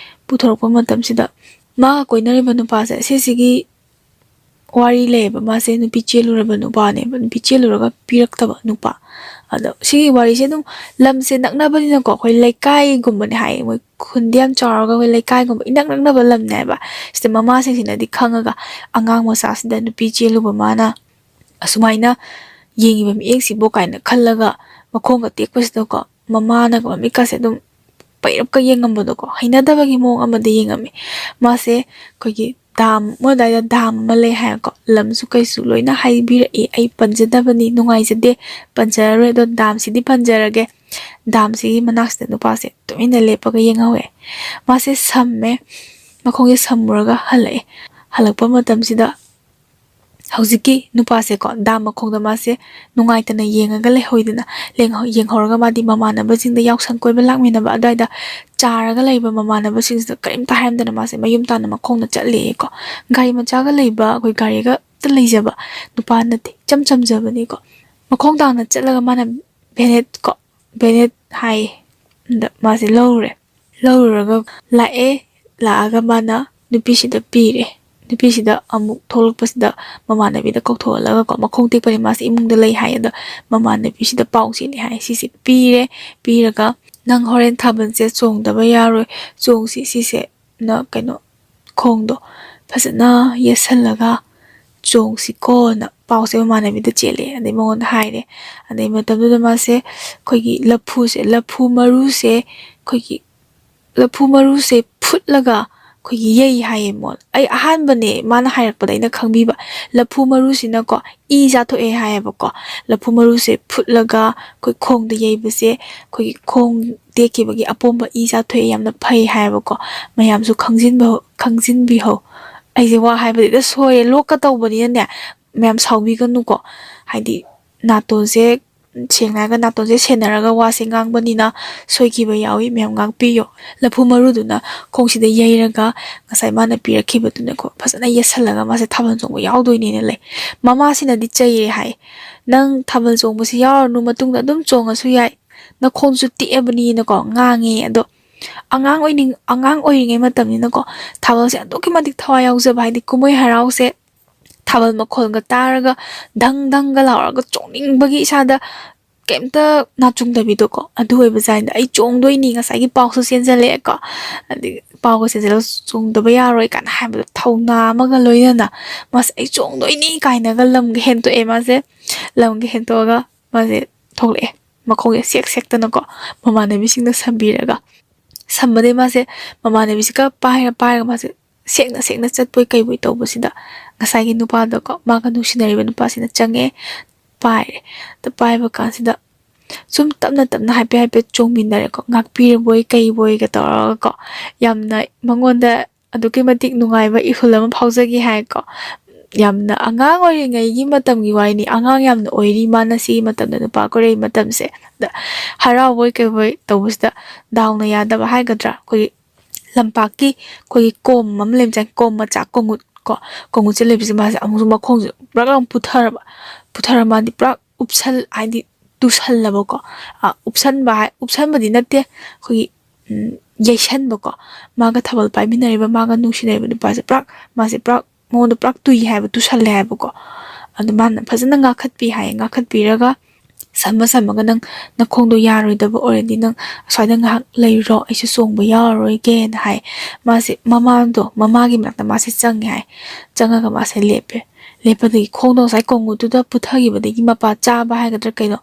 ꯄꯨꯊꯣꯔꯛꯄ ꯃꯇꯝꯁꯤꯗ ꯃꯥꯒ ꯀꯣꯏꯅꯔꯤꯕ ꯅꯨꯄꯥꯁꯦ ꯁꯤꯁꯤꯒꯤ ꯋꯥꯔꯤ ꯂꯩꯌꯦꯕ꯫ ꯃꯥꯁꯦ ꯅꯨꯄꯤ ꯆꯦꯜꯂꯨꯔꯕ ꯅꯨꯄꯥꯅꯦꯕ, ꯅꯨꯄꯤ ꯆꯦꯜꯂꯨꯔꯒ ꯄꯤꯔꯛꯇꯕ ꯅꯨꯄꯥ꯫ ꯑꯗꯣ ꯁꯤꯒꯤ ꯋꯥꯔꯤꯁꯦ ꯑꯗꯨꯝ ꯂꯝꯁꯦ ꯅꯛꯅꯕꯅꯤꯅꯀꯣ, ꯑꯩꯈꯣꯏ ꯂꯩꯀꯥꯏꯒꯨꯝꯕꯅꯦ ꯍꯥꯏꯌꯦ, ꯃꯣꯏ ꯈꯨꯟꯗꯤ ꯌꯥꯝ ꯆꯥꯎꯔꯒ ꯑꯩꯈꯣꯏ ꯂꯩꯀꯥꯏꯒꯨꯝꯕ ꯏꯅꯛ ꯅꯛꯅꯕ ꯂꯝꯅꯦ ꯍꯥꯏꯕ꯫ ꯁꯤꯗ ꯃꯃꯥꯁꯤꯡꯁꯤꯅꯗꯤ ꯈꯪꯉꯒ ꯑꯉꯥꯡ ꯃꯆꯥꯁꯤꯗ ꯅꯨꯄꯤ ꯆꯦꯜꯂꯨꯕ ꯃꯥꯅ ꯑꯁꯨꯃꯥꯏꯅ ꯌꯦꯡꯉꯤꯕ ꯃꯤꯠꯌꯦꯡꯁꯤꯕꯨ ꯀꯥꯏꯅ ꯈꯜꯂꯒ ꯃꯈꯣꯡꯒ ꯇꯦꯛꯄꯁꯤꯗꯀꯣ ꯃꯃꯥꯅꯒ ꯃꯃꯤꯠꯀꯥꯁꯦ ꯑꯗꯨꯝ ꯄꯩꯔꯞꯀ ꯌꯦꯡꯉꯝꯕꯗꯣꯀꯣ, ꯍꯩꯅꯗꯕꯒꯤ ꯃꯑꯣꯡ ꯑꯃꯗ ꯌꯦꯡꯉꯝꯃꯤ꯫ ꯃꯥꯁꯦ ꯑꯩꯈꯣꯏꯒꯤ ꯗꯥꯝ, ꯃꯣꯏ ꯑꯗꯥꯏꯗ ꯗꯥꯝ ꯑꯃ ꯂꯩ ꯍꯥꯏꯀꯣ, ꯂꯝꯁꯨ ꯀꯩꯁꯨ ꯂꯣꯏꯅ ꯍꯥꯏꯕꯤꯔꯛꯏ꯫ ꯑꯩ ꯄꯟꯖꯗꯕꯅꯤ, ꯅꯨꯡꯉꯥꯏꯖꯗꯦ, ꯄꯟꯖꯔꯔꯣꯏ꯫ ꯑꯗꯣ ꯗꯥꯝꯁꯤꯗꯤ ꯄꯟꯖꯔꯒꯦ꯫ ꯗꯥꯝꯁꯤꯒꯤ ꯃꯅꯥꯛꯁꯤꯗ ꯅꯨꯄꯥꯁꯦ ꯇꯨꯃꯤꯟꯅ ꯂꯦꯞꯄꯒ ꯌꯦꯡꯍꯧꯋꯦ꯫ ꯃꯥꯁꯦ ꯁꯝꯃꯦ, ꯃꯈꯣꯡꯁꯦ ꯁꯝꯃꯨꯔꯒ ꯍꯜꯂꯛꯑꯦ꯫ ꯍꯜꯂꯛꯄ ꯃꯇꯝꯁꯤꯗ ꯍꯧꯖꯤꯛꯀꯤ ꯅꯨꯄꯥꯁꯦꯀꯣ, ꯗꯥꯝ ꯃꯈꯣꯡꯗ ꯃꯥꯁꯦ ꯅꯨꯡꯉꯥꯏꯇꯅ ꯌꯦꯡꯉꯒ ꯂꯩꯍꯧꯏꯗꯅ꯫ ꯂꯦꯡꯍꯧ-, ꯌꯦꯡꯍꯧꯔꯒ ꯃꯥꯗꯤ ꯃꯃꯥꯟꯅꯕꯁꯤꯡꯗ ꯌꯥꯎꯁꯪ ꯀꯣꯏꯕ ꯂꯥꯛꯃꯤꯟꯅꯕ ꯑꯗꯨꯋꯥꯏꯗ ꯆꯥꯔꯒ ꯂꯩꯕ ꯃꯃꯥꯟꯅꯕꯁꯤꯡꯁꯤꯗ ꯀꯔꯤꯝꯇ ꯍꯥꯏꯔꯝꯗꯅ ꯃꯥꯁꯦ ꯃꯌꯨꯝ ꯇꯥꯟꯅ ꯃꯈꯣꯡꯅ ꯆꯠꯂꯦꯀꯣ꯫ ꯒꯥꯔꯤ ꯃꯆꯥꯒ ꯂꯩꯕ, ꯑꯩꯈꯣꯏ ꯒꯥꯔꯤꯒ ꯂꯩꯖꯕ ꯅꯨꯄꯥ ꯅꯠꯇꯦ, ꯏꯆꯝ ꯆꯝꯖꯕꯅꯤꯀꯣ꯫ ꯃꯈꯣꯡ ꯇꯥꯡꯅ ꯆꯠꯂꯒ ꯃꯥꯅ ꯚꯦꯅꯦꯠ ꯀꯣ, ꯚꯦꯅꯦꯠ ꯍꯥꯏꯌꯦ꯫ ꯑꯗ ꯃꯥꯁꯦ ꯂꯧꯔꯨꯔꯦ꯫ ꯂꯧꯔꯨꯔꯒ ꯂꯥꯛꯑꯦ꯫ ꯂꯥꯛꯑꯒ ꯃꯥꯅ ꯅꯨꯄꯤꯁꯤꯗ ꯄꯤꯔꯦ꯫ ꯅꯨꯄꯤꯁꯤꯗ ꯑꯃꯨꯛ ꯊꯣꯛꯂꯛꯄꯁꯤꯗ ꯃꯃꯥꯟꯅꯕꯤꯗ ꯀꯧꯊꯣꯛꯍꯜꯂꯒꯀꯣ, ꯃꯈꯣꯡ ꯇꯦꯛꯄꯅꯤ ꯃꯥꯁꯦ ꯏꯃꯨꯡꯗ ꯂꯩ ꯍꯥꯏ꯫ ꯑꯗꯣ ꯃꯃꯥꯟꯅꯕꯤꯁꯤꯗ ꯄꯥꯎ ꯆꯦꯜꯂꯤ ꯍꯥꯏ꯫ ꯁꯤꯁꯦ ꯄꯤꯔꯦ꯫ ꯄꯤꯔꯒ, "ꯅꯪ ꯍꯣꯔꯦꯟ ꯊꯥꯕꯜꯁꯦ ꯆꯣꯡꯗꯕ ꯌꯥꯔꯣꯏ, ꯆꯣꯡꯁꯤ ꯁꯤꯁꯦ", ꯅ ꯀꯩꯅꯣ, ꯈꯣꯡꯗꯣ ꯐꯖꯅ ꯌꯦꯠꯁꯜꯂꯒ ꯆꯣꯡꯁꯤꯀꯣꯅ ꯄꯥꯎꯁꯦ ꯃꯃꯥꯟꯅꯕꯤꯗ ꯆꯦꯜꯂꯦ꯫ ꯑꯗꯩ ꯃꯉꯣꯟꯗ ꯍꯥꯏꯔꯦ꯫ ꯑꯗꯩ ꯃꯇꯝꯗꯨꯗ ꯃꯥꯁꯦ ꯑꯩꯈꯣꯏꯒꯤ ꯂꯐꯨꯁꯦ, ꯂꯐꯨ ꯃꯔꯨꯁꯦ, ꯑꯩꯈꯣꯏꯒꯤ ꯂꯐꯨ ꯃꯔꯨꯁꯦ ꯐꯨꯠꯂꯒ ꯑꯩꯈꯣꯏꯒꯤ ꯌꯩ ꯍꯥꯏꯌꯦ ꯃꯣꯟ꯫ ꯑꯩ ꯑꯍꯥꯟꯕꯅꯦ ꯃꯥꯅ ꯍꯥꯏꯔꯛꯄꯗ ꯑꯩꯅ ꯈꯪꯕꯤꯕ꯫ ꯂꯐꯨ ꯃꯔꯨꯁꯤꯅꯀꯣ ꯏ ꯆꯥꯊꯣꯛꯑꯦ ꯍꯥꯏꯌꯦꯕꯀꯣ꯫ ꯂꯐꯨ ꯃꯔꯨꯁꯦ ꯐꯨꯠꯂꯒ ꯑꯩꯈꯣꯏ ꯈꯣꯡꯗ ꯌꯩꯕꯁꯦ ꯑꯩꯈꯣꯏꯒꯤ ꯈꯣꯡ ꯇꯦꯛꯈꯤꯕꯒꯤ ꯑꯄꯣꯝꯕ ꯏ ꯆꯥꯊꯣꯛꯑꯦ, ꯌꯥꯝꯅ ꯐꯩ ꯍꯥꯏꯌꯦꯕꯀꯣ꯫ ꯃꯌꯥꯝꯁꯨ ꯈꯪꯖꯤꯟꯕ-, ꯈꯪꯖꯤꯟꯕꯤꯍꯧ꯫ ꯑꯩꯁꯦ ꯋꯥ ꯍꯥꯏꯕꯗ ꯍꯦꯛꯇ ꯁꯣꯏꯔꯦ, ꯂꯣꯛꯀ ꯇꯧꯕꯅꯤꯅꯅꯦ, ꯃꯌꯥꯝ ꯁꯥꯎꯕꯤꯒꯅꯨꯀꯣ꯫ ꯍꯥꯏꯗꯤ ꯅꯥꯇꯣꯟꯁꯦ ꯁꯦꯡꯅ ꯍꯥꯏꯔꯒ ꯅꯥꯇꯣꯟꯁꯦ ꯁꯦꯟꯅꯔꯒ ꯋꯥꯁꯦ ꯉꯥꯡꯕꯅꯤꯅ ꯁꯣꯏꯈꯤꯕ ꯌꯥꯎꯏ, ꯃꯌꯥꯝ ꯉꯥꯛꯄꯤꯌꯣ꯫ ꯂꯐꯨ ꯃꯔꯨꯗꯨꯅ ꯈꯣꯡꯁꯤꯗ ꯌꯩꯔꯒ ꯉꯁꯥꯏ ꯃꯥꯅ ꯄꯤꯔꯛꯈꯤꯕꯗꯨꯅꯀꯣ ꯐꯖꯅ ꯌꯦꯠꯁꯜꯂꯒ ꯃꯥꯁꯦ ꯊꯥꯕꯜ ꯆꯣꯡꯕ ꯌꯥꯎꯗꯣꯏꯅꯦꯅ ꯂꯩ꯫ ꯃꯃꯥꯁꯤꯅꯗꯤ ꯆꯩꯔꯦ ꯍꯥꯏ, "ꯅꯪ ꯊꯥꯕꯜ ꯆꯣꯡꯕꯁꯤ ꯌꯥꯎꯔꯅꯨ, ꯃꯇꯨꯡꯗ ꯑꯗꯨꯝ ꯆꯣꯡꯉꯁꯨ ꯌꯥꯏ, ꯅꯈꯣꯡꯁꯨ ꯇꯦꯛꯑꯕꯅꯤꯅꯀꯣ" ꯉꯥꯡꯉꯦ꯫ ꯑꯗꯣ ꯑꯉꯥꯡ ꯑꯣꯏꯅꯤꯡ ꯑꯉꯥꯡ ꯑꯣꯏꯔꯤꯉꯩ ꯃꯇꯝꯅꯤꯅꯀꯣ ꯊꯥꯕꯜꯁꯦ ꯑꯗꯨꯛꯀꯤ ꯃꯇꯤꯛ ꯊꯋꯥꯏ ꯌꯥꯎꯖꯕ, ꯍꯥꯏꯗꯤ ꯀꯨꯝꯍꯩ ꯍꯔꯥꯎꯁꯦ ꯊꯥꯕꯜ ꯃꯈꯣꯜꯒ ꯇꯥꯔꯒ ꯙꯪ ꯙꯪꯒ ꯂꯥꯎꯔꯒ ꯆꯣꯡꯅꯤꯡꯕꯒꯤ ꯏꯁꯥꯗ ꯀꯩꯝꯇ ꯅꯥꯆꯨꯡꯗꯕꯤꯗꯣꯀꯣ ꯑꯗꯨ ꯑꯣꯏꯕꯖꯥꯠꯅꯤꯗ꯫ "ꯑꯩ ꯆꯣꯡꯗꯣꯏꯅꯤ, ꯉꯁꯥꯏꯒꯤ ꯄꯥꯎꯁꯨ ꯆꯦꯟꯖꯜꯂꯛꯑꯦꯀꯣ, ꯑꯗꯒꯤ ꯄꯥꯎꯒ ꯆꯦꯟꯖꯜꯂꯒ ꯆꯣꯡꯗꯕ ꯌꯥꯔꯣꯏ" ꯀꯥꯏꯅ ꯍꯥꯏꯕꯗꯣ ꯊꯧꯅꯥ ꯑꯃꯒ ꯂꯣꯏꯅꯅ ꯃꯥꯁꯦ "ꯑꯩ ꯆꯣꯡꯗꯣꯏꯅꯤ" ꯀꯥꯏꯅꯒ ꯂꯝꯒ ꯍꯦꯟꯇꯣꯛꯑꯦ꯫ ꯃꯥꯁꯦ ꯂꯝꯒ ꯍꯦꯟꯇꯣꯛꯑꯒ ꯃꯥꯁꯦ ꯊꯣꯛꯂꯛꯑꯦ, ꯃꯈꯣꯡꯁꯦ ꯁꯦꯛ ꯁꯦꯛꯇꯅꯀꯣ ꯃꯃꯥꯟꯅꯕꯤꯁꯤꯡꯅ ꯁꯝꯕꯤꯔꯒ꯫ ꯁꯝꯕꯗꯩ ꯃꯥꯁꯦ ꯃꯃꯥꯟꯅꯕꯤꯁꯤꯒ ꯄꯥꯏꯔ ꯄꯥꯏꯔꯒ ꯃꯥꯁꯦ ꯁꯦꯛꯅ ꯁꯦꯛꯅ ꯆꯠꯄꯣꯏ ꯀꯩꯕꯣꯏ ꯇꯧꯕꯁꯤꯗ ꯉꯁꯥꯏꯒꯤ ꯅꯨꯄꯥꯗꯣꯀꯣ ꯃꯥꯒ ꯅꯨꯡꯁꯤꯅꯔꯤꯕ ꯅꯨꯄꯥꯁꯤꯅ ꯆꯪꯉꯛꯑꯦ, ꯄꯥꯏꯔꯦ꯫ ꯑꯗ ꯄꯥꯏꯕ ꯀꯥꯟꯁꯤꯗ ꯁꯨꯝ ꯇꯞꯅ ꯇꯞꯅ ꯍꯥꯏꯐꯦꯠ ꯍꯥꯏꯐꯦꯠ ꯆꯣꯡꯃꯤꯟꯅꯔꯦꯀꯣ, ꯉꯥꯛꯄꯤꯔꯕꯣꯏ ꯀꯩꯕꯣꯏꯒ ꯇꯧꯔꯒꯀꯣ꯫ ꯌꯥꯝꯅ ꯃꯉꯣꯟꯗ ꯑꯗꯨꯛꯀꯤ ꯃꯇꯤꯛ ꯅꯨꯡꯉꯥꯏꯕ ꯏꯍꯨꯜ ꯑꯃ ꯐꯥꯎꯖꯈꯤ ꯍꯥꯏꯀꯣ꯫ ꯌꯥꯝꯅ ꯑꯉꯥꯡ ꯑꯣꯏꯔꯤꯉꯩꯒꯤ ꯃꯇꯝꯒꯤ ꯋꯥꯔꯤꯅꯤ, ꯑꯉꯥꯡ ꯌꯥꯝꯅ ꯑꯣꯏꯔꯤ ꯃꯥꯅ ꯁꯤꯒꯤ ꯃꯇꯝꯗ ꯅꯨꯄꯥ ꯀꯣꯏꯔꯛꯏ ꯃꯇꯝꯁꯦ꯫ ꯑꯗ ꯍꯔꯥꯎꯕꯣꯏ ꯀꯩꯕꯣꯏ ꯇꯧꯕꯁꯤꯗ ꯗꯥꯎꯅ ꯌꯥꯗꯕ ꯍꯥꯏꯒꯗ꯭ꯔꯥ, ꯑꯩꯈꯣꯏꯒꯤ ꯂꯝꯄꯥꯛꯀꯤ ꯑꯩꯈꯣꯏꯒꯤ ꯀꯣꯝ ꯑꯃ ꯂꯩꯕꯁꯦ, ꯀꯣꯝ ꯃꯆꯥ, ꯀꯣꯡꯉꯨꯠ ꯀꯣ, ꯀꯣꯡꯉꯨꯠꯁꯦ ꯂꯩꯕꯁꯦ ꯃꯥꯁꯦ ꯑꯃꯨꯛꯁꯨ ꯃꯈꯣꯡꯁꯦ ꯕ꯭ꯔꯛ ꯂꯥꯎꯅ ꯄꯨꯊꯔꯕ꯫ ꯄꯨꯊꯔ ꯃꯥꯗꯤ ꯄꯨꯔꯥ ꯎꯞꯁꯜ-, ꯍꯥꯏꯗꯤ ꯇꯨꯁꯜꯂꯕꯀꯣ꯫ ꯑ, ꯎꯞꯁꯟꯕ ꯍꯥꯏ, ꯎꯞꯁꯟꯕꯗꯤ ꯅꯠꯇꯦ, ꯑꯩꯈꯣꯏꯒꯤ, ꯎꯝ, ꯌꯩꯁꯟꯕꯀꯣ꯫ ꯃꯥꯒ ꯊꯥꯕꯜ ꯄꯥꯏꯃꯤꯟꯅꯔꯤꯕ, ꯃꯥꯒ ꯅꯨꯡꯁꯤꯅꯔꯤꯕ ꯅꯨꯄꯥꯁꯦ ꯄꯨꯔꯥ, ꯃꯥꯁꯦ ꯄꯨꯔꯥ ꯃꯉꯣꯟꯗ ꯄꯨꯔꯥ ꯇꯨꯏ ꯍꯥꯏꯕ, ꯇꯨꯁꯜꯂꯦ ꯍꯥꯏꯕꯀꯣ꯫ ꯑꯗꯨ ꯃꯥꯅ ꯐꯖꯅ ꯉꯥꯛꯈꯠꯄꯤ ꯍꯥꯏꯌꯦ, ꯉꯥꯛꯈꯠꯄꯤꯔꯒ ꯁꯝꯃ ꯁꯝꯃꯒ "ꯅꯪ ꯅꯈꯣꯡꯗꯣ ꯌꯥꯔꯣꯏꯗꯕ ꯑꯣꯏꯔꯗꯤ ꯅꯪ ꯑꯁ꯭ꯋꯥꯏꯗ ꯉꯥꯏꯍꯥꯛ ꯂꯩꯔꯨꯔꯣ, ꯑꯩꯁꯨ ꯆꯣꯡꯕ ꯌꯥꯎꯔꯔꯣꯏꯒꯦꯅ" ꯍꯥꯏ꯫ ꯃꯥꯁꯦ ꯃꯃꯥꯗꯣ, ꯃꯃꯥꯒꯤ ꯃꯅꯥꯛꯇ ꯃꯥꯁꯦ ꯆꯪꯉꯦ ꯍꯥꯏ꯫ ꯆꯪꯉꯒ ꯃꯥꯁꯦ ꯂꯦꯞꯄꯦ꯫ ꯂꯦꯞꯄꯗꯒꯤ ꯈꯣꯡꯗꯣ ꯉꯁꯥꯏ ꯀꯣꯡꯉꯨꯠꯇꯨꯗ ꯄꯨꯊꯈꯤꯕꯗꯒꯤ ꯃꯄꯥ ꯆꯥꯕ ꯍꯥꯏꯒꯗ꯭ꯔꯥ ꯀꯩꯅꯣ,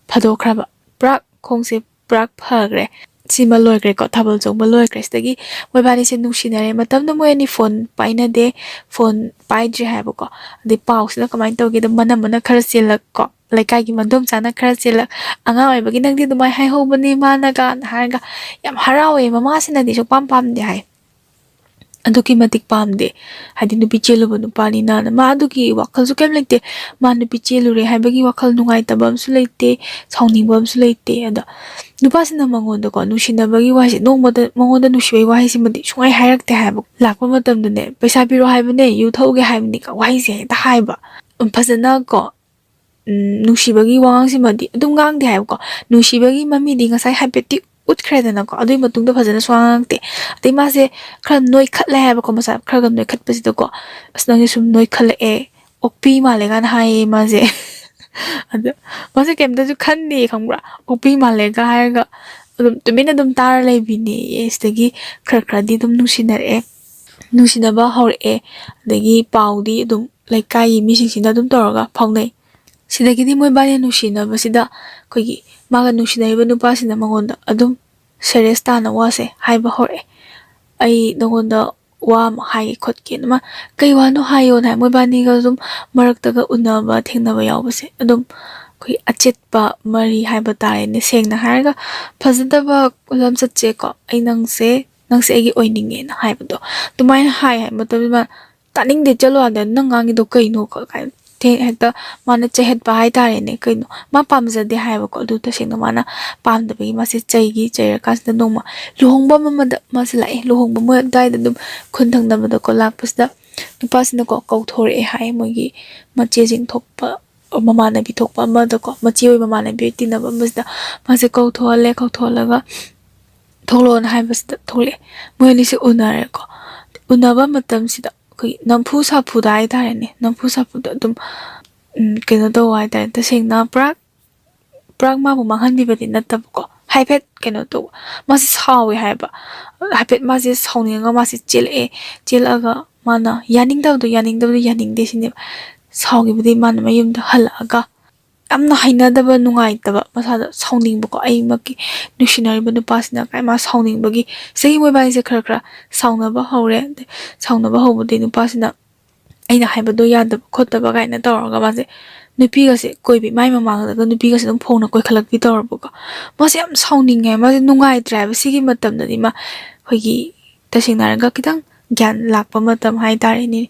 ꯐꯗꯣꯛꯈ꯭ꯔꯕ꯫ ꯄꯨꯔꯥ ꯈꯣꯡꯁꯦ ꯄꯨꯔꯥ ꯐꯈ꯭ꯔꯦ꯫ ꯁꯤꯃ ꯂꯣꯏꯈ꯭ꯔꯦꯀꯣ, ꯊꯥꯕꯜ ꯆꯣꯡꯕ ꯂꯣꯏꯈ꯭ꯔꯦ꯫ ꯁꯤꯗꯒꯤ ꯃꯣꯏꯕꯥꯅꯤꯁꯦ ꯅꯨꯡꯁꯤꯅꯔꯦ꯫ ꯃꯇꯝꯗꯨ ꯃꯣꯏ ꯑꯅꯤ ꯐꯣꯟ ꯄꯥꯏꯅꯗꯦ꯫ ꯐꯣꯟ ꯄꯥꯏꯗ꯭ꯔꯤ ꯍꯥꯏꯕꯀꯣ꯫ ꯑꯗꯩ ꯄꯥꯎꯁꯤꯅ ꯀꯃꯥꯏꯅ ꯇꯧꯒꯦꯗ, ꯃꯅꯝ ꯃꯅꯝ ꯈꯔ ꯆꯦꯜꯂꯛ ꯀꯣ, ꯂꯩꯀꯥꯏꯒꯤ ꯃꯗꯣꯝꯆꯥꯅ ꯈꯔ ꯆꯦꯜꯂꯛ, "ꯑꯉꯥꯡ ꯑꯣꯏꯕꯒꯤ ꯅꯪꯗꯤ ꯑꯗꯨꯃꯥꯏꯅ ꯍꯥꯏꯍꯧꯕꯅꯤ ꯃꯥꯅꯒ" ꯍꯥꯏꯔꯒ ꯌꯥꯝ ꯍꯔꯥꯎꯋꯦ꯫ ꯃꯃꯥꯁꯤꯅꯗꯤ ꯁꯨꯡꯄꯥꯝ ꯄꯥꯝꯗꯦ ꯍꯥꯏ꯫ ꯑꯗꯨꯛꯀꯤ ꯃꯇꯤꯛ ꯄꯥꯝꯗꯦ꯫ ꯍꯥꯏꯗꯤ ꯅꯨꯄꯤ ꯆꯦꯜꯂꯨꯕ ꯅꯨꯄꯥꯅꯤꯅ꯫ ꯃꯥ ꯑꯗꯨꯒꯤ ꯋꯥꯈꯜꯁꯨ ꯀꯩꯝ ꯂꯩꯇꯦ꯫ ꯃꯥ ꯅꯨꯄꯤ ꯆꯦꯜꯂꯨꯔꯦ ꯍꯥꯏꯕꯒꯤ ꯋꯥꯈꯜ ꯅꯨꯡꯉꯥꯏꯇꯕ ꯑꯃꯁꯨ ꯂꯩꯇꯦ, ꯁꯥꯎꯅꯤꯡꯕ ꯑꯃꯁꯨ ꯂꯩꯇꯦ꯫ ꯑꯗꯣ ꯅꯨꯄꯥꯁꯤꯅ ꯃꯉꯣꯟꯗꯀꯣ ꯅꯨꯡꯁꯤꯅꯕꯒꯤ ꯋꯥꯍꯩꯁꯦ, ꯅꯣꯡꯃꯗ ꯃꯉꯣꯟꯗ ꯅꯨꯡꯁꯤꯕꯒꯤ ꯋꯥꯍꯩꯁꯤꯃꯗꯤ ꯁꯨꯡꯍꯥꯏ ꯍꯥꯏꯔꯛꯇꯦ ꯍꯥꯏꯕ꯫ ꯂꯥꯛꯄ ꯃꯇꯝꯗꯗꯅꯦ, "ꯄꯩꯁꯥ ꯄꯤꯔꯣ ꯍꯥꯏꯕꯅꯦ, ꯌꯨ ꯊꯛꯎꯒꯦ ꯍꯥꯏꯕꯅꯤꯒ" ꯋꯥꯍꯩꯁꯦ ꯍꯦꯛꯇ ꯍꯥꯏꯕ꯫ ꯐꯖꯅ ꯀꯣ ꯎꯝ, ꯅꯨꯡꯁꯤꯕꯒꯤ ꯋꯥꯉꯥꯡꯁꯤꯃꯗꯤ ꯑꯗꯨꯝ ꯉꯥꯡꯗꯦ ꯍꯥꯏꯕꯀꯣ꯫ ꯅꯨꯡꯁꯤꯕꯒꯤ ꯃꯃꯤꯗꯤ ꯉꯁꯥꯏ ꯍꯥꯏꯐꯦꯠꯇꯤ ꯎꯠꯈ꯭ꯔꯦꯗꯅꯀꯣ, ꯑꯗꯨꯒꯤ ꯃꯇꯨꯡꯗ ꯐꯖꯅ ꯁꯨꯡꯉꯥꯡ ꯉꯥꯡꯉꯛꯇꯦ꯫ ꯑꯗꯩ ꯃꯥꯁꯦ ꯈꯔ ꯅꯣꯏꯈꯠꯂꯦ ꯍꯥꯏꯕꯀꯣ, ꯃꯁꯥ ꯈꯔꯒ ꯅꯣꯏꯈꯠꯄꯁꯤꯗꯀꯣ, "ꯑꯁ, ꯅꯪꯁꯦ ꯁꯨꯝ ꯅꯣꯏꯈꯠꯂꯛꯑꯦ, ꯑꯣꯛꯄꯤ ꯃꯥꯜꯂꯦ" ꯀꯥꯏꯅ ꯍꯥꯏꯌꯦ ꯃꯥꯁꯦ꯫ ꯑꯗ ꯃꯥꯁꯦ ꯀꯩꯝꯇꯁꯨ ꯈꯟꯗꯦ, ꯈꯪꯕ꯭ꯔꯥ? "ꯑꯣꯛꯄꯤ ꯃꯥꯜꯂꯦꯒ" ꯍꯥꯏꯔꯒ ꯑꯗꯨꯝ ꯇꯨꯃꯤꯟꯅ ꯑꯗꯨꯝ ꯇꯥꯔ ꯂꯩꯕꯤꯅꯦꯌꯦ꯫ ꯁꯤꯗꯒꯤ ꯈꯔ ꯈꯔꯗꯤ ꯑꯗꯨꯝ ꯅꯨꯡꯁꯤꯅꯔꯛꯑꯦ, ꯅꯨꯡꯁꯤꯅꯕ ꯍꯧꯔꯛꯑꯦ꯫ ꯑꯗꯒꯤ ꯄꯥꯎꯗꯤ ꯑꯗꯨꯝ ꯂꯩꯀꯥꯏꯒꯤ ꯃꯤꯁꯤꯡꯁꯤꯅ ꯑꯗꯨꯝ ꯇꯧꯔꯒ ꯐꯥꯎꯅꯩ꯫ ꯁꯤꯗꯒꯤꯗꯤ ꯃꯣꯏꯕꯥꯅꯤ ꯅꯨꯡꯁꯤꯅꯕꯁꯤꯗ ꯑꯩꯈꯣꯏꯒꯤ ꯃꯥꯒ ꯅꯨꯡꯁꯤꯅꯔꯤꯕ ꯅꯨꯄꯥꯁꯤꯅ ꯃꯉꯣꯟꯗ ꯑꯗꯨꯝ ꯁꯦꯔꯤꯌꯁ ꯇꯥꯅ ꯋꯥꯁꯦ ꯍꯥꯏꯕ ꯍꯧꯔꯛꯑꯦ꯫ "ꯑꯩ ꯅꯉꯣꯟꯗ ꯋꯥ ꯑꯃ ꯍꯥꯏꯒꯦ ꯈꯣꯠꯀꯦꯅ"꯫ ꯃꯥ "ꯀꯩ ꯋꯥꯅꯣ ꯍꯥꯏꯌꯣꯅ" ꯍꯥꯏ꯫ ꯃꯣꯏꯕꯥꯅꯤꯒ ꯑꯗꯨꯝ ꯃꯔꯛꯇꯒ ꯎꯅꯕ ꯊꯦꯡꯅꯕ ꯌꯥꯎꯕꯁꯦ ꯑꯗꯨꯝ ꯑꯩꯈꯣꯏ ꯑꯆꯦꯠꯄ ꯃꯔꯤ ꯍꯥꯏꯕ ꯇꯥꯔꯦꯅꯦ꯫ ꯁꯦꯡꯅ ꯍꯥꯏꯔꯒ ꯐꯖꯗꯕ ꯂꯝꯆꯠꯁꯦꯀꯣ, "ꯑꯩ ꯅꯪꯁꯦ, ꯅꯪꯁꯦ ꯑꯩꯒꯤ ꯑꯣꯏꯅꯤꯡꯉꯦꯅ" ꯍꯥꯏꯕꯗꯣ ꯑꯗꯨꯃꯥꯏꯅ ꯍꯥꯏ ꯍꯥꯏꯕ ꯃꯇꯝꯗ ꯃꯥ "ꯇꯥꯅꯤꯡꯗꯦ, ꯆꯠꯂꯣ ꯑꯥꯗ, ꯅꯪ ꯉꯥꯡꯉꯤꯗꯣ ꯀꯩꯅꯣ?" ꯀꯥꯏꯅ ꯊꯦ-, ꯍꯦꯛꯇ ꯃꯥꯅ ꯆꯩꯍꯠꯄ ꯍꯥꯏꯇꯥꯔꯦꯅꯦ꯫ ꯀꯩꯅꯣ, ꯃꯥ ꯄꯥꯝꯖꯗꯦ ꯍꯥꯏꯕꯀꯣ꯫ ꯑꯗꯨ ꯇꯁꯦꯡꯅ ꯃꯥꯅ ꯄꯥꯝꯗꯕꯒꯤ ꯃꯥꯁꯦ ꯆꯩꯈꯤ꯫ ꯆꯩꯔꯀꯥꯟꯁꯤꯗ ꯅꯣꯡꯃ ꯂꯨꯍꯣꯡꯕ ꯑꯃꯗ ꯃꯥꯁꯦ ꯂꯥꯛꯑꯦ꯫ ꯂꯨꯍꯣꯡꯕ ꯃꯣꯏ ꯑꯗꯨꯋꯥꯏꯗ ꯑꯗꯨꯝ ꯈꯨꯟ ꯊꯪꯅꯕꯗꯀꯣ ꯂꯥꯛꯄꯁꯤꯗ ꯅꯨꯄꯥꯁꯤꯅꯀꯣ ꯀꯧꯊꯣꯔꯛꯑꯦ ꯍꯥꯏ, ꯃꯣꯏꯒꯤ ꯃꯆꯦꯁꯤꯡ ꯊꯣꯛꯄ, ꯃꯃꯥꯟꯅꯕꯤ ꯊꯣꯛꯄ ꯑꯃꯗꯀꯣ, ꯃꯆꯦ ꯑꯣꯏ ꯃꯃꯥꯟꯅꯕꯤ ꯑꯣꯏ ꯇꯤꯟꯅꯕ ꯑꯃꯁꯤꯗ ꯃꯥꯁꯦ ꯀꯧꯊꯣꯛꯍꯜꯂꯦ꯫ ꯀꯧꯊꯣꯛꯍꯜꯂꯒ "ꯊꯣꯛꯂꯛꯑꯣꯅ" ꯍꯥꯏꯕꯁꯤꯗ ꯊꯣꯛꯂꯛꯑꯦ꯫ ꯃꯣꯏ ꯑꯅꯤꯁꯦ ꯎꯅꯔꯦꯀꯣ꯫ ꯎꯅꯕ ꯃꯇꯝꯁꯤꯗ ꯑꯩꯈꯣꯏꯒꯤ ꯅꯝꯐꯨ ꯁꯥꯐꯨꯗ ꯍꯥꯏꯇꯥꯔꯦꯅꯦ, ꯅꯝꯐꯨ ꯁꯥꯐꯨꯗ ꯑꯗꯨꯝ, ꯎꯝ, ꯀꯩꯅꯣ ꯇꯧꯕ ꯍꯥꯏꯇꯥꯔꯦ꯫ ꯇꯁꯦꯡꯅ ꯄꯨꯔꯥ, ꯄꯨꯔꯥ ꯃꯥꯕꯨ ꯃꯥꯡꯍꯟꯕꯤꯕꯗꯤ ꯅꯠꯇꯕꯀꯣ, ꯍꯥꯏꯐꯦꯠ ꯀꯩꯅꯣ ꯇꯧꯕ, ꯃꯥꯁꯦ ꯁꯥꯎꯋꯦ ꯍꯥꯏꯕ꯫ ꯍꯥꯏꯐꯦꯠ ꯃꯥꯁꯦ ꯁꯥꯎꯅꯤꯡꯉꯒ ꯃꯥꯁꯦ ꯆꯦꯜꯂꯛꯑꯦ꯫ ꯆꯦꯜꯂꯛꯑꯒ ꯃꯥꯅ ꯌꯥꯅꯤꯡꯗꯕꯗꯣ, ꯌꯥꯅꯤꯡꯗꯕꯗꯣ, ꯌꯥꯅꯤꯡꯗꯦ ꯁꯤꯅꯦꯕ꯫ ꯁꯥꯎꯈꯤꯕꯗꯒꯤ ꯃꯥꯅ ꯃꯌꯨꯝꯗ ꯍꯜꯂꯛꯑꯒ ꯌꯥꯝꯅ ꯍꯩꯅꯗꯕ, ꯅꯨꯡꯉꯥꯏꯇꯕ, ꯃꯁꯥꯗ ꯁꯥꯎꯅꯤꯡꯕꯀꯣ, "ꯑꯩꯃꯛꯀꯤ ꯅꯨꯡꯁꯤꯅꯔꯤꯕ ꯅꯨꯄꯥꯁꯤꯅ" ꯀꯥꯏ ꯃꯥ ꯁꯥꯎꯅꯤꯡꯕꯒꯤ꯫ ꯁꯤꯗꯒꯤ ꯃꯣꯏꯕꯥꯅꯤꯁꯦ ꯈꯔ ꯈꯔ ꯁꯥꯎꯅꯕ ꯍꯧꯔꯦ꯫ ꯑꯗꯩ ꯁꯥꯎꯅꯕ ꯍꯧꯕꯗꯒꯤ ꯅꯨꯄꯥꯁꯤꯅ "ꯑꯩꯅ ꯍꯥꯏꯕꯗꯣ ꯌꯥꯗꯕ ꯈꯣꯠꯇꯕ" ꯀꯥꯏꯅ ꯇꯧꯔꯒ ꯃꯥꯁꯦ ꯅꯨꯄꯤꯒꯁꯦ ꯀꯣꯏꯕꯤ, ꯃꯥꯏ ꯃꯃꯥꯡꯗꯒ ꯅꯨꯄꯤꯒꯁꯦ ꯑꯗꯨꯝ ꯐꯣꯡꯅ ꯀꯣꯏꯈꯠꯂꯛꯄꯤ ꯇꯧꯔꯕꯀꯣ꯫ ꯃꯥꯁꯦ ꯌꯥꯝ ꯁꯥꯎꯅꯤꯡꯉꯦ, ꯃꯥꯁꯦ ꯅꯨꯡꯉꯥꯏꯇ꯭ꯔꯦ ꯍꯥꯏꯕ꯫ ꯁꯤꯒꯤ ꯃꯇꯝꯗꯗꯤ ꯃꯥ ꯑꯩꯈꯣꯏꯒꯤ, ꯇꯁꯦꯡꯅ ꯍꯥꯏꯔꯒ, ꯈꯤꯇꯪ ꯒ꯭ꯌꯥꯟ ꯂꯥꯛꯄ ꯃꯇꯝ ꯍꯥꯏꯇꯥꯔꯦꯅꯦ꯫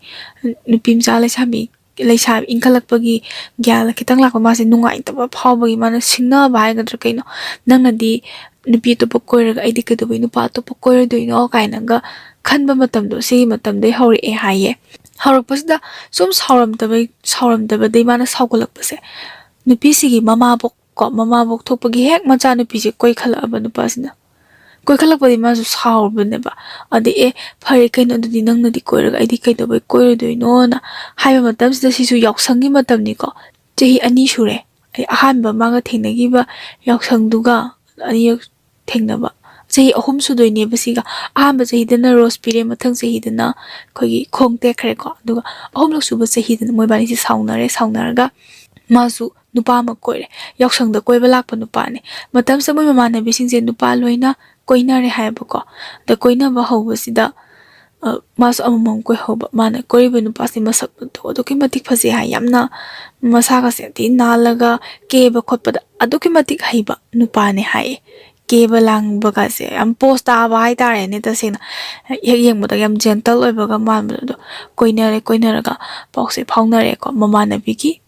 ꯅꯨꯄꯤ ꯃꯆꯥ ꯂꯩꯁꯥꯕꯤ, ꯂꯩꯁꯥꯕꯤ ꯏꯟꯈꯠꯂꯛꯄꯒꯤ ꯒ꯭ꯌꯥꯟ ꯈꯤꯇꯪ ꯂꯥꯛꯄ, ꯃꯥꯁꯦ ꯅꯨꯡꯉꯥꯏꯇꯕ ꯐꯥꯎꯕꯒꯤ ꯃꯥꯅ ꯁꯤꯡꯅꯕ ꯍꯥꯏꯒꯗ꯭ꯔꯥ ꯀꯩꯅꯣ, "ꯅꯪꯅꯗꯤ ꯅꯨꯄꯤ ꯑꯇꯣꯞꯄ ꯀꯣꯏꯔꯒ ꯑꯩꯗꯤ ꯀꯩꯗꯧꯕꯩ ꯅꯨꯄꯥ ꯑꯇꯣꯞꯄ ꯀꯣꯏꯔꯗꯣꯏꯅꯣ?" ꯀꯥꯏꯅꯒ ꯈꯟꯕ ꯃꯇꯝꯗꯣ, ꯁꯤꯒꯤ ꯃꯇꯝꯗꯩ ꯍꯧꯔꯛꯑꯦ ꯍꯥꯏꯌꯦ꯫ ꯍꯧꯔꯛꯄꯁꯤꯗ ꯁꯨꯝ ꯁꯥꯎꯔꯝꯗꯕꯩ ꯁꯥꯎꯔꯝꯗꯕꯗꯩ ꯃꯥꯅ ꯁꯥꯎꯒꯠꯂꯛꯄꯁꯦ, ꯅꯨꯄꯤꯁꯤꯒꯤ ꯃꯃꯥꯕꯣꯛ ꯀꯣ, ꯃꯃꯥꯕꯣꯛ ꯊꯣꯛꯄꯒꯤ ꯍꯦꯛ ꯃꯆꯥꯅꯨꯄꯤꯁꯦ ꯀꯣꯏꯈꯠꯂꯛꯑꯕ ꯅꯨꯄꯥꯁꯤꯅ꯫ ꯀꯣꯏꯈꯠꯂꯛꯄꯗꯤ ꯃꯥꯁꯨ ꯁꯥꯎꯔꯕꯅꯦꯕ꯫ ꯑꯗꯩ, "ꯑꯦ, ꯐꯔꯦ ꯀꯩꯅꯣ, ꯑꯗꯨꯗꯤ ꯅꯪꯅꯗꯤ ꯀꯣꯏꯔꯒ ꯑꯩꯗꯤ ꯀꯩꯗꯧꯕꯩ ꯀꯣꯏꯔꯣꯏꯗꯣꯏꯅꯣꯅ?" ꯍꯥꯏꯕ ꯃꯇꯝꯁꯤꯗ, ꯁꯤꯁꯨ ꯌꯥꯎꯁꯪꯒꯤ ꯃꯇꯝꯅꯤꯀꯣ, ꯆꯍꯤ ꯑꯅꯤ ꯁꯨꯔꯦ꯫ ꯑꯩ ꯑꯍꯥꯟꯕ ꯃꯥꯒ ꯊꯦꯡꯅꯈꯤꯕ ꯌꯥꯎꯁꯪꯗꯨꯒ ꯑꯅꯤꯔꯛ ꯊꯦꯡꯅꯕ, ꯆꯍꯤ ꯑꯍꯨꯝ ꯁꯨꯗꯣꯏꯅꯦꯕ ꯁꯤꯒ꯫ ꯑꯍꯥꯟꯕ ꯆꯍꯤꯗꯅ ꯔꯣꯁ ꯄꯤꯔꯦ, ꯃꯊꯪ ꯆꯍꯤꯗꯅ ꯑꯩꯈꯣꯏꯒꯤ ꯈꯣꯡ ꯇꯦꯛꯈ꯭ꯔꯦꯀꯣ꯫ ꯑꯗꯨꯒ ꯑꯍꯨꯝꯂꯛ ꯁꯨꯕ ꯆꯍꯤꯗꯅ ꯃꯣꯏꯕꯥꯅꯤꯁꯦ ꯁꯥꯎꯅꯔꯦ꯫ ꯁꯥꯎꯅꯔꯒ ꯃꯥꯁꯨ ꯅꯨꯄꯥ ꯑꯃ ꯀꯣꯏꯔꯦ꯫ ꯌꯥꯎꯁꯪꯗ ꯀꯣꯏꯕ ꯂꯥꯛꯄ ꯅꯨꯄꯥꯅꯦ꯫ ꯃꯇꯝꯁꯤꯗ ꯃꯣꯏ ꯃꯃꯥꯟꯅꯕꯤꯁꯤꯡꯁꯦ ꯅꯨꯄꯥ ꯂꯣꯏꯅ ꯀꯣꯏꯅꯔꯦ ꯍꯥꯏꯌꯦꯕꯀꯣ꯫ ꯑꯗ ꯀꯣꯏꯅꯕ ꯍꯧꯕꯁꯤꯗ, ꯑ, ꯃꯥꯁꯨ ꯑꯃꯃꯝ ꯀꯣꯏꯍꯧꯕ꯫ ꯃꯥꯅ ꯀꯣꯏꯔꯤꯕ ꯅꯨꯄꯥꯁꯦ ꯃꯁꯛ ꯃꯇꯧ ꯑꯗꯨꯛꯀꯤ ꯃꯇꯤꯛ ꯐꯖꯩ ꯍꯥꯏ꯫ ꯌꯥꯝꯅ ꯃꯁꯥꯒꯁꯦ ꯌꯥꯝ ꯊꯤ ꯅꯥꯜꯂꯒ, ꯀꯦꯕ ꯈꯣꯠꯄꯗ ꯑꯗꯨꯛꯀꯤ ꯃꯇꯤꯛ ꯍꯩꯕ ꯅꯨꯄꯥꯅꯦ ꯍꯥꯏꯌꯦ꯫ ꯀꯦꯕ ꯂꯥꯡꯕꯒꯁꯦ ꯌꯥꯝ ꯄꯣꯁ ꯇꯥꯕ ꯍꯥꯏꯇꯥꯔꯦꯅꯦ꯫ ꯇꯁꯦꯡꯅ ꯍꯦꯛ ꯌꯦꯡꯕꯗ ꯌꯥꯝ ꯖꯦꯟꯇꯜ ꯑꯣꯏꯕꯒ ꯃꯥꯟꯕꯗꯣ꯫ ꯑꯗꯣ ꯀꯣꯏꯅꯔꯦ, ꯀꯣꯏꯅꯔꯒ ꯄꯥꯎꯁꯦ ꯐꯥꯎꯅꯔꯦꯀꯣ꯫ ꯃꯃꯥꯟꯅꯕꯤꯒꯤ,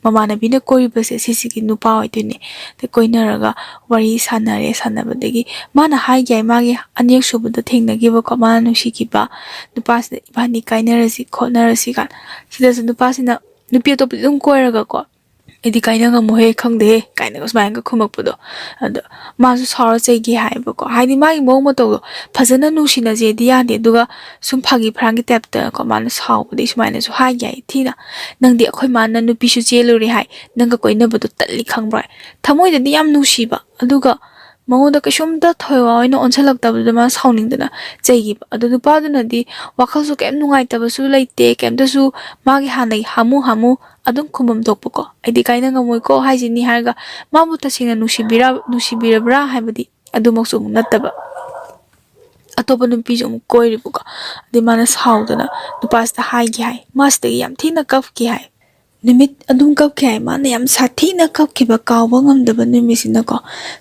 ꯃꯃꯥꯟꯅꯕꯤꯅ ꯀꯣꯏꯔꯤꯕꯁꯦ ꯁꯤꯁꯤꯒꯤ ꯅꯨꯄꯥ ꯑꯣꯏꯗꯣꯏꯅꯦ꯫ ꯑꯗꯩ ꯀꯣꯏꯅꯔꯒ ꯋꯥꯔꯤ ꯁꯥꯟꯅꯔꯦ꯫ ꯁꯥꯟꯅꯕꯗꯒꯤ ꯃꯥꯅ ꯍꯥꯏꯒꯦ ꯍꯥꯏ, ꯃꯥꯒꯤ ꯑꯅꯤꯔꯛ ꯁꯨꯕꯗ ꯊꯦꯡꯅꯈꯤꯕꯀꯣ, ꯃꯥꯅ ꯅꯨꯡꯁꯤꯈꯤꯕ ꯅꯨꯄꯥꯁꯤꯗ, "ꯏꯕꯥꯅꯤ ꯀꯥꯏꯅꯔꯁꯤ ꯈꯣꯠꯅꯔꯁꯤ" ꯀꯥꯏꯅ꯫ ꯁꯤꯗꯁꯨ ꯅꯨꯄꯥꯁꯤꯅ ꯅꯨꯄꯤ ꯑꯇꯣꯞꯄꯗꯤ ꯑꯗꯨꯝ ꯀꯣꯏꯔꯒꯀꯣ, "ꯑꯩꯗꯤ ꯀꯥꯏꯅ ꯉꯝꯃꯣꯍꯦ, ꯈꯪꯗꯦꯍꯦ" ꯀꯥꯏꯅꯒ ꯁꯨꯃꯥꯏꯅꯒ ꯈꯨꯝꯃꯛꯄꯗꯣ꯫ ꯑꯗꯣ ꯃꯥꯁꯨ ꯁꯥꯎꯔ ꯆꯩꯒꯦ ꯍꯥꯏꯌꯦꯕꯀꯣ꯫ ꯍꯥꯏꯗꯤ ꯃꯥꯒꯤ ꯃꯑꯣꯡ ꯃꯇꯧꯗꯣ, ꯐꯖꯅ ꯅꯨꯡꯁꯤꯅꯁꯦꯗꯤ ꯌꯥꯗꯦ, ꯑꯗꯨꯒ ꯁꯨꯝ ꯐꯥꯒꯤ ꯐꯔꯥꯡꯒꯤ ꯇꯥꯏꯞꯇꯀꯣ, ꯃꯥꯅ ꯁꯥꯎꯕꯗꯒꯤ ꯁꯨꯃꯥꯏꯅꯁꯨ ꯍꯥꯏꯒꯦ ꯍꯥꯏ ꯊꯤꯅ, "ꯅꯪꯗꯤ ꯑꯩꯈꯣꯏ ꯃꯥꯅ ꯅꯨꯄꯤꯁꯨ ꯆꯦꯜꯂꯨꯔꯦ ꯍꯥꯏ, ꯅꯪꯒ ꯀꯣꯏꯅꯕꯗꯣ ꯇꯜꯂꯤ ꯈꯪꯕ꯭ꯔꯥ?" ꯊꯃꯣꯏꯗꯗꯤ ꯌꯥꯝ ꯅꯨꯡꯁꯤꯕ, ꯑꯗꯨꯒ ꯃꯉꯣꯟꯗ ꯀꯩꯁꯨꯝꯇ ꯊꯋꯥ ꯑꯣꯏꯅ ꯑꯣꯟꯁꯤꯜꯂꯛꯇꯕꯗꯨꯗ ꯃꯥ ꯁꯥꯎꯅꯤꯡꯗꯅ ꯆꯩꯈꯤꯕ꯫ ꯑꯗꯨ ꯅꯨꯄꯥꯗꯨꯅꯗꯤ ꯋꯥꯈꯜꯁꯨ ꯀꯩꯝ ꯅꯨꯡꯉꯥꯏꯇꯕꯁꯨ ꯂꯩꯇꯦ, ꯀꯩꯝꯇꯁꯨ, ꯃꯥꯒꯤ ꯍꯥꯟꯅꯒꯤ ꯍꯥꯃꯨ ꯍꯥꯃꯨ ꯑꯗꯨꯝ ꯈꯨꯝꯐꯝ ꯊꯣꯛꯄꯀꯣ, "ꯑꯩꯗꯤ ꯀꯥꯏꯅ ꯉꯝꯃꯣꯏꯀꯣ" ꯍꯥꯏꯁꯤꯅꯤ ꯍꯥꯏꯔꯒ, ꯃꯥꯕꯨ ꯇꯁꯦꯡꯅ ꯅꯨꯡꯁꯤꯕꯤꯔ-, ꯅꯨꯡꯁꯤꯕꯤꯔꯕ꯭ꯔꯥ ꯍꯥꯏꯕꯗꯤ ꯑꯗꯨꯃꯛꯁꯨ ꯑꯃꯨꯛ ꯅꯠꯇꯕ꯫ ꯑꯇꯣꯞꯄ ꯅꯨꯄꯤꯁꯨ ꯑꯃꯨꯛ ꯀꯣꯏꯔꯤꯕꯀꯣ꯫ ꯑꯗꯩ ꯃꯥꯅ ꯁꯥꯎꯗꯅ ꯅꯨꯄꯥꯁꯤꯗ ꯍꯥꯏꯒꯦ ꯍꯥꯏ, ꯃꯥꯁꯤꯗꯒꯤ ꯌꯥꯝ ꯊꯤꯅ ꯀꯞꯈꯤ ꯍꯥꯏ꯫ ꯅꯨꯃꯤꯠ ꯑꯗꯨꯝ ꯀꯞꯈꯤ ꯍꯥꯏ꯫ ꯃꯥꯅ ꯌꯥꯝ ꯁꯥꯊꯤꯅ ꯀꯞꯈꯤꯕ, ꯀꯥꯎꯕ ꯉꯝꯗꯕ ꯅꯨꯃꯤꯠꯁꯤꯅꯀꯣ,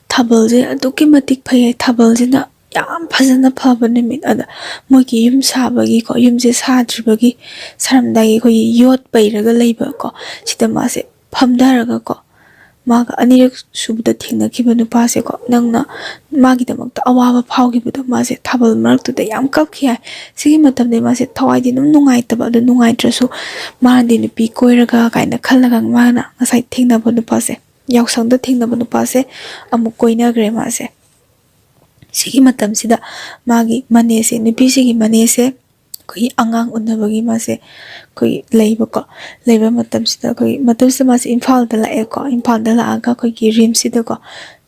ꯊꯥꯕꯜꯁꯦ ꯑꯗꯨꯛꯀꯤ ꯃꯇꯤꯛ ꯐꯩ ꯍꯥꯏ꯫ ꯊꯥꯕꯜꯁꯤꯅ ꯌꯥꯝ ꯐꯖꯅ ꯐꯕ ꯅꯨꯃꯤꯠ ꯑꯗ, ꯃꯣꯏꯒꯤ ꯌꯨꯝ ꯁꯥꯕꯒꯤꯀꯣ, ꯌꯨꯝꯁꯦ ꯁꯥꯗ꯭ꯔꯤꯕꯒꯤ ꯁꯥꯔꯝꯗꯥꯏꯒꯤ ꯑꯩꯈꯣꯏꯒꯤ ꯌꯣꯠ ꯄꯩꯔꯒ ꯂꯩꯕꯀꯣ, ꯁꯤꯗ ꯃꯥꯁꯦ ꯐꯝꯊꯔꯒꯀꯣ, ꯃꯥꯒ ꯑꯅꯤꯔꯛ ꯁꯨꯕꯗ ꯊꯦꯡꯅꯈꯤꯕ ꯅꯨꯄꯥꯁꯦꯀꯣ, ꯅꯪꯅ ꯃꯥꯒꯤꯗꯃꯛꯇ ꯑꯋꯥꯕ ꯐꯥꯎꯈꯤꯕꯗꯣ, ꯃꯥꯁꯦ ꯊꯥꯕꯜ ꯃꯔꯛꯇꯨꯗ ꯌꯥꯝ ꯀꯞꯈꯤ ꯍꯥꯏ꯫ ꯁꯤꯒꯤ ꯃꯇꯝꯗ ꯃꯥꯁꯦ ꯊꯋꯥꯏꯗꯤ ꯑꯗꯨꯝ ꯅꯨꯡꯉꯥꯏꯇꯕ, ꯑꯗꯨ ꯅꯨꯡꯉꯥꯏꯇ꯭ꯔꯁꯨ ꯃꯥꯅꯗꯤ ꯅꯨꯄꯤ ꯀꯣꯏꯔꯒ ꯀꯥꯏꯅ ꯈꯜꯂꯒ, ꯃꯥꯅ ꯉꯁꯥꯏ ꯊꯦꯡꯅꯕ ꯅꯨꯄꯥꯁꯦ, ꯌꯥꯎꯁꯪꯗ ꯊꯦꯡꯅꯕ ꯅꯨꯄꯥꯁꯦ ꯑꯃꯨꯛ ꯀꯣꯏꯅꯈ꯭ꯔꯦ ꯃꯥꯁꯦ꯫ ꯁꯤꯒꯤ ꯃꯇꯝꯁꯤꯗ ꯃꯥꯒꯤ ꯃꯅꯦꯁꯦ, ꯅꯨꯄꯤꯁꯤꯒꯤ ꯃꯅꯦꯁꯦ, ꯑꯩꯈꯣꯏꯒꯤ ꯑꯉꯥꯡ ꯎꯅꯕꯒꯤ ꯃꯥꯁꯦ ꯑꯩꯈꯣꯏꯒꯤ ꯂꯩꯕꯀꯣ꯫ ꯂꯩꯕ ꯃꯇꯝꯁꯤꯗ, ꯑꯩꯈꯣꯏꯒꯤ ꯃꯇꯝꯁꯤꯗ ꯃꯥꯁꯦ ꯏꯝꯐꯥꯜꯗ ꯂꯥꯛꯑꯦꯀꯣ꯫ ꯏꯝꯐꯥꯜꯗ ꯂꯥꯛꯑꯒ ꯑꯩꯈꯣꯏꯒꯤ ꯔꯤꯝꯁꯁꯤꯗꯀꯣ,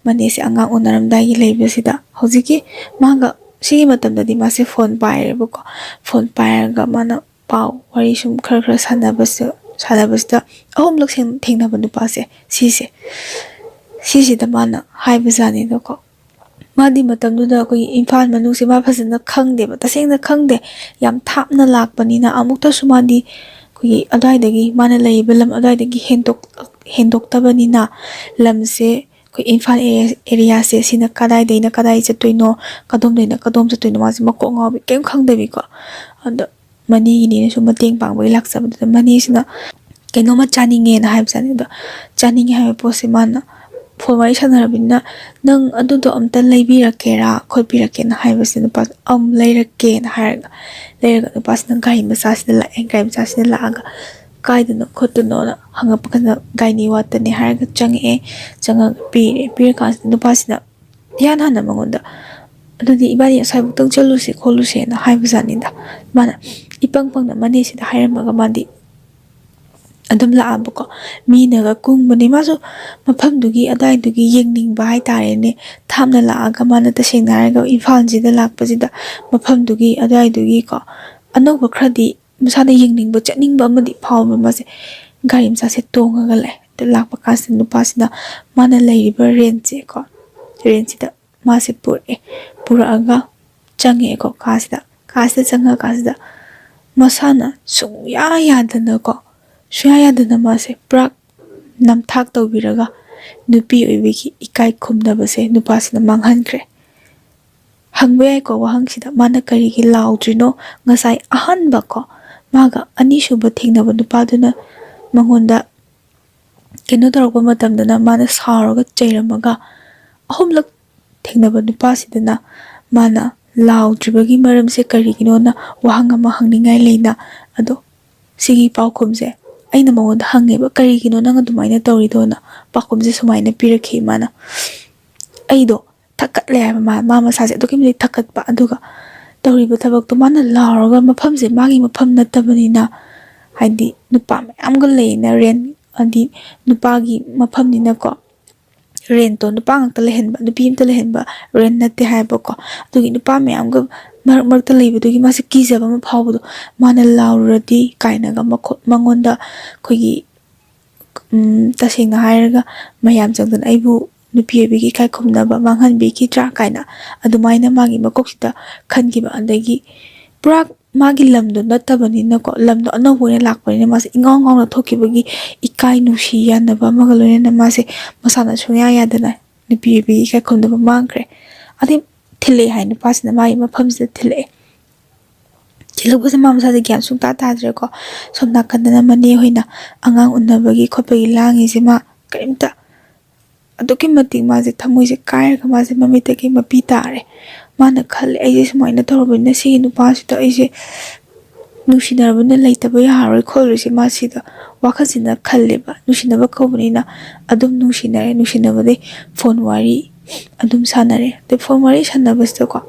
ꯃꯅꯦꯁꯦ ꯑꯉꯥꯡ ꯎꯅꯔꯝꯗꯥꯏꯒꯤ ꯂꯩꯕꯁꯤꯗ, ꯍꯧꯖꯤꯛꯀꯤ ꯃꯥꯒ, ꯁꯤꯒꯤ ꯃꯇꯝꯗꯗꯤ ꯃꯥꯁꯦ ꯐꯣꯟ ꯄꯥꯏꯔꯦꯕꯀꯣ꯫ ꯐꯣꯟ ꯄꯥꯏꯔꯒ ꯃꯥꯅ ꯄꯥꯎ ꯋꯥꯔꯤ ꯁꯨꯝ ꯈꯔ ꯈꯔ ꯁꯥꯟꯅꯕꯁꯤ-, ꯁꯥꯟꯅꯕꯁꯤꯗ, ꯑꯍꯨꯝꯂꯛ ꯁꯦꯡ-, ꯊꯦꯡꯅꯕ ꯅꯨꯄꯥꯁꯦ, ꯁꯤꯁꯦ, ꯁꯤꯁꯤꯗ ꯃꯥꯅ ꯍꯥꯏꯕꯖꯥꯠꯅꯤꯗꯀꯣ꯫ ꯃꯥꯗꯤ ꯃꯇꯝꯗꯨꯗ ꯑꯩꯈꯣꯏꯒꯤ ꯏꯝꯐꯥꯜ ꯃꯅꯨꯡꯁꯦ ꯃꯥ ꯐꯖꯅ ꯈꯪꯗꯦꯕ, ꯇꯁꯦꯡꯅ ꯈꯪꯗꯦ꯫ ꯌꯥꯝ ꯊꯥꯞꯅ ꯂꯥꯛꯄꯅꯤꯅ, ꯑꯃꯨꯛꯇꯁꯨ ꯃꯥꯗꯤ ꯑꯩꯈꯣꯏꯒꯤ ꯑꯗꯨꯋꯥꯏꯗꯒꯤ, ꯃꯥꯅ ꯂꯩꯔꯤꯕ ꯂꯝ ꯑꯗꯨꯋꯥꯏꯗꯒꯤ ꯍꯦꯟꯗꯣꯛ-, ꯍꯦꯟꯗꯣꯛꯇꯕꯅꯤꯅ, ꯂꯝꯁꯦ ꯑꯩꯈꯣꯏ ꯏꯝꯐꯥꯜ ꯑꯦꯔꯤꯌꯥ, ꯑꯦꯔꯤꯌꯥꯁꯦ ꯁꯤꯅ ꯀꯗꯥꯏꯗꯩꯅ ꯀꯗꯥꯏ ꯆꯠꯇꯣꯏꯅꯣ, ꯀꯗꯣꯝꯗꯩꯅ ꯀꯗꯣꯝ ꯆꯠꯇꯣꯏꯅꯣ, ꯃꯥꯁꯦ ꯃꯀꯣꯛ ꯉꯥꯎꯕꯤ, ꯀꯩꯝ ꯈꯪꯗꯕꯤꯀꯣ꯫ ꯑꯗꯣ ꯃꯅꯦꯒꯤꯅꯦꯅꯁꯨ ꯃꯇꯦꯡ ꯄꯥꯡꯕꯒꯤ ꯂꯥꯛꯆꯕꯗꯨꯗ, ꯃꯅꯦꯁꯤꯅ ꯀꯩꯅꯣꯝꯃ ꯆꯥꯅꯤꯡꯉꯦꯅ ꯍꯥꯏꯕꯖꯥꯠꯅꯤ꯫ ꯑꯗꯣ ꯆꯥꯅꯤꯡꯉꯦ ꯍꯥꯏꯕ ꯄꯣꯠꯁꯦ ꯃꯥꯅ ꯐꯣꯟ ꯋꯥꯔꯤ ꯁꯥꯟꯅꯔꯕꯅꯤꯅ, "ꯅꯪ ꯑꯗꯨꯗꯣ ꯑꯝꯇ ꯂꯩꯕꯤꯔꯛꯀꯦꯔꯥ, ꯈꯣꯠꯄꯤꯔꯛꯀꯦꯅ?" ꯍꯥꯏꯕꯁꯤꯗ ꯅꯨꯄꯥ, "ꯑꯝ, ꯂꯩꯔꯛꯀꯦꯅ" ꯍꯥꯏꯔꯒ ꯂꯩꯔꯒ ꯅꯨꯄꯥꯁꯤꯅ ꯒꯥꯔꯤ ꯃꯆꯥꯁꯤꯗ ꯂꯥꯛꯑꯦ꯫ ꯒꯥꯔꯤ ꯃꯆꯥꯁꯤꯗ ꯂꯥꯛꯑꯒ, "ꯀꯥꯏꯗꯅꯣ ꯈꯣꯠꯇꯅꯣꯅ?" ꯍꯪꯉꯛꯄ ꯀꯥꯟꯗ, "ꯒꯥꯏꯅꯤ ꯋꯥꯠꯇꯅꯦ" ꯍꯥꯏꯔꯒ ꯆꯪꯉꯛꯑꯦ꯫ ꯆꯪꯉꯒ ꯄꯤꯔꯦ꯫ ꯄꯤꯔꯀꯥꯟꯁꯤꯗ ꯅꯨꯄꯥꯁꯤꯅ ꯏꯍꯥꯟ ꯍꯥꯟꯅ ꯃꯉꯣꯟꯗ, "ꯑꯗꯨꯗꯤ ꯏꯕꯥꯅꯤ ꯑꯁ꯭ꯋꯥꯏꯕꯨꯛꯇꯪ ꯆꯠꯂꯨꯁꯦ ꯈꯣꯠꯂꯨꯁꯦꯅ" ꯍꯥꯏꯕꯖꯥꯠꯅꯤꯗ꯫ ꯃꯥꯅ ꯏꯄꯪ ꯄꯪꯅ ꯃꯅꯦꯁꯤꯗ ꯍꯥꯏꯔꯝꯃꯒ ꯃꯥꯗꯤ ꯑꯗꯨꯝ ꯂꯥꯛꯑꯕꯀꯣ꯫ ꯃꯤꯅꯒ ꯀꯨꯡꯕꯅꯦ꯫ ꯃꯥꯁꯨ ꯃꯐꯝꯗꯨꯒꯤ, ꯑꯗꯥꯏꯗꯨꯒꯤ ꯌꯦꯡꯅꯤꯡꯕ ꯍꯥꯏꯇꯥꯔꯦꯅꯦ꯫ ꯊꯥꯞꯅ ꯂꯥꯛꯑꯒ ꯃꯥꯅ, ꯇꯁꯦꯡꯅ ꯍꯥꯏꯔꯒ, ꯏꯝꯐꯥꯜꯁꯤꯗ ꯂꯥꯛꯄꯁꯤꯗ ꯃꯐꯝꯗꯨꯒꯤ, ꯑꯗꯥꯏꯗꯨꯒꯤꯀꯣ, ꯑꯅꯧꯕ ꯈꯔꯗꯤ ꯃꯁꯥꯗ ꯌꯦꯡꯅꯤꯡꯕ, ꯆꯠꯅꯤꯡꯕ ꯑꯃꯗꯤ ꯐꯥꯎꯕ꯫ ꯃꯥꯁꯦ ꯒꯥꯔꯤ ꯃꯆꯥꯁꯦ ꯇꯣꯡꯉꯒ ꯂꯥꯛꯑꯦ꯫ ꯑꯗꯨ ꯂꯥꯛꯄ ꯀꯥꯟꯁꯤꯗ ꯅꯨꯄꯥꯁꯤꯅ ꯃꯥꯅ ꯂꯩꯔꯤꯕ ꯔꯦꯟꯁꯦꯀꯣ, ꯔꯦꯟꯁꯤꯗ ꯃꯥꯁꯦ ꯄꯨꯔꯛꯑꯦ꯫ ꯄꯨꯔꯛꯑꯒ ꯆꯪꯉꯛꯑꯦꯀꯣ ꯀꯥꯁꯤꯗ꯫ ꯀꯥꯁꯤꯗ ꯆꯪꯉꯛꯑꯀꯥꯟꯁꯤꯗ ꯃꯁꯥꯅ ꯁꯨꯡꯌꯥ ꯌꯥꯗꯅꯀꯣ, ꯁꯨꯡꯌꯥ ꯌꯥꯗꯅ ꯃꯥꯁꯦ ꯄꯨꯔꯥ ꯅꯝꯊꯥꯛ ꯇꯧꯕꯤꯔꯒ, ꯅꯨꯄꯤ ꯑꯣꯏꯕꯒꯤ ꯏꯀꯥꯏ ꯈꯨꯝꯅꯕꯁꯦ ꯅꯨꯄꯥꯁꯤꯅ ꯃꯥꯡꯍꯟꯈ꯭ꯔꯦ꯫ ꯍꯪꯕ ꯌꯥꯏꯀꯣ ꯋꯥꯍꯪꯁꯤꯗ, ꯃꯥꯅ ꯀꯔꯤꯒꯤ ꯂꯥꯎꯗ꯭ꯔꯤꯅꯣ? ꯉꯁꯥꯏ ꯑꯍꯥꯟꯕ ꯀꯣ, ꯃꯥꯒ ꯑꯅꯤꯁꯨꯕ ꯊꯦꯡꯅꯕ ꯅꯨꯄꯥꯗꯨꯅ ꯃꯉꯣꯟꯗ ꯀꯩꯅꯣ ꯇꯧꯔꯛꯄ ꯃꯇꯝꯗꯅ ꯃꯥꯅ ꯁꯥꯎꯔꯒ ꯆꯩꯔꯝꯃꯒ, ꯑꯍꯨꯝꯂꯛ ꯊꯦꯡꯅꯕ ꯅꯨꯄꯥꯁꯤꯗꯅ ꯃꯥꯅ ꯂꯥꯎꯗ꯭ꯔꯤꯕꯒꯤ ꯃꯔꯝꯁꯦ ꯀꯔꯤꯒꯤꯅꯣꯅ ꯋꯥꯍꯪ ꯑꯃ ꯍꯪꯅꯤꯡꯉꯥꯏ ꯂꯩꯅ꯫ ꯑꯗꯣ ꯁꯤꯒꯤ ꯄꯥꯎꯈꯨꯝꯁꯦ ꯑꯩꯅ ꯃꯉꯣꯟꯗ ꯍꯪꯉꯦꯕ, "ꯀꯔꯤꯒꯤꯅꯣ ꯅꯪ ꯑꯗꯨꯃꯥꯏꯅ ꯇꯧꯔꯤꯗꯣꯅ?" ꯄꯥꯎꯈꯨꯝꯁꯦ ꯁꯨꯃꯥꯏꯅ ꯄꯤꯔꯛꯈꯤ ꯃꯥꯅ, "ꯑꯩꯗꯣ ꯊꯛꯀꯠꯂꯦ" ꯍꯥꯏꯕ꯫ ꯃꯥ, ꯃꯥ ꯃꯁꯥꯁꯦ ꯑꯗꯨꯛꯀꯤ ꯃꯇꯤꯛ ꯊꯛꯀꯠꯄ, ꯑꯗꯨꯒ ꯇꯧꯔꯤꯕ ꯊꯕꯛꯇꯣ ꯃꯥꯅ ꯂꯥꯎꯔꯒ, ꯃꯐꯝꯁꯦ ꯃꯥꯒꯤ ꯃꯐꯝ ꯅꯠꯇꯕꯅꯤꯅ, ꯍꯥꯏꯗꯤ ꯅꯨꯄꯥ ꯃꯌꯥꯝꯒ ꯂꯩꯅ ꯔꯦꯟ, ꯍꯥꯏꯗꯤ ꯅꯨꯄꯥꯒꯤ ꯃꯐꯝꯅꯤꯅꯀꯣ, ꯔꯦꯟꯇꯣ ꯅꯨꯄꯥ ꯉꯥꯛꯇ ꯂꯩꯍꯟꯕ, ꯅꯨꯄꯤ ꯑꯝꯇ ꯂꯩꯍꯟꯕ ꯔꯦꯟ ꯅꯠꯇꯦ ꯍꯥꯏꯕꯀꯣ꯫ ꯑꯗꯨꯒꯤ ꯅꯨꯄꯥ ꯃꯌꯥꯝꯒ ꯃꯔꯛ ꯃꯔꯛꯇ ꯂꯩꯕꯗꯨꯒꯤ ꯃꯥꯁꯦ ꯀꯤꯖꯕ ꯑꯃ ꯐꯥꯎꯕꯗꯣ, ꯃꯥꯅ ꯂꯥꯎꯔꯨꯔꯗꯤ ꯀꯥꯏꯅꯒ ꯃꯈꯣ-, ꯃꯉꯣꯟꯗ ꯑꯩꯈꯣꯏꯒꯤ, ꯎꯝ, ꯇꯁꯦꯡꯅ ꯍꯥꯏꯔꯒ ꯃꯌꯥꯝ ꯆꯪꯗꯅ ꯑꯩꯕꯨ ꯅꯨꯄꯤ ꯑꯣꯏꯕꯤꯒꯤ ꯏꯀꯥꯏ ꯈꯨꯝꯅꯕ ꯃꯥꯡꯍꯟꯕꯤꯈꯤꯗ꯭ꯔꯥ ꯀꯥꯏꯅ ꯑꯗꯨꯃꯥꯏꯅ ꯃꯥꯒꯤ ꯃꯀꯣꯛꯁꯤꯗ ꯈꯟꯈꯤꯕ꯫ ꯑꯗꯒꯤ ꯄꯨꯔꯥ ꯃꯥꯒꯤ ꯂꯝꯗꯣ ꯅꯠꯇꯕꯅꯤꯅꯀꯣ, ꯂꯝꯗꯣ ꯑꯅꯧꯕ ꯑꯣꯏꯅ ꯂꯥꯛꯄꯅꯤꯅ ꯃꯥꯁꯦ ꯏꯉꯥꯎ ꯉꯥꯎꯅ ꯊꯣꯛꯈꯤꯕꯒꯤ ꯏꯀꯥꯏ ꯅꯨꯡꯁꯤ ꯌꯥꯅꯕ ꯑꯃꯒ ꯂꯣꯏꯅꯅ ꯃꯥꯁꯦ ꯃꯁꯥꯅ ꯁꯨꯡꯌꯥ ꯌꯥꯗꯅ ꯅꯨꯄꯤ ꯑꯣꯏꯕꯤꯒꯤ ꯏꯀꯥꯏ ꯈꯨꯝꯅꯕ ꯃꯥꯡꯈ꯭ꯔꯦ꯫ ꯑꯗꯩ ꯊꯤꯜꯂꯛꯑꯦ ꯍꯥꯏ, ꯅꯨꯄꯥꯁꯤꯅ ꯃꯥꯒꯤ ꯃꯐꯝꯁꯤꯗ ꯊꯤꯜꯂꯛꯑꯦ꯫ ꯊꯤꯜꯂꯛꯄꯁꯦ ꯃꯥ ꯃꯁꯥꯁꯦ ꯒ꯭ꯌꯥꯟ ꯁꯨꯡꯇꯥ ꯇꯥꯗ꯭ꯔꯦꯀꯣ꯫ ꯁꯣꯝ ꯅꯥꯀꯟꯗꯅ ꯃꯅꯦ ꯍꯣꯏꯅ ꯑꯉꯥꯡ ꯎꯅꯕꯒꯤ ꯈꯣꯠꯄꯒꯤ ꯂꯥꯡꯉꯤꯁꯦ ꯃꯥ ꯀꯔꯤꯝꯇ, ꯑꯗꯨꯛꯀꯤ ꯃꯇꯤꯛ ꯃꯥꯁꯦ ꯊꯃꯣꯏꯁꯦ ꯀꯥꯏꯔꯒ ꯃꯥꯁꯦ ꯃꯃꯤꯠꯇꯒꯤ ꯃꯄꯤ ꯇꯥꯔꯦ꯫ ꯃꯥꯅ ꯈꯜꯂꯦ, "ꯑꯩꯁꯦ ꯁꯨꯃꯥꯏꯅ ꯇꯧꯔꯕꯅꯤꯅ ꯁꯤꯒꯤ ꯅꯨꯄꯥꯁꯤꯗ ꯑꯩꯁꯦ ꯅꯨꯡꯁꯤꯅꯔꯕꯅꯤꯅ ꯂꯩꯇꯕ ꯌꯥꯔꯔꯣꯏ ꯈꯣꯠꯂꯔꯣꯏꯁꯦ", ꯃꯥ ꯁꯤꯗ ꯋꯥꯈꯜꯁꯤꯅ ꯈꯜꯂꯦꯕ꯫ ꯅꯨꯡꯁꯤꯅꯕ ꯀꯧꯕꯅꯤꯅ ꯑꯗꯨꯝ ꯅꯨꯡꯁꯤꯅꯔꯦ, ꯅꯨꯡꯁꯤꯅꯕꯗꯩ ꯐꯣꯟ ꯋꯥꯔꯤ ꯑꯗꯨꯝ ꯁꯥꯟꯅꯔꯦ꯫ ꯑꯗꯩ ꯐꯣꯟ ꯋꯥꯔꯤ ꯁꯥꯟꯅꯕꯁꯤꯗꯀꯣ,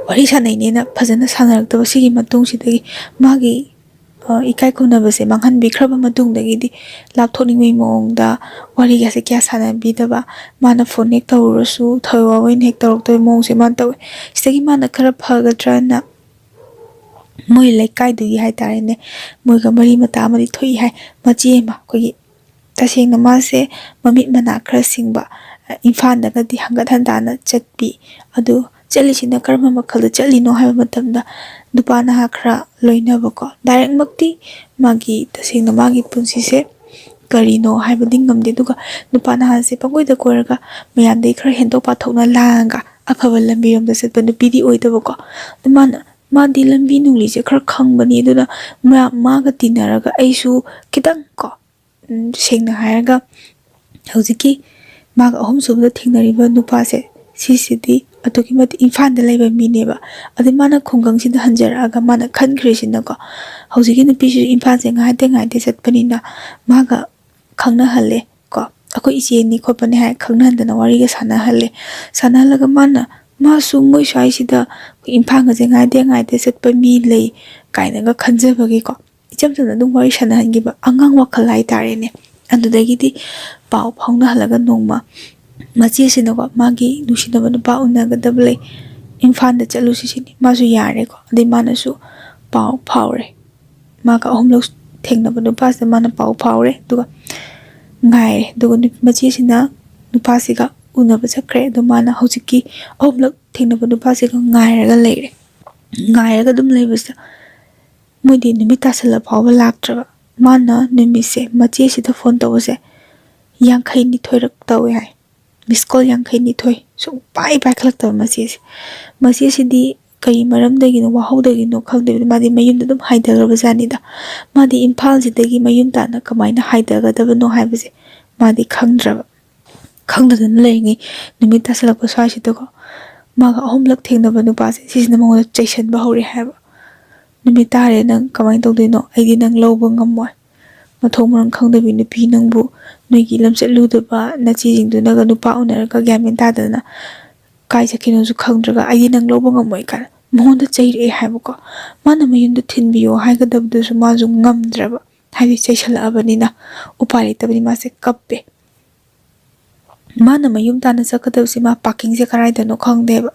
ꯋꯥꯔꯤ ꯁꯥꯟꯅꯩꯅꯦꯅ ꯐꯖꯅ ꯁꯥꯟꯅꯔꯛꯇꯕ ꯁꯤꯒꯤ ꯃꯇꯨꯡꯁꯤꯗꯒꯤ ꯃꯥꯒꯤ, ꯑ, ꯏꯀꯥꯏ ꯈꯨꯝꯅꯕꯁꯦ ꯃꯥꯡꯍꯟꯕꯤꯈ꯭ꯔꯕ ꯃꯇꯨꯡꯗꯒꯤꯗꯤ ꯂꯥꯞꯊꯣꯛꯅꯤꯡꯕꯒꯤ ꯃꯑꯣꯡꯗ ꯋꯥꯔꯤꯒꯁꯦ ꯀꯌꯥ ꯁꯥꯟꯅꯕꯤꯗꯕ, ꯃꯥꯅ ꯐꯣꯟ ꯍꯦꯛ ꯇꯧꯔꯨꯔꯁꯨ ꯊꯋꯥꯏ ꯋꯥꯕ ꯑꯣꯏꯅ ꯍꯦꯛ ꯇꯧꯔꯛꯇꯕꯒꯤ ꯃꯑꯣꯡꯁꯦ ꯃꯥꯅ ꯇꯧꯋꯦ꯫ ꯁꯤꯗꯒꯤ ꯃꯥꯅ ꯈꯔ ꯐꯒꯗ꯭ꯔꯅ ꯃꯣꯏ ꯂꯩꯀꯥꯏꯗꯨꯒꯤ ꯍꯥꯏꯇꯥꯔꯦꯅꯦ, ꯃꯣꯏꯒ ꯃꯔꯤ ꯃꯇꯥ ꯑꯃꯗꯤ ꯊꯣꯛꯏ ꯍꯥꯏ꯫ ꯃꯆꯦ ꯑꯃ, ꯑꯩꯈꯣꯏꯒꯤ ꯇꯁꯦꯡꯅ ꯃꯥꯁꯦ ꯃꯃꯤꯠ ꯃꯅꯥ ꯈꯔ ꯁꯤꯡꯕ, ꯏꯝꯐꯥꯜꯗꯒꯗꯤ ꯍꯪꯒꯠ ꯍꯟꯗꯥꯅ ꯆꯠꯄꯤ꯫ ꯑꯗꯨ ꯆꯠꯂꯤꯁꯤꯅ ꯀꯔꯝꯕ ꯃꯈꯜꯗ ꯆꯠꯂꯤꯅꯣ ꯍꯥꯏꯕ ꯃꯇꯝꯗ, ꯅꯨꯄꯥ ꯅꯍꯥ ꯈꯔ ꯂꯣꯏꯅꯕꯀꯣ, ꯗꯥꯏꯔꯦꯛꯃꯛꯇꯤ ꯃꯥꯒꯤ, ꯇꯁꯦꯡꯅ ꯃꯥꯒꯤ ꯄꯨꯟꯁꯤꯁꯦ ꯀꯔꯤꯅꯣ ꯍꯥꯏꯕꯗꯤ ꯉꯝꯗꯦ꯫ ꯑꯗꯨꯒ ꯅꯨꯄꯥ ꯅꯍꯥꯁꯦ ꯄꯪꯀꯣꯏꯗ ꯀꯣꯏꯔꯒ ꯃꯌꯥꯝꯗꯒꯤ ꯈꯔ ꯍꯦꯟꯗꯣꯛ ꯄꯥꯊꯣꯛꯅ ꯂꯥꯡꯉꯒ ꯑꯐꯕ ꯂꯝꯕꯤꯔꯣꯝꯗ ꯆꯠꯄ ꯅꯨꯄꯤꯗꯤ ꯑꯣꯏꯗꯕꯀꯣ꯫ ꯑꯗꯨ ꯃꯥꯅ, ꯃꯥꯗꯤ ꯂꯝꯕꯤ ꯅꯨꯡꯂꯤꯁꯦ ꯈꯔ ꯈꯪꯕꯅꯤ꯫ ꯑꯗꯨꯅ ꯃꯥ-, ꯃꯥꯒ ꯇꯤꯟꯅꯔꯒ ꯑꯩꯁꯨ ꯈꯤꯇꯪ ꯀꯣ, ꯎꯝ, ꯁꯦꯡꯅ ꯍꯥꯏꯔꯒ ꯍꯧꯖꯤꯛꯀꯤ ꯃꯥꯒ ꯑꯍꯨꯝꯁꯨꯕꯗ ꯊꯦꯡꯅꯔꯤꯕ ꯅꯨꯄꯥꯁꯦ, ꯁꯤꯁꯤꯗꯤ ꯑꯗꯨꯛꯀꯤ ꯃꯇꯤꯛ ꯏꯝꯐꯥꯜꯗ ꯂꯩꯕ ꯃꯤꯅꯦꯕ꯫ ꯑꯗꯩ ꯃꯥꯅ ꯈꯨꯡꯒꯪꯁꯤꯗ ꯍꯟꯖꯔꯛꯑꯒ ꯃꯥꯅ ꯈꯟꯈ꯭ꯔꯤꯁꯤꯅꯀꯣ, ꯍꯧꯖꯤꯛꯀꯤ ꯅꯨꯄꯤꯁꯤꯁꯨ ꯏꯝꯐꯥꯜꯁꯦ ꯉꯥꯏꯗꯦ ꯉꯥꯏꯗꯦ ꯆꯠꯄꯅꯤꯅ ꯃꯥꯒ ꯈꯪꯅꯍꯜꯂꯦ ꯀꯣ꯫ ꯑꯩꯈꯣꯏ ꯏꯆꯦꯅꯤ ꯈꯣꯠꯄꯅꯤ ꯍꯥꯏ ꯈꯪꯅꯍꯟꯗꯅ ꯋꯥꯔꯤꯒ ꯁꯥꯟꯅꯍꯜꯂꯦ꯫ ꯁꯥꯟꯅꯍꯜꯂꯒ ꯃꯥꯅ, ꯃꯥꯁꯨ ꯃꯣꯏ ꯁ꯭ꯋꯥꯏꯁꯤꯗ ꯏꯝꯐꯥꯜꯒꯁꯦ ꯉꯥꯏꯗꯦ ꯉꯥꯏꯗꯦ ꯆꯠꯄ ꯃꯤ ꯂꯩ ꯀꯥꯏꯅꯒ ꯈꯟꯖꯕꯒꯤꯀꯣ, ꯏꯆꯝ ꯆꯝꯅ ꯑꯗꯨꯝ ꯋꯥꯔꯤ ꯁꯥꯟꯅꯍꯟꯈꯤꯕ ꯑꯉꯥꯡ ꯋꯥꯈꯜ ꯍꯥꯏꯇꯥꯔꯦꯅꯦ꯫ ꯑꯗꯨꯗꯒꯤꯗꯤ ꯄꯥꯎ ꯐꯥꯎꯅꯍꯜꯂꯒ ꯅꯣꯡꯃ ꯃꯆꯦꯁꯤꯅꯀꯣ, ꯃꯥꯒꯤ ꯅꯨꯡꯁꯤꯅꯕ ꯅꯨꯄꯥ ꯎꯅꯒꯗꯕ ꯂꯩ, ꯏꯝꯐꯥꯜꯗ ꯆꯠꯂꯨꯁꯤ ꯁꯤꯅꯤ꯫ ꯃꯥꯁꯨ ꯌꯥꯔꯦꯀꯣ꯫ ꯑꯗꯩ ꯃꯥꯅꯁꯨ ꯄꯥꯎ ꯐꯥꯎꯔꯦ꯫ ꯃꯥꯒ ꯑꯍꯨꯝꯂꯛ ꯊꯦꯡꯅꯕ ꯅꯨꯄꯥꯁꯤꯗ ꯃꯥꯅ ꯄꯥꯎ ꯐꯥꯎꯔꯦ꯫ ꯑꯗꯨꯒ ꯉꯥꯏꯔꯦ꯫ ꯑꯗꯨꯒ ꯅꯨ-, ꯃꯆꯦꯁꯤꯅ ꯅꯨꯄꯥꯁꯤꯒ ꯎꯅꯕ ꯆꯠꯈ꯭ꯔꯦ꯫ ꯑꯗꯣ ꯃꯥꯅ ꯍꯧꯖꯤꯛꯀꯤ ꯑꯍꯨꯝꯂꯛ ꯊꯦꯡꯅꯕ ꯅꯨꯄꯥꯁꯤꯒ ꯉꯥꯏꯔꯒ ꯂꯩꯔꯦ꯫ ꯉꯥꯏꯔꯒ ꯑꯗꯨꯝ ꯂꯩꯕꯁꯤꯗ ꯃꯣꯏꯗꯤ ꯅꯨꯃꯤꯠ ꯇꯥꯁꯜꯂ ꯐꯥꯎꯕ ꯂꯥꯛꯇ꯭ꯔꯕ꯫ ꯃꯥꯅ ꯅꯨꯃꯤꯠꯁꯦ ꯃꯆꯦꯁꯤꯗ ꯐꯣꯟ ꯇꯧꯕꯁꯦ ꯌꯥꯡꯈꯩ ꯅꯤꯊꯣꯏꯔꯛ ꯇꯧꯋꯦ ꯍꯥꯏ꯫ ꯃꯤꯁ ꯀꯣꯜ ꯌꯥꯡꯈꯩ ꯅꯤꯊꯣꯏ ꯁꯨꯡꯄꯥꯏ ꯄꯥꯏꯈꯠꯂꯛꯇꯕ ꯃꯆꯦꯁꯦ꯫ ꯃꯆꯦꯁꯤꯗꯤ ꯀꯔꯤ ꯃꯔꯝꯗꯒꯤꯅꯣ, ꯋꯥꯍꯧꯗꯒꯤꯅꯣ ꯈꯪꯗꯕꯤꯗ ꯃꯥꯗꯤ ꯃꯌꯨꯝꯗ ꯑꯗꯨꯝ ꯍꯥꯏꯊꯈ꯭ꯔꯕ ꯖꯥꯠꯅꯤꯗ꯫ ꯃꯥꯗꯤ ꯏꯝꯐꯥꯜꯁꯤꯗꯒꯤ ꯃꯌꯨꯝ ꯇꯥꯟꯅ ꯀꯃꯥꯏꯅ ꯍꯥꯏꯊꯒꯗꯕꯅꯣ ꯍꯥꯏꯕꯁꯦ ꯃꯥꯗꯤ ꯈꯪꯗ꯭ꯔꯕ꯫ ꯈꯪꯗꯗꯅ ꯂꯩꯔꯤꯉꯩ ꯅꯨꯃꯤꯠ ꯇꯥꯁꯜꯂꯛꯄ ꯁ꯭ꯋꯥꯏꯁꯤꯗꯀꯣ, ꯃꯥꯒ ꯑꯍꯨꯝꯂꯛ ꯊꯦꯡꯅꯕ ꯅꯨꯄꯥꯁꯦ ꯁꯤꯁꯤꯅ ꯃꯉꯣꯟꯗ ꯆꯩꯁꯟꯕ ꯍꯧꯔꯛꯑꯦ ꯍꯥꯏꯕ꯫ "ꯅꯨꯃꯤꯠ ꯇꯥꯔꯦ, ꯅꯪ ꯀꯃꯥꯏꯅ ꯇꯧꯗꯣꯏꯅꯣ? ꯑꯩꯗꯤ ꯅꯪ ꯂꯧꯕ ꯉꯝꯃꯣꯏ꯫ ꯃꯊꯣꯡ ꯃꯔꯝ ꯈꯪꯗꯕꯤ ꯅꯨꯄꯤ ꯅꯪꯕꯨ, ꯅꯣꯏꯒꯤ ꯂꯝꯆꯠꯂꯨꯗꯕ ꯅꯆꯦꯁꯤꯡꯗꯨꯅꯒ ꯅꯨꯄꯥ ꯎꯅꯔꯒ ꯒ꯭ꯌꯥꯟ ꯃꯦꯟ ꯇꯥꯗꯅ ꯀꯥꯏ ꯆꯠꯈꯤꯅꯣꯁꯨ ꯈꯪꯗ꯭ꯔꯒ ꯑꯩꯗꯤ ꯅꯪ ꯂꯧꯕ ꯉꯝꯃꯣꯏ" ꯀꯥꯏꯅ ꯃꯉꯣꯟꯗ ꯆꯩꯔꯛꯑꯦ ꯍꯥꯏꯕꯀꯣ꯫ ꯃꯥꯅ ꯃꯌꯨꯝꯗ ꯊꯤꯟꯕꯤꯌꯣ ꯍꯥꯏꯒꯗꯕꯗꯨꯁꯨ ꯃꯥꯁꯨ ꯉꯝꯗ꯭ꯔꯕ, ꯍꯥꯏꯗꯤ ꯆꯩꯁꯜꯂꯛꯑꯕꯅꯤꯅ ꯎꯄꯥꯏ ꯂꯩꯇꯕꯅꯤ, ꯃꯥꯁꯦ ꯀꯞꯄꯦ꯫ ꯃꯥꯅ ꯃꯌꯨꯝ ꯇꯥꯟꯅ ꯆꯠꯀꯗꯕꯁꯦ ꯃꯥ ꯄꯥꯔꯀꯤꯡꯁꯦ ꯀꯔꯥꯏꯗꯅꯣ ꯈꯪꯗꯦꯕ꯫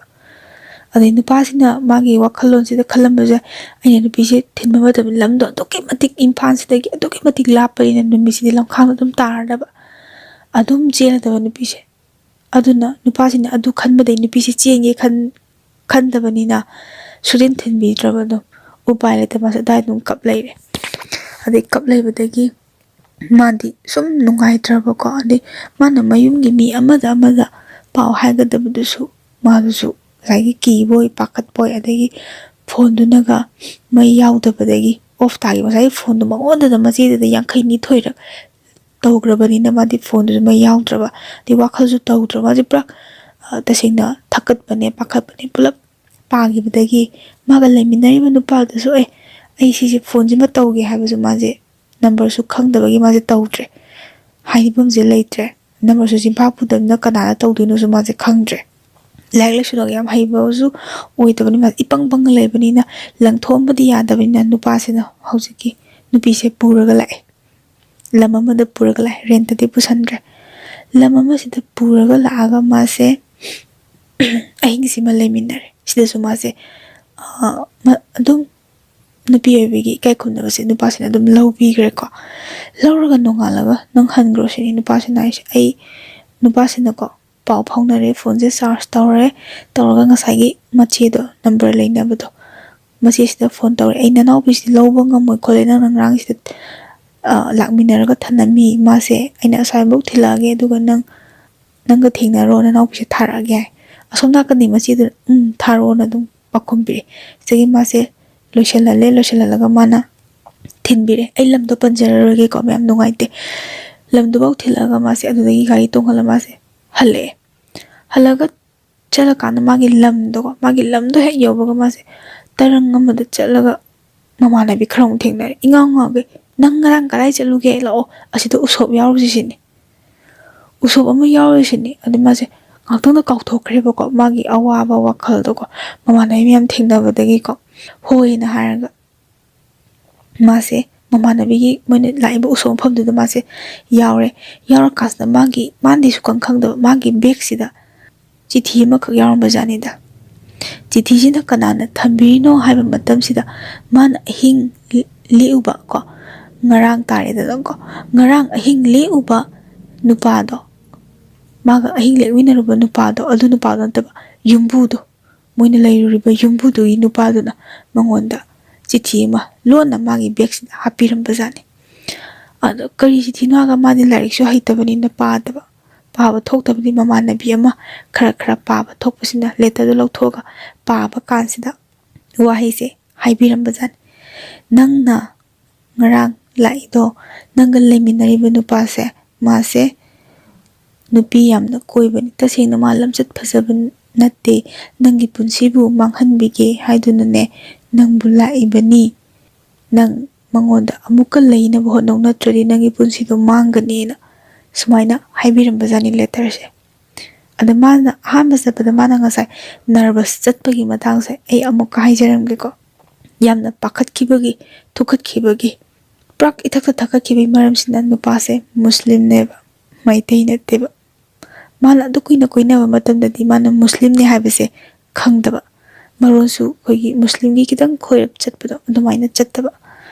ꯑꯗꯩ ꯅꯨꯄꯥꯁꯤꯅ ꯃꯥꯒꯤ ꯋꯥꯈꯜꯂꯣꯟꯁꯤꯗ ꯈꯜꯂꯝꯕꯁꯦ, "ꯑꯩꯅ ꯅꯨꯄꯤꯁꯦ ꯊꯤꯟꯕ ꯃꯇꯝꯗ ꯂꯝꯗꯣ ꯑꯗꯨꯛꯀꯤ ꯃꯇꯤꯛ, ꯏꯝꯐꯥꯜꯁꯤꯗꯒꯤ ꯑꯗꯨꯛꯀꯤ ꯃꯇꯤꯛ ꯂꯥꯞꯄꯅꯤꯅ ꯅꯨꯃꯤꯠꯁꯤꯗꯤ ꯂꯝꯈꯥꯡꯗ ꯑꯗꯨꯝ ꯇꯥꯔꯗꯕ, ꯑꯗꯨꯝ ꯆꯦꯜꯂꯗꯕ ꯅꯨꯄꯤꯁꯦ"꯫ ꯑꯗꯨꯅ ꯅꯨꯄꯥꯁꯤꯅ ꯑꯗꯨ ꯈꯟꯕꯗꯩ ꯅꯨꯄꯤꯁꯦ ꯆꯦꯟꯒꯦ ꯈꯟ-, ꯈꯟꯗꯕꯅꯤꯅ ꯁꯨꯛꯊꯤꯟ ꯊꯤꯟꯕꯤꯗ꯭ꯔꯕ꯫ ꯑꯗꯨꯝ ꯎꯄꯥꯏ ꯂꯩꯇ ꯃꯥꯁꯦ ꯑꯗꯥꯏ ꯑꯗꯨꯝ ꯀꯞ ꯂꯩꯔꯦ꯫ ꯑꯗꯩ ꯀꯞ ꯂꯩꯕꯗꯒꯤ ꯃꯥꯗꯤ ꯁꯨꯝ ꯅꯨꯡꯉꯥꯏꯇ꯭ꯔꯕꯀꯣ꯫ ꯑꯗꯩ ꯃꯥꯅ ꯃꯌꯨꯝꯒꯤ ꯃꯤ ꯑꯃꯗ ꯑꯃꯗ ꯄꯥꯎ ꯍꯥꯏꯒꯗꯕꯗꯨꯁꯨ ꯃꯥꯗꯨꯁꯨ ꯉꯁꯥꯏꯒꯤ ꯀꯤꯕꯣꯏ ꯄꯥꯈꯠꯄꯣꯏ, ꯑꯗꯒꯤ ꯐꯣꯟꯗꯨꯅꯒ ꯃꯩ ꯌꯥꯎꯗꯕꯗꯒꯤ ꯑꯣꯐ ꯇꯥꯈꯤꯕ꯫ ꯉꯁꯥꯏꯒꯤ ꯐꯣꯟꯗꯨ ꯃꯉꯣꯟꯗꯗ ꯃꯆꯦꯗꯨꯗ ꯌꯥꯡꯈꯩ ꯅꯤꯊꯣꯏꯔꯛ ꯇꯧꯈ꯭ꯔꯕꯅꯤꯅ ꯃꯥꯗꯤ ꯐꯣꯟꯗꯨꯁꯨ ꯃꯩ ꯌꯥꯎꯗ꯭ꯔꯕ, ꯑꯗꯩ ꯋꯥꯈꯜꯁꯨ ꯇꯧꯗ꯭ꯔꯕ꯫ ꯃꯥꯁꯦ ꯄꯨꯔꯥ, ꯑ, ꯇꯁꯦꯡꯅ ꯊꯛꯀꯠꯄꯅꯦ ꯄꯥꯈꯠꯄꯅꯦ ꯄꯨꯂꯞ ꯄꯥꯈꯤꯕꯗꯒꯤ ꯃꯥꯒ ꯂꯩꯃꯤꯟꯅꯔꯤꯕ ꯅꯨꯄꯥꯗꯨꯁꯨ, "ꯑꯦ, ꯑꯩ ꯁꯤꯁꯦ ꯐꯣꯟꯁꯤꯃ ꯇꯧꯒꯦ" ꯍꯥꯏꯕꯁꯨ ꯃꯥꯁꯦ ꯅꯝꯕꯔꯁꯨ ꯈꯪꯗꯕꯒꯤ ꯃꯥꯁꯦ ꯇꯧꯗ꯭ꯔꯦ꯫ ꯍꯥꯏꯐꯝꯁꯦ ꯂꯩꯇ꯭ꯔꯦ꯫ ꯅꯝꯕꯔꯁꯨ ꯆꯤꯟꯐꯥ ꯄꯨꯗꯕꯅꯤꯅ ꯀꯅꯥꯗ ꯇꯧꯗꯣꯏꯅꯣꯁꯨ ꯃꯥꯁꯦ ꯈꯪꯗ꯭ꯔꯦ꯫ ꯂꯥꯏꯔꯤꯛ ꯂꯥꯏꯁꯨꯗꯒ ꯌꯥꯝ ꯍꯩꯕꯁꯨ ꯑꯣꯏꯗꯕꯅꯤ, ꯃꯥꯁꯦ ꯏꯄꯪ ꯄꯪꯅ ꯂꯩꯕꯅꯤꯅ, ꯂꯪꯊꯣꯛꯑꯝꯕꯗꯤ ꯌꯥꯗꯕꯅꯤꯅ ꯅꯨꯄꯥꯁꯤꯅ ꯍꯧꯖꯤꯛꯀꯤ ꯅꯨꯄꯤꯁꯦ ꯄꯨꯔꯒ ꯂꯥꯛꯑꯦ꯫ ꯂꯝ ꯑꯃꯗ ꯄꯨꯔꯒ ꯂꯥꯛꯑꯦ, ꯔꯦꯟꯇꯗꯤ ꯄꯨꯁꯟꯗ꯭ꯔꯦ꯫ ꯂꯝ ꯑꯃꯁꯤꯗ ꯄꯨꯔꯒ ꯂꯥꯛꯑꯒ ꯃꯥꯁꯦ ꯑꯍꯤꯡꯁꯤꯃ ꯂꯩꯃꯤꯟꯅꯔꯦ꯫ ꯁꯤꯗꯁꯨ ꯃꯥꯁꯦ, ꯑ, ꯃ-, ꯑꯗꯨꯝ ꯅꯨꯄꯤ ꯑꯣꯏꯕꯒꯤ ꯏꯀꯥꯏ ꯈꯨꯝꯅꯕꯁꯦ ꯅꯨꯄꯥꯁꯤꯅ ꯑꯗꯨꯝ ꯂꯧꯕꯤꯈ꯭ꯔꯦꯀꯣ꯫ ꯂꯧꯔꯒ ꯅꯣꯡꯉꯥꯜꯂꯒ "ꯅꯪ ꯍꯟꯈ꯭ꯔꯣ" ꯁꯤꯅꯤ ꯅꯨꯄꯥꯁꯤꯅ ꯍꯥꯏꯁꯦ꯫ ꯑꯩ ꯅꯨꯄꯥꯁꯤꯅꯀꯣ ꯄꯥꯎ ꯐꯥꯎꯅꯔꯦ, ꯐꯣꯟꯁꯦ ꯆꯥꯔꯖ ꯇꯧꯔꯦ, ꯇꯧꯔꯒ ꯉꯁꯥꯏꯒꯤ ꯃꯆꯦꯗꯣ, ꯅꯝꯕꯔ ꯂꯩꯅꯕꯗꯣ, ꯃꯆꯦꯁꯤꯗ ꯐꯣꯟ ꯇꯧꯔꯦ꯫ "ꯑꯩ ꯅꯅꯥꯎꯄꯤꯁꯤ ꯂꯧꯕ ꯉꯝꯃꯣꯏ ꯈꯣꯠꯂꯦ, ꯅꯪꯅ ꯉꯔꯥꯡꯁꯤꯗ, ꯑ, ꯂꯥꯛꯃꯤꯟꯅꯔꯒ ꯊꯅꯝꯃꯤ, ꯃꯥꯁꯦ ꯑꯩꯅ ꯑꯁ꯭ꯋꯥꯏꯐꯥꯎ ꯊꯤꯜꯂꯛꯑꯒꯦ, ꯑꯗꯨꯒ ꯅꯪ, ꯅꯪꯒ ꯊꯦꯡꯅꯔꯣ, ꯅꯅꯥꯎꯄꯤꯁꯦ ꯊꯥꯔꯛꯑꯒꯦ" ꯍꯥꯏ꯫ ꯑꯁꯣꯝ ꯅꯥꯀꯟꯗꯤ ꯃꯆꯦꯗꯨꯅ "ꯎꯝ, ꯊꯥꯔꯛꯑꯣꯅ" ꯑꯗꯨꯝ ꯄꯥꯎꯈꯨꯝ ꯄꯤꯔꯛꯑꯦ꯫ ꯁꯤꯗꯒꯤ ꯃꯥꯁꯦ ꯂꯣꯏꯁꯤꯜꯍꯜꯂꯦ, ꯂꯣꯏꯁꯤꯜꯍꯜꯂꯒ ꯃꯥꯅ ꯊꯤꯟꯕꯤꯔꯦ꯫ ꯑꯩ ꯂꯝꯗꯣ ꯄꯟꯖꯔꯔꯣꯏꯒꯦꯀꯣ, ꯃꯌꯥꯝ ꯅꯨꯡꯉꯥꯏꯇꯦ꯫ ꯂꯝꯗꯨꯐꯥꯎ ꯊꯤꯜꯂꯛꯑꯒ ꯃꯥꯁꯦ ꯑꯗꯨꯗꯒꯤ ꯒꯥꯔꯤ ꯇꯣꯡꯍꯜꯂ ꯃꯥꯁꯦ ꯍꯜꯂꯛꯑꯦ꯫ ꯍꯜꯂꯒ ꯆꯠꯂꯀꯥꯟꯗ ꯃꯥꯒꯤ ꯂꯝꯗꯣꯀꯣ, ꯃꯥꯒꯤ ꯂꯝꯗꯣ ꯍꯦꯛ ꯌꯧꯕꯒ ꯃꯥꯁꯦ ꯇꯔꯪ ꯑꯃꯗ ꯆꯠꯂꯒ ꯃꯃꯥꯟꯅꯕꯤ ꯈꯔ ꯑꯃꯨꯛ ꯊꯦꯡꯅꯔꯦ꯫ ꯏꯉꯥꯎ ꯉꯥꯎꯒꯩ, "ꯅꯪ ꯉꯔꯥꯡ ꯀꯗꯥꯏ ꯆꯠꯂꯨꯒꯦ? ꯂꯥꯛꯑꯣ, ꯑꯁꯤꯗ ꯎꯁꯣꯞ ꯌꯥꯎꯔꯨꯁꯤ" ꯁꯤꯅꯤ꯫ ꯎꯁꯣꯞ ꯑꯃ ꯌꯥꯎꯔꯨꯁꯤꯅꯤ꯫ ꯑꯗꯨ ꯃꯥꯁꯦ ꯉꯥꯛꯇꯪꯗ ꯀꯥꯎꯊꯣꯛꯈ꯭ꯔꯦꯕꯀꯣ, ꯃꯥꯒꯤ ꯑꯋꯥꯕ ꯋꯥꯈꯜꯗꯣꯀꯣ, ꯃꯃꯥꯟꯅꯕꯤ ꯃꯌꯥꯝ ꯊꯦꯡꯅꯕꯗꯒꯤꯀꯣ꯫ "ꯍꯣꯏꯅ" ꯍꯥꯏꯔꯒ ꯃꯥꯁꯦ ꯃꯃꯥꯟꯅꯕꯤꯒꯤ ꯃꯣꯏꯅ ꯂꯥꯛꯏꯕ ꯎꯁꯣꯞ ꯃꯐꯝꯗꯨꯗ ꯃꯥꯁꯦ ꯌꯥꯎꯔꯦ꯫ ꯌꯥꯎꯔꯀꯥꯟꯁꯤꯗ ꯃꯥꯒꯤ, ꯃꯥꯅꯗꯤ ꯁꯨꯈꯪ ꯈꯪꯗꯕ, ꯃꯥꯒꯤ ꯕꯦꯒꯁꯤꯗ ꯆꯤꯊꯤ ꯑꯃꯈꯛ ꯌꯥꯎꯔꯝꯕ ꯖꯥꯠꯅꯤꯗ꯫ ꯆꯤꯊꯤꯁꯤꯅ ꯀꯅꯥꯅ ꯊꯝꯕꯤꯔꯤꯅꯣ ꯍꯥꯏꯕ ꯃꯇꯝꯁꯤꯗ, ꯃꯥꯅ ꯑꯍꯤꯡ ꯂꯦꯛꯎꯕ ꯀꯣ, ꯉꯔꯥꯡ ꯇꯥꯔꯦꯗꯅꯀꯣ, ꯉꯔꯥꯡ ꯑꯍꯤꯡ ꯂꯦꯛꯎꯕ ꯅꯨꯄꯥꯗꯣ, ꯃꯥꯒ ꯑꯍꯤꯡ ꯂꯦꯛꯃꯤꯟꯅꯔꯨꯕ ꯅꯨꯄꯥꯗꯣ, ꯑꯗꯨ ꯅꯨꯄꯥꯗꯣ ꯅꯠꯇꯕ, ꯌꯨꯝꯕꯨꯗꯣ, ꯃꯣꯏꯅ ꯂꯩꯔꯨꯔꯤꯕ ꯌꯨꯝꯕꯨꯗꯨꯒꯤ ꯅꯨꯄꯥꯗꯨꯅ ꯃꯉꯣꯟꯗ ꯆꯤꯊꯤ ꯑꯃ ꯂꯣꯟꯅ ꯃꯥꯒꯤ ꯕꯦꯒꯁꯤꯗ ꯍꯥꯞꯄꯤꯔꯝꯕ ꯖꯥꯠꯅꯤ꯫ ꯑꯗꯣ ꯀꯔꯤ ꯆꯤꯊꯤꯅꯣ ꯍꯥꯏꯔꯒ, ꯃꯥꯗꯤ ꯂꯥꯏꯔꯤꯛꯁꯨ ꯍꯩꯇꯕꯅꯤꯅ ꯄꯥꯗꯕ, ꯄꯥꯕ ꯊꯣꯛꯇꯕꯗꯤ ꯃꯃꯥꯟꯅꯕꯤ ꯑꯃ ꯈꯔ ꯈꯔ ꯄꯥꯕ ꯊꯣꯛꯄꯁꯤꯅ ꯂꯦꯇꯔꯗꯨ ꯂꯧꯊꯣꯛꯑꯒ ꯄꯥꯕ ꯀꯥꯟꯁꯤꯗ ꯋꯥꯍꯩꯁꯦ ꯍꯥꯏꯕꯤꯔꯝꯕꯖꯥꯠꯅꯤ꯫ "ꯅꯪꯅ ꯉꯔꯥꯡ ꯂꯥꯛꯏꯗꯣ, ꯅꯪꯒ ꯂꯩꯃꯤꯟꯅꯔꯤꯕ ꯅꯨꯄꯥꯁꯦ, ꯃꯥꯁꯦ ꯅꯨꯄꯤ ꯌꯥꯝꯅ ꯀꯣꯏꯕꯅꯤ꯫ ꯇꯁꯦꯡꯅ ꯃꯥ ꯂꯝꯆꯠ ꯐꯖꯕ ꯅꯠꯇꯦ꯫ ꯅꯪꯒꯤ ꯄꯨꯟꯁꯤꯕꯨ ꯃꯥꯡꯍꯟꯕꯤꯒꯦ ꯍꯥꯏꯗꯨꯅꯅꯦ ꯅꯪꯕꯨ ꯂꯥꯛꯏꯕꯅꯤ꯫ ꯅꯪ ꯃꯉꯣꯟꯗ ꯑꯃꯨꯛꯀ ꯂꯩꯅꯕ ꯍꯣꯠꯅꯧ, ꯅꯠꯇ꯭ꯔꯗꯤ ꯅꯪꯒꯤ ꯄꯨꯟꯁꯤꯗꯣ ꯃꯥꯡꯒꯅꯤꯅ" ꯁꯨꯃꯥꯏꯅ ꯍꯥꯏꯕꯤꯔꯝꯕꯖꯥꯠꯅꯤ ꯂꯦꯇꯔꯁꯦ꯫ ꯑꯗ ꯃꯥꯅ ꯑꯍꯥꯟꯕ ꯆꯠꯄꯗ ꯃꯥꯅ ꯉꯁꯥꯏ ꯅꯔꯚꯁ ꯆꯠꯄꯒꯤ ꯃꯇꯥꯡꯁꯦ ꯑꯩ ꯑꯃꯨꯛꯀ ꯍꯥꯏꯖꯔꯝꯒꯦꯀꯣ꯫ ꯌꯥꯝꯅ ꯄꯥꯈꯠꯈꯤꯕꯒꯤ, ꯊꯨꯀꯠꯈꯤꯕꯒꯤ, ꯄ꯭ꯔꯛ ꯏꯊꯛꯇ ꯊꯛꯀꯠꯈꯤꯕꯒꯤ ꯃꯔꯝꯁꯤꯅ ꯅꯨꯄꯥꯁꯦ ꯃꯨꯁꯂꯤꯝꯅꯦꯕ, ꯃꯩꯇꯩ ꯅꯠꯇꯦꯕ꯫ ꯃꯥꯅ ꯑꯗꯨ ꯀꯨꯏꯅ ꯀꯣꯏꯅꯕ ꯃꯇꯝꯗꯗꯤ ꯃꯥꯅ ꯃꯨꯁꯂꯤꯝꯅꯦ ꯍꯥꯏꯕꯁꯦ ꯈꯪꯗꯕ꯫ ꯃꯔꯣꯟꯁꯨ ꯑꯩꯈꯣꯏꯒꯤ ꯃꯨꯁꯂꯤꯝꯒꯤ ꯈꯤꯇꯪ ꯈꯣꯏꯔꯞ ꯆꯠꯄꯗꯣ ꯑꯗꯨꯃꯥꯏꯅ ꯆꯠꯇꯕ꯫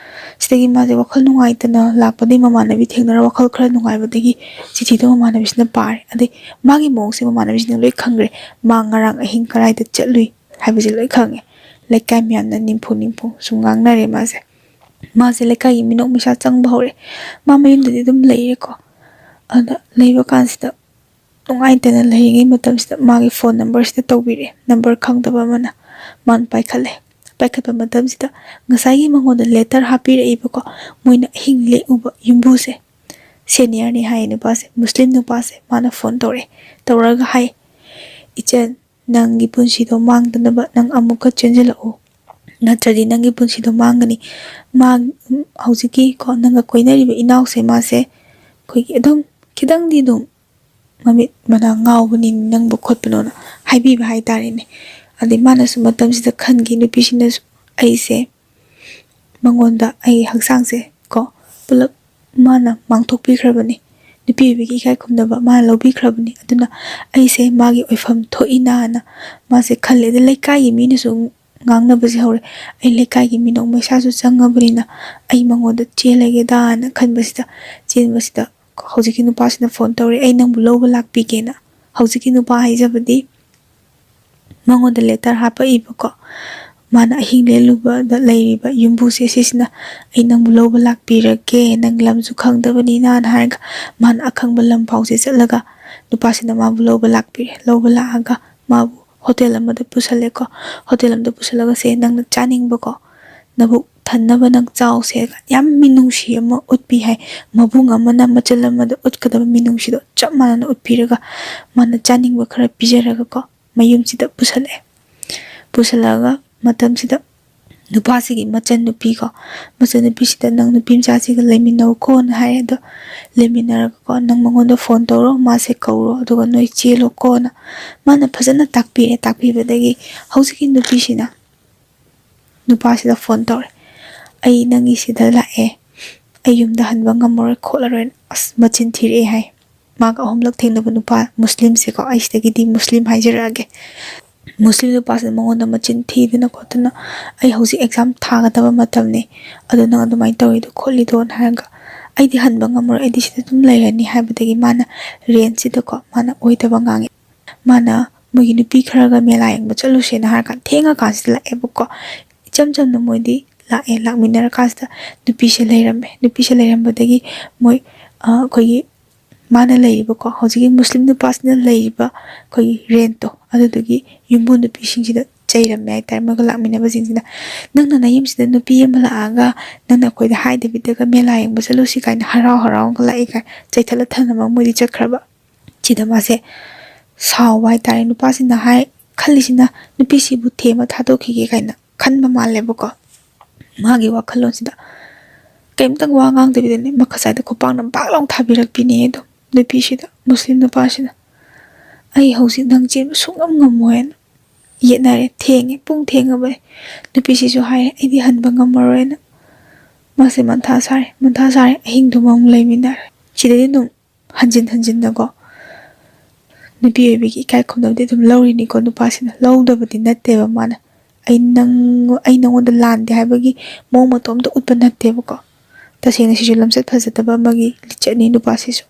ꯁꯤꯗꯒꯤ ꯃꯥꯁꯦ ꯋꯥꯈꯜ ꯅꯨꯡꯉꯥꯏꯇꯅ ꯂꯥꯛꯄꯗꯒꯤ ꯃꯃꯥꯟꯅꯕꯤ ꯊꯦꯡꯅꯔ ꯋꯥꯈꯜ ꯈꯔ ꯅꯨꯡꯉꯥꯏꯕꯗꯒꯤ ꯆꯤꯊꯤꯗꯣ ꯃꯃꯥꯟꯅꯕꯤꯁꯤꯅ ꯄꯥꯔꯦ꯫ ꯑꯗꯩ ꯃꯥꯒꯤ ꯃꯑꯣꯡꯁꯦ ꯃꯃꯥꯟꯅꯕꯤꯁꯤꯡꯅ ꯂꯣꯏ ꯈꯪꯈ꯭ꯔꯦ꯫ ꯃꯥ ꯉꯔꯥꯡ ꯑꯍꯤꯡ ꯀꯗꯥꯏꯗ ꯆꯠꯂꯨꯏ ꯍꯥꯏꯕꯁꯦ ꯂꯣꯏ ꯈꯪꯉꯦ꯫ ꯂꯩꯀꯥꯏ ꯃꯌꯥꯝꯅ ꯅꯤꯝꯐꯨ ꯅꯤꯝꯐꯨ ꯁꯨꯝ ꯉꯥꯡꯅꯔꯦ ꯃꯥꯁꯦ꯫ ꯃꯥꯁꯦ ꯂꯩꯀꯥꯏꯒꯤ ꯃꯤꯅꯣꯛ ꯃꯩꯁꯥ ꯆꯪꯕ ꯍꯧꯔꯦ꯫ ꯃꯥ ꯃꯌꯨꯝꯗꯗꯤ ꯑꯗꯨꯝ ꯂꯩꯔꯦꯀꯣ꯫ ꯑꯗ ꯂꯩꯕ ꯀꯥꯟꯁꯤꯗ ꯅꯨꯡꯉꯥꯏꯇꯅ ꯂꯩꯔꯤꯉꯩ ꯃꯇꯝꯁꯤꯗ ꯃꯥꯒꯤ ꯐꯣꯟ ꯅꯝꯕꯔꯁꯤꯗ ꯇꯧꯕꯤꯔꯛꯑꯦ꯫ ꯅꯝꯕꯔ ꯈꯪꯗꯕ ꯑꯃꯅ꯫ ꯃꯥꯅ ꯄꯥꯏꯈꯠꯂꯦ꯫ ꯄꯥꯏꯈꯠꯄ ꯃꯇꯝꯁꯤꯗ ꯉꯁꯥꯏꯒꯤ ꯃꯉꯣꯟꯗ ꯂꯦꯇꯔ ꯍꯥꯞꯄꯤꯔꯛꯏꯕꯀꯣ, ꯃꯣꯏꯅ ꯑꯍꯤꯡ ꯂꯦꯛꯎꯕ ꯌꯨꯝꯕꯨꯁꯦ, ꯁꯦꯅꯤꯌꯔꯅꯤ ꯍꯥꯏꯌꯦ ꯅꯨꯄꯥꯁꯦ, ꯃꯨꯁꯂꯤꯝ ꯅꯨꯄꯥꯁꯦ, ꯃꯥꯅ ꯐꯣꯟ ꯇꯧꯔꯛꯑꯦ꯫ ꯇꯧꯔꯒ ꯍꯥꯏ, "ꯏꯆꯟ, ꯅꯪꯒꯤ ꯄꯨꯟꯁꯤꯗꯣ ꯃꯥꯡꯗꯅꯕ ꯅꯪ ꯑꯃꯨꯛꯀ ꯆꯦꯟꯁꯤꯜꯂꯛꯎ, ꯅꯠꯇ꯭ꯔꯗꯤ ꯅꯪꯒꯤ ꯄꯨꯟꯁꯤꯗꯣ ꯃꯥꯡꯒꯅꯤ꯫ ꯃꯥ, ꯍꯧꯖꯤꯛꯀꯤ ꯀꯣ ꯅꯪꯒ ꯀꯣꯏꯅꯔꯤꯕ ꯏꯅꯥꯎꯁꯦ, ꯃꯥꯁꯦ ꯑꯩꯈꯣꯏꯒꯤ ꯑꯗꯨꯝ ꯈꯤꯇꯪꯗꯤ ꯑꯗꯨꯝ ꯃꯃꯤꯠ ꯃꯅꯥ ꯉꯥꯎꯕꯅꯤ, ꯅꯪꯕꯨ ꯈꯣꯠꯄꯅꯣꯅ" ꯍꯥꯏꯕꯤꯕ ꯍꯥꯏꯇꯥꯔꯦꯅꯦ꯫ ꯑꯗꯩ ꯃꯥꯅꯁꯨ ꯃꯇꯝꯁꯤꯗ ꯈꯟꯈꯤ, ꯅꯨꯄꯤꯁꯤꯅꯁꯨ, "ꯑꯩꯁꯦ ꯃꯉꯣꯟꯗ ꯑꯩ ꯍꯛꯆꯥꯡꯁꯦ ꯀꯣ ꯄꯨꯂꯞ ꯃꯥꯅ ꯃꯥꯡꯊꯣꯛꯄꯤꯈ꯭ꯔꯕꯅꯤ, ꯅꯨꯄꯤ ꯑꯣꯏꯕꯒꯤ ꯏꯀꯥꯏ ꯈꯨꯝꯅꯕ ꯃꯥꯅ ꯂꯧꯕꯤꯈ꯭ꯔꯕꯅꯤ, ꯑꯗꯨꯅ ꯑꯩꯁꯦ ꯃꯥꯒꯤ ꯑꯣꯏꯐꯝ ꯊꯣꯛꯏꯅꯥꯅ" ꯃꯥꯁꯦ ꯈꯜꯂꯦ꯫ ꯑꯗꯩ ꯂꯩꯀꯥꯏꯒꯤ ꯃꯤꯅꯁꯨ ꯉꯥꯡꯅꯕꯁꯦ ꯍꯧꯔꯦ꯫ "ꯑꯩ ꯂꯩꯀꯥꯏꯒꯤ ꯃꯤꯅꯣꯛ ꯃꯩꯁꯥꯁꯨ ꯆꯪꯉꯕꯅꯤꯅ ꯑꯩ ꯃꯉꯣꯟꯗ ꯆꯦꯜꯂꯒꯦꯗꯥꯅ" ꯈꯟꯕꯁꯤꯗ, ꯆꯦꯟꯕꯁꯤꯗ ꯍꯧꯖꯤꯛꯀꯤ ꯅꯨꯄꯥꯁꯤꯅ ꯐꯣꯟ ꯇꯧꯔꯦ, "ꯑꯩ ꯅꯪꯕꯨ ꯂꯧꯕ ꯂꯥꯛꯄꯤꯒꯦꯅ"꯫ ꯍꯧꯖꯤꯛꯀꯤ ꯅꯨꯄꯥ ꯍꯥꯏꯖꯕꯗꯤ ꯃꯉꯣꯟꯗ ꯂꯦꯇꯔ ꯍꯥꯞꯄꯛꯏꯕꯀꯣ, ꯃꯥꯅ ꯑꯍꯤꯡ ꯂꯦꯛꯂꯨꯕꯗ ꯂꯩꯔꯤꯕ ꯌꯨꯝꯕꯨꯁꯦ ꯁꯤꯁꯤꯅ "ꯑꯩ ꯅꯪꯕꯨ ꯂꯧꯕ ꯂꯥꯛꯄꯤꯔꯒꯦ, ꯅꯪ ꯂꯝꯁꯨ ꯈꯪꯗꯕꯅꯤꯅ" ꯍꯥꯏꯔꯒ ꯃꯥꯅ ꯑꯈꯪꯕ ꯂꯝ ꯐꯥꯎꯁꯦ ꯆꯠꯂꯒ ꯅꯨꯄꯥꯁꯤꯅ ꯃꯥꯕꯨ ꯂꯧꯕ ꯂꯥꯛꯄꯤꯔꯦ꯫ ꯂꯧꯕ ꯂꯥꯛꯑꯒ ꯃꯥꯕꯨ ꯍꯣꯇꯦꯜ ꯑꯃꯗ ꯄꯨꯁꯜꯂꯦꯀꯣ꯫ ꯍꯣꯇꯦꯜ ꯑꯃꯗ ꯄꯨꯁꯜꯂꯒ, "ꯁꯦ, ꯅꯪꯅ ꯆꯥꯅꯤꯡꯕꯀꯣ, ꯅꯕꯨꯛ ꯊꯟꯅꯕ ꯅꯪ ꯆꯥꯎꯁꯦ", ꯌꯥꯝ ꯃꯤꯅꯨꯡꯁꯤ ꯑꯃ ꯎꯠꯄꯤ ꯍꯥꯏ꯫ ꯃꯕꯨꯡ ꯑꯃꯅ ꯃꯆꯜ ꯑꯃꯗ ꯎꯠꯀꯗꯕ ꯃꯤꯅꯨꯡꯁꯤꯗꯣ ꯆꯞ ꯃꯥꯟꯅꯅ ꯎꯠꯄꯤꯔꯒ, ꯃꯥꯅ ꯆꯥꯅꯤꯡꯕ ꯈꯔ ꯄꯤꯖꯔꯒꯀꯣ, ꯃꯌꯨꯝꯁꯤꯗ ꯄꯨꯁꯜꯂꯛꯑꯦ꯫ ꯄꯨꯁꯜꯂꯛꯑꯒ ꯃꯇꯝꯁꯤꯗ ꯅꯨꯄꯥꯁꯤꯒꯤ ꯃꯆꯟꯅꯨꯄꯤꯀꯣ, ꯃꯆꯟꯅꯨꯄꯤꯁꯤꯗ, "ꯅꯪ ꯅꯨꯄꯤ ꯃꯆꯥꯁꯤꯒ ꯂꯩꯃꯤꯟꯅꯧꯀꯣꯅ" ꯍꯥꯏꯔꯦ꯫ ꯑꯗꯣ ꯂꯩꯃꯤꯟꯅꯔꯒꯀꯣ, "ꯅꯪ ꯃꯉꯣꯟꯗ ꯐꯣꯟ ꯇꯧꯔꯣ, ꯃꯥꯁꯦ ꯀꯧꯔꯣ, ꯑꯗꯨꯒ ꯅꯣꯏ ꯆꯦꯜꯂꯣꯀꯣꯅ" ꯃꯥꯅ ꯐꯖꯅ ꯇꯥꯛꯄꯤꯔꯦ꯫ ꯇꯥꯛꯄꯤꯕꯗꯒꯤ ꯍꯧꯖꯤꯛꯀꯤ ꯅꯨꯄꯤꯁꯤꯅ ꯅꯨꯄꯥꯁꯤꯗ ꯐꯣꯟ ꯇꯧꯔꯦ꯫ "ꯑꯩ ꯅꯪꯒꯤ ꯁꯤꯗ ꯂꯥꯛꯑꯦ, ꯑꯩ ꯌꯨꯝꯗ ꯍꯟꯕ ꯉꯝꯃꯔꯣꯏ ꯈꯣꯠꯂꯔꯣꯏꯅ" ꯑꯁ, ꯃꯆꯤꯟ ꯊꯤꯔꯛꯑꯦ ꯍꯥꯏ꯫ ꯃꯥꯒ ꯑꯍꯨꯝꯂꯛ ꯊꯦꯡꯅꯕ ꯅꯨꯄꯥ ꯃꯨꯁꯂꯤꯝꯁꯦꯀꯣ, ꯑꯩ ꯁꯤꯗꯒꯤꯗꯤ ꯃꯨꯁꯂꯤꯝ ꯍꯥꯏꯖꯔꯛꯑꯒꯦ꯫ ꯃꯨꯁꯂꯤꯝ ꯅꯨꯄꯥꯁꯤꯅ ꯃꯉꯣꯟꯗ ꯃꯆꯤꯟ ꯊꯤꯗꯅ ꯈꯣꯠꯇꯅ, "ꯑꯩ ꯍꯧꯖꯤꯛ ꯑꯦꯛꯖꯥꯝ ꯊꯥꯒꯗꯕ ꯃꯇꯝꯅꯤ, ꯑꯗꯣ ꯅꯪ ꯑꯗꯨꯃꯥꯏꯅ ꯇꯧꯔꯤꯗꯣ ꯈꯣꯠꯂꯤꯗꯣꯅ" ꯍꯥꯏꯔꯒ, "ꯑꯩꯗꯤ ꯍꯟꯕ ꯉꯝꯃꯔꯣꯏ, ꯑꯩꯗꯤ ꯁꯤꯗ ꯑꯗꯨꯝ ꯂꯩꯔꯅꯤ" ꯍꯥꯏꯕꯗꯒꯤ ꯃꯥꯅ ꯔꯦꯟꯁꯤꯗꯀꯣ, ꯃꯥꯅ ꯑꯣꯏꯗꯕ ꯉꯥꯡꯉꯦ꯫ ꯃꯥꯅ ꯃꯣꯏꯒꯤ ꯅꯨꯄꯤ ꯈꯔꯒ ꯃꯦꯂꯥ ꯌꯦꯡꯕ ꯆꯠꯂꯨꯁꯦꯅ ꯍꯥꯏꯔꯀꯥꯟꯗ ꯊꯦꯡꯉꯀꯥꯟꯁꯤꯗ ꯂꯥꯛꯑꯦꯕꯀꯣ꯫ ꯏꯆꯝ ꯆꯝꯅ ꯃꯣꯏꯗꯤ ꯂꯥꯛꯑꯦ꯫ ꯂꯥꯛꯃꯤꯟꯅꯔꯀꯥꯟꯁꯤꯗ ꯅꯨꯄꯤꯁꯦ ꯂꯩꯔꯝꯃꯦ꯫ ꯅꯨꯄꯤꯁꯦ ꯂꯩꯔꯝꯕꯗꯒꯤ ꯃꯣꯏ, ꯑ, ꯑꯩꯈꯣꯏꯒꯤ ꯃꯥꯅ ꯂꯩꯔꯤꯕꯀꯣ, ꯍꯧꯖꯤꯛꯀꯤ ꯃꯨꯁꯂꯤꯝ ꯅꯨꯄꯥꯁꯤꯅ ꯂꯩꯔꯤꯕ ꯑꯩꯈꯣꯏꯒꯤ ꯔꯦꯟꯠꯇꯣ, ꯑꯗꯨꯗꯨꯒꯤ ꯌꯨꯝꯕꯨ ꯅꯨꯄꯤꯁꯤꯡꯁꯤꯗ ꯆꯩꯔꯝꯃꯦ ꯍꯥꯏꯇꯥꯔꯦ꯫ ꯃꯣꯏꯒ ꯂꯥꯛꯃꯤꯟꯅꯕꯁꯤꯡꯁꯤꯅ, "ꯅꯪꯅ ꯅꯌꯨꯝꯁꯤꯗ ꯅꯨꯄꯤ ꯑꯃ ꯂꯥꯛꯑꯒ ꯅꯪꯅ ꯑꯩꯈꯣꯏꯗ ꯍꯥꯏꯗꯕꯤꯗꯒ ꯃꯦꯂꯥ ꯌꯦꯡꯕ ꯆꯠꯂꯨꯁꯤ" ꯀꯥꯏꯅ ꯍꯔꯥꯎ ꯍꯔꯥꯎꯒ ꯂꯥꯛꯏ ꯀꯥꯏꯅ ꯆꯩꯊꯠꯂ ꯊꯝꯃꯝꯃ ꯃꯣꯏꯗꯤ ꯆꯠꯈ꯭ꯔꯕ꯫ ꯁꯤꯗ ꯃꯥꯁꯦ ꯁꯥꯎꯕ ꯍꯥꯏꯇꯥꯔꯦ꯫ ꯅꯨꯄꯥꯁꯤꯅ ꯍꯥꯏ ꯈꯜꯂꯤꯁꯤꯅ, "ꯅꯨꯄꯤꯁꯤꯕꯨ ꯊꯦꯝꯃ ꯊꯥꯗꯣꯛꯈꯤꯒꯦ" ꯀꯥꯏꯅ ꯈꯟꯕ ꯃꯥꯜꯂꯦꯕꯀꯣ꯫ ꯃꯥꯒꯤ ꯋꯥꯈꯜꯂꯣꯟꯁꯤꯗ ꯀꯩꯝꯇꯪ ꯋꯥ ꯉꯥꯡꯗꯕꯤꯗꯅꯦ, ꯃꯈꯥ ꯁꯥꯏꯗ ꯈꯨꯄꯥꯛꯅ ꯕꯥꯛ ꯂꯥꯎ ꯊꯥꯕꯤꯔꯛꯄꯤꯅꯦ ꯑꯗꯣ ꯅꯨꯄꯤꯁꯤꯗ, ꯃꯨꯁꯂꯤꯝ ꯅꯨꯄꯥꯁꯤꯅ, "ꯑꯩ ꯍꯧꯖꯤꯛ ꯅꯪ ꯆꯦꯟꯕ ꯁꯨꯡꯉꯝ ꯉꯝꯃꯣꯏꯅ" ꯌꯦꯠꯅꯔꯦ꯫ ꯊꯦꯡꯉꯦ, ꯄꯨꯡ ꯊꯦꯡꯉꯕꯅꯦ꯫ ꯅꯨꯄꯤꯁꯤꯁꯨ ꯍꯥꯏꯔꯦ, "ꯑꯩꯗꯤ ꯍꯟꯕ ꯉꯝꯃꯔꯣꯏꯅ" ꯃꯥꯁꯦ ꯃꯊꯥ ꯁꯥꯔꯦ꯫ ꯃꯊꯥ ꯁꯥꯔꯦ, ꯑꯍꯤꯡꯗꯨꯃ ꯑꯃꯨꯛ ꯂꯩꯃꯤꯟꯅꯔꯦ꯫ ꯁꯤꯗꯗꯤ ꯑꯗꯨꯝ ꯍꯟꯖꯤꯟ ꯍꯟꯖꯤꯟꯅꯀꯣ, ꯅꯨꯄꯤ ꯑꯣꯏꯕꯒꯤ ꯏꯀꯥꯏ ꯈꯨꯝꯅꯕꯗꯤ ꯑꯗꯨꯝ ꯂꯧꯔꯤꯅꯤꯀꯣ ꯅꯨꯄꯥꯁꯤꯅ꯫ ꯂꯧꯗꯕꯗꯤ ꯅꯠꯇꯦꯕ ꯃꯥꯅ꯫ "ꯑꯩ ꯅꯪ, ꯑꯩ ꯅꯪꯉꯣꯟꯗ ꯂꯥꯟꯗꯦ" ꯍꯥꯏꯕꯒꯤ ꯃꯑꯣꯡ ꯃꯇꯧ ꯑꯝꯇ ꯎꯠꯄ ꯅꯠꯇꯦꯕꯀꯣ꯫ ꯇꯁꯦꯡꯅ ꯁꯤꯁꯨ ꯂꯝꯆꯠ ꯐꯖꯗꯕ ꯑꯃꯒꯤ ꯂꯤꯆꯠꯅꯤ ꯅꯨꯄꯥꯁꯤꯁꯨ꯫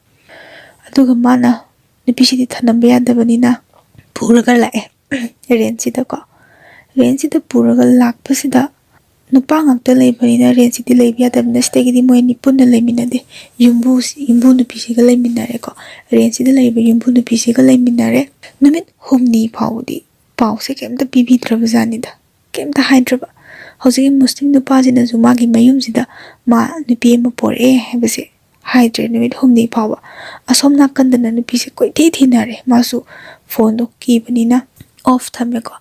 ꯑꯗꯨꯒ ꯃꯥꯅ ꯅꯨꯄꯤꯁꯤꯗꯤ ꯊꯅꯝꯕ ꯌꯥꯗꯕꯅꯤꯅ ꯄꯨꯔꯒ ꯂꯥꯛꯑꯦ ꯔꯦꯟꯁꯤꯗꯀꯣ꯫ ꯔꯦꯟꯁꯤꯗ ꯄꯨꯔꯒ ꯂꯥꯛꯄꯁꯤꯗ ꯅꯨꯄꯥ ꯉꯥꯛꯇ ꯂꯩꯕꯅꯤꯅ ꯔꯦꯟꯁꯤꯗꯤ ꯂꯩꯕ ꯌꯥꯗꯕꯅꯤꯅ ꯁꯤꯗꯒꯤꯗꯤ ꯃꯣꯏ ꯑꯅꯤ ꯄꯨꯟꯅ ꯂꯩꯃꯤꯟꯅꯗꯦ꯫ ꯌꯨꯝꯕꯨ, ꯌꯨꯝꯕꯨ ꯅꯨꯄꯤꯁꯤꯒ ꯂꯩꯃꯤꯟꯅꯔꯦꯀꯣ꯫ ꯔꯦꯟꯁꯤꯗ ꯂꯩꯔꯤꯕ ꯌꯨꯝꯕꯨ ꯅꯨꯄꯤꯁꯤꯒ ꯂꯩꯃꯤꯟꯅꯔꯦ꯫ ꯅꯨꯃꯤꯠ ꯍꯨꯝꯅꯤ ꯐꯥꯎꯕꯗꯤ ꯄꯥꯎꯁꯦ ꯀꯩꯝꯇ ꯄꯤꯕꯤꯗ꯭ꯔꯕꯖꯥꯠꯅꯤꯗ, ꯀꯩꯝꯇ ꯍꯥꯏꯗ꯭ꯔꯕ꯫ ꯍꯧꯖꯤꯛꯀꯤ ꯃꯨꯁꯂꯤꯝ ꯅꯨꯄꯥꯁꯤꯅꯁꯨ ꯃꯥꯒꯤ ꯃꯌꯨꯝꯁꯤꯗ ꯃꯥ ꯅꯨꯄꯤ ꯑꯃ ꯄꯣꯔꯛꯑꯦ ꯍꯥꯏꯕꯁꯦ ꯍꯥꯏꯗ꯭ꯔꯦ ꯅꯨꯃꯤꯠ ꯍꯨꯝꯅꯤ ꯐꯥꯎꯕ꯫ ꯑꯁꯣꯝ ꯅꯥꯀꯟꯗꯅ ꯅꯨꯄꯤꯁꯦ ꯀꯣꯏꯊꯤ ꯊꯤꯅꯔꯦ, ꯃꯥꯁꯨ ꯐꯣꯟꯗꯣ ꯀꯤꯕꯅꯤꯅ ꯑꯣꯐ ꯊꯝꯃꯦꯀꯣ꯫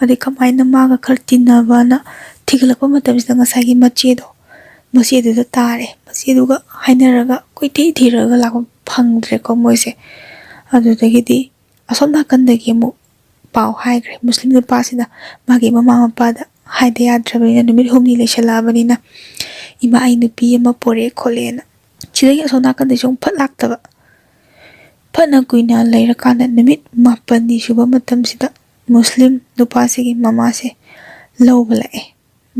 ꯑꯗꯩ ꯀꯃꯥꯏꯅ ꯃꯥꯒ ꯈꯔ ꯇꯤꯟꯅꯕꯅ ꯊꯤꯒꯠꯂꯛꯄ ꯃꯇꯝꯁꯤꯗ ꯉꯁꯥꯏꯒꯤ ꯃꯆꯦꯗꯣ, ꯃꯆꯦꯗꯨꯗ ꯇꯥꯔꯦ꯫ ꯃꯆꯦꯗꯨꯒ ꯍꯥꯏꯅꯔꯒ ꯀꯣꯏꯊꯤ ꯊꯤꯔꯒ ꯂꯥꯛꯄ ꯐꯪꯗ꯭ꯔꯦꯀꯣ ꯃꯣꯏꯁꯦ꯫ ꯑꯗꯨꯗꯒꯤꯗꯤ ꯑꯁꯣꯝ ꯅꯥꯀꯟꯗꯒꯤ ꯑꯃꯨꯛ ꯄꯥꯎ ꯍꯥꯏꯈ꯭ꯔꯦ ꯃꯨꯁꯂꯤꯝ ꯅꯨꯄꯥꯁꯤꯅ ꯃꯥꯒꯤ ꯃꯃꯥ ꯃꯄꯥꯗ ꯍꯥꯏꯗ ꯌꯥꯗ꯭ꯔꯕꯅꯤꯅ, ꯅꯨꯃꯤꯠ ꯍꯨꯝꯅꯤ ꯂꯩꯁꯜꯂꯛꯑꯕꯅꯤꯅ, "ꯏꯃꯥ, ꯑꯩ ꯅꯨꯄꯤ ꯑꯃ ꯄꯣꯔꯛꯑꯦ" ꯈꯣꯠꯂꯦꯅ꯫ ꯁꯤꯗꯒꯤ ꯑꯁꯣꯝ ꯅꯥꯀꯟꯗꯩꯁꯨ ꯑꯃꯨꯛ ꯐꯠ ꯂꯥꯛꯇꯕ꯫ ꯐꯠꯅ ꯀꯨꯏꯅ ꯂꯩꯔꯀꯥꯟꯗ ꯅꯨꯃꯤꯠ ꯃꯥꯄꯟꯅꯤ ꯁꯨꯕ ꯃꯇꯝꯁꯤꯗ ꯃꯨꯁꯂꯤꯝ ꯅꯨꯄꯥꯁꯤꯒꯤ ꯃꯃꯥꯁꯦ ꯂꯧꯕ ꯂꯥꯛꯑꯦ꯫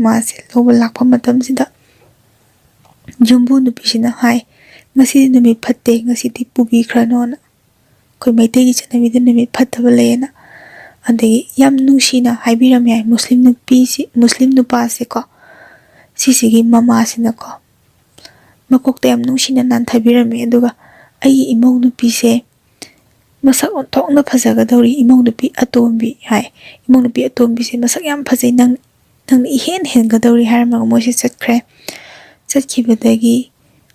ꯃꯥꯁꯦ ꯂꯧꯕ ꯂꯥꯛꯄ ꯃꯇꯝꯁꯤꯗ ꯌꯨꯝꯕꯨ ꯅꯨꯄꯤꯁꯤꯅ ꯍꯥꯏ, "ꯉꯁꯤꯗꯤ ꯅꯨꯃꯤꯠ ꯐꯠꯇꯦ, ꯉꯁꯤꯗꯤ ꯄꯨꯕꯤꯈ꯭ꯔꯅꯣꯅ꯫ ꯑꯩꯈꯣꯏ ꯃꯩꯇꯩꯒꯤ ꯆꯠꯅꯕꯤꯗ ꯅꯨꯃꯤꯠ ꯐꯠꯇꯕ ꯂꯩꯌꯦꯅ"꯫ ꯑꯗꯒꯤ ꯌꯥꯝ ꯅꯨꯡꯁꯤꯅ ꯍꯥꯏꯕꯤꯔꯝꯃꯦ ꯍꯥꯏ ꯃꯨꯁꯂꯤꯝ ꯅꯨꯄꯤꯁꯤ, ꯃꯨꯁꯂꯤꯝ ꯅꯨꯄꯥꯁꯦꯀꯣ꯫ ꯁꯤꯁꯤꯒꯤ ꯃꯃꯥꯁꯤꯅꯀꯣ ꯃꯀꯣꯛꯇ ꯌꯥꯝ ꯅꯨꯡꯁꯤꯅ ꯅꯥꯟꯊꯕꯤꯔꯝꯃꯦ꯫ ꯑꯗꯨꯒ "ꯑꯩꯒꯤ ꯏꯃꯧ ꯅꯨꯄꯤꯁꯦ ꯃꯁꯛ ꯑꯣꯟꯊꯣꯛꯅ ꯐꯖꯒꯗꯧꯔꯤ, ꯏꯃꯧ ꯅꯨꯄꯤ ꯑꯇꯣꯝꯕꯤ" ꯍꯥꯏ꯫ "ꯏꯃꯧ ꯅꯨꯄꯤ ꯑꯇꯣꯝꯕꯤꯁꯦ ꯃꯁꯛ ꯌꯥꯝ ꯐꯖꯩ, ꯅꯪ, ꯅꯪꯅ ꯏꯍꯦꯟ ꯍꯦꯟꯒꯗꯧꯔꯤ" ꯍꯥꯏꯔꯝꯃꯒ ꯃꯣꯏꯁꯦ ꯆꯠꯈ꯭ꯔꯦ꯫ ꯆꯠꯈꯤꯕꯗꯒꯤ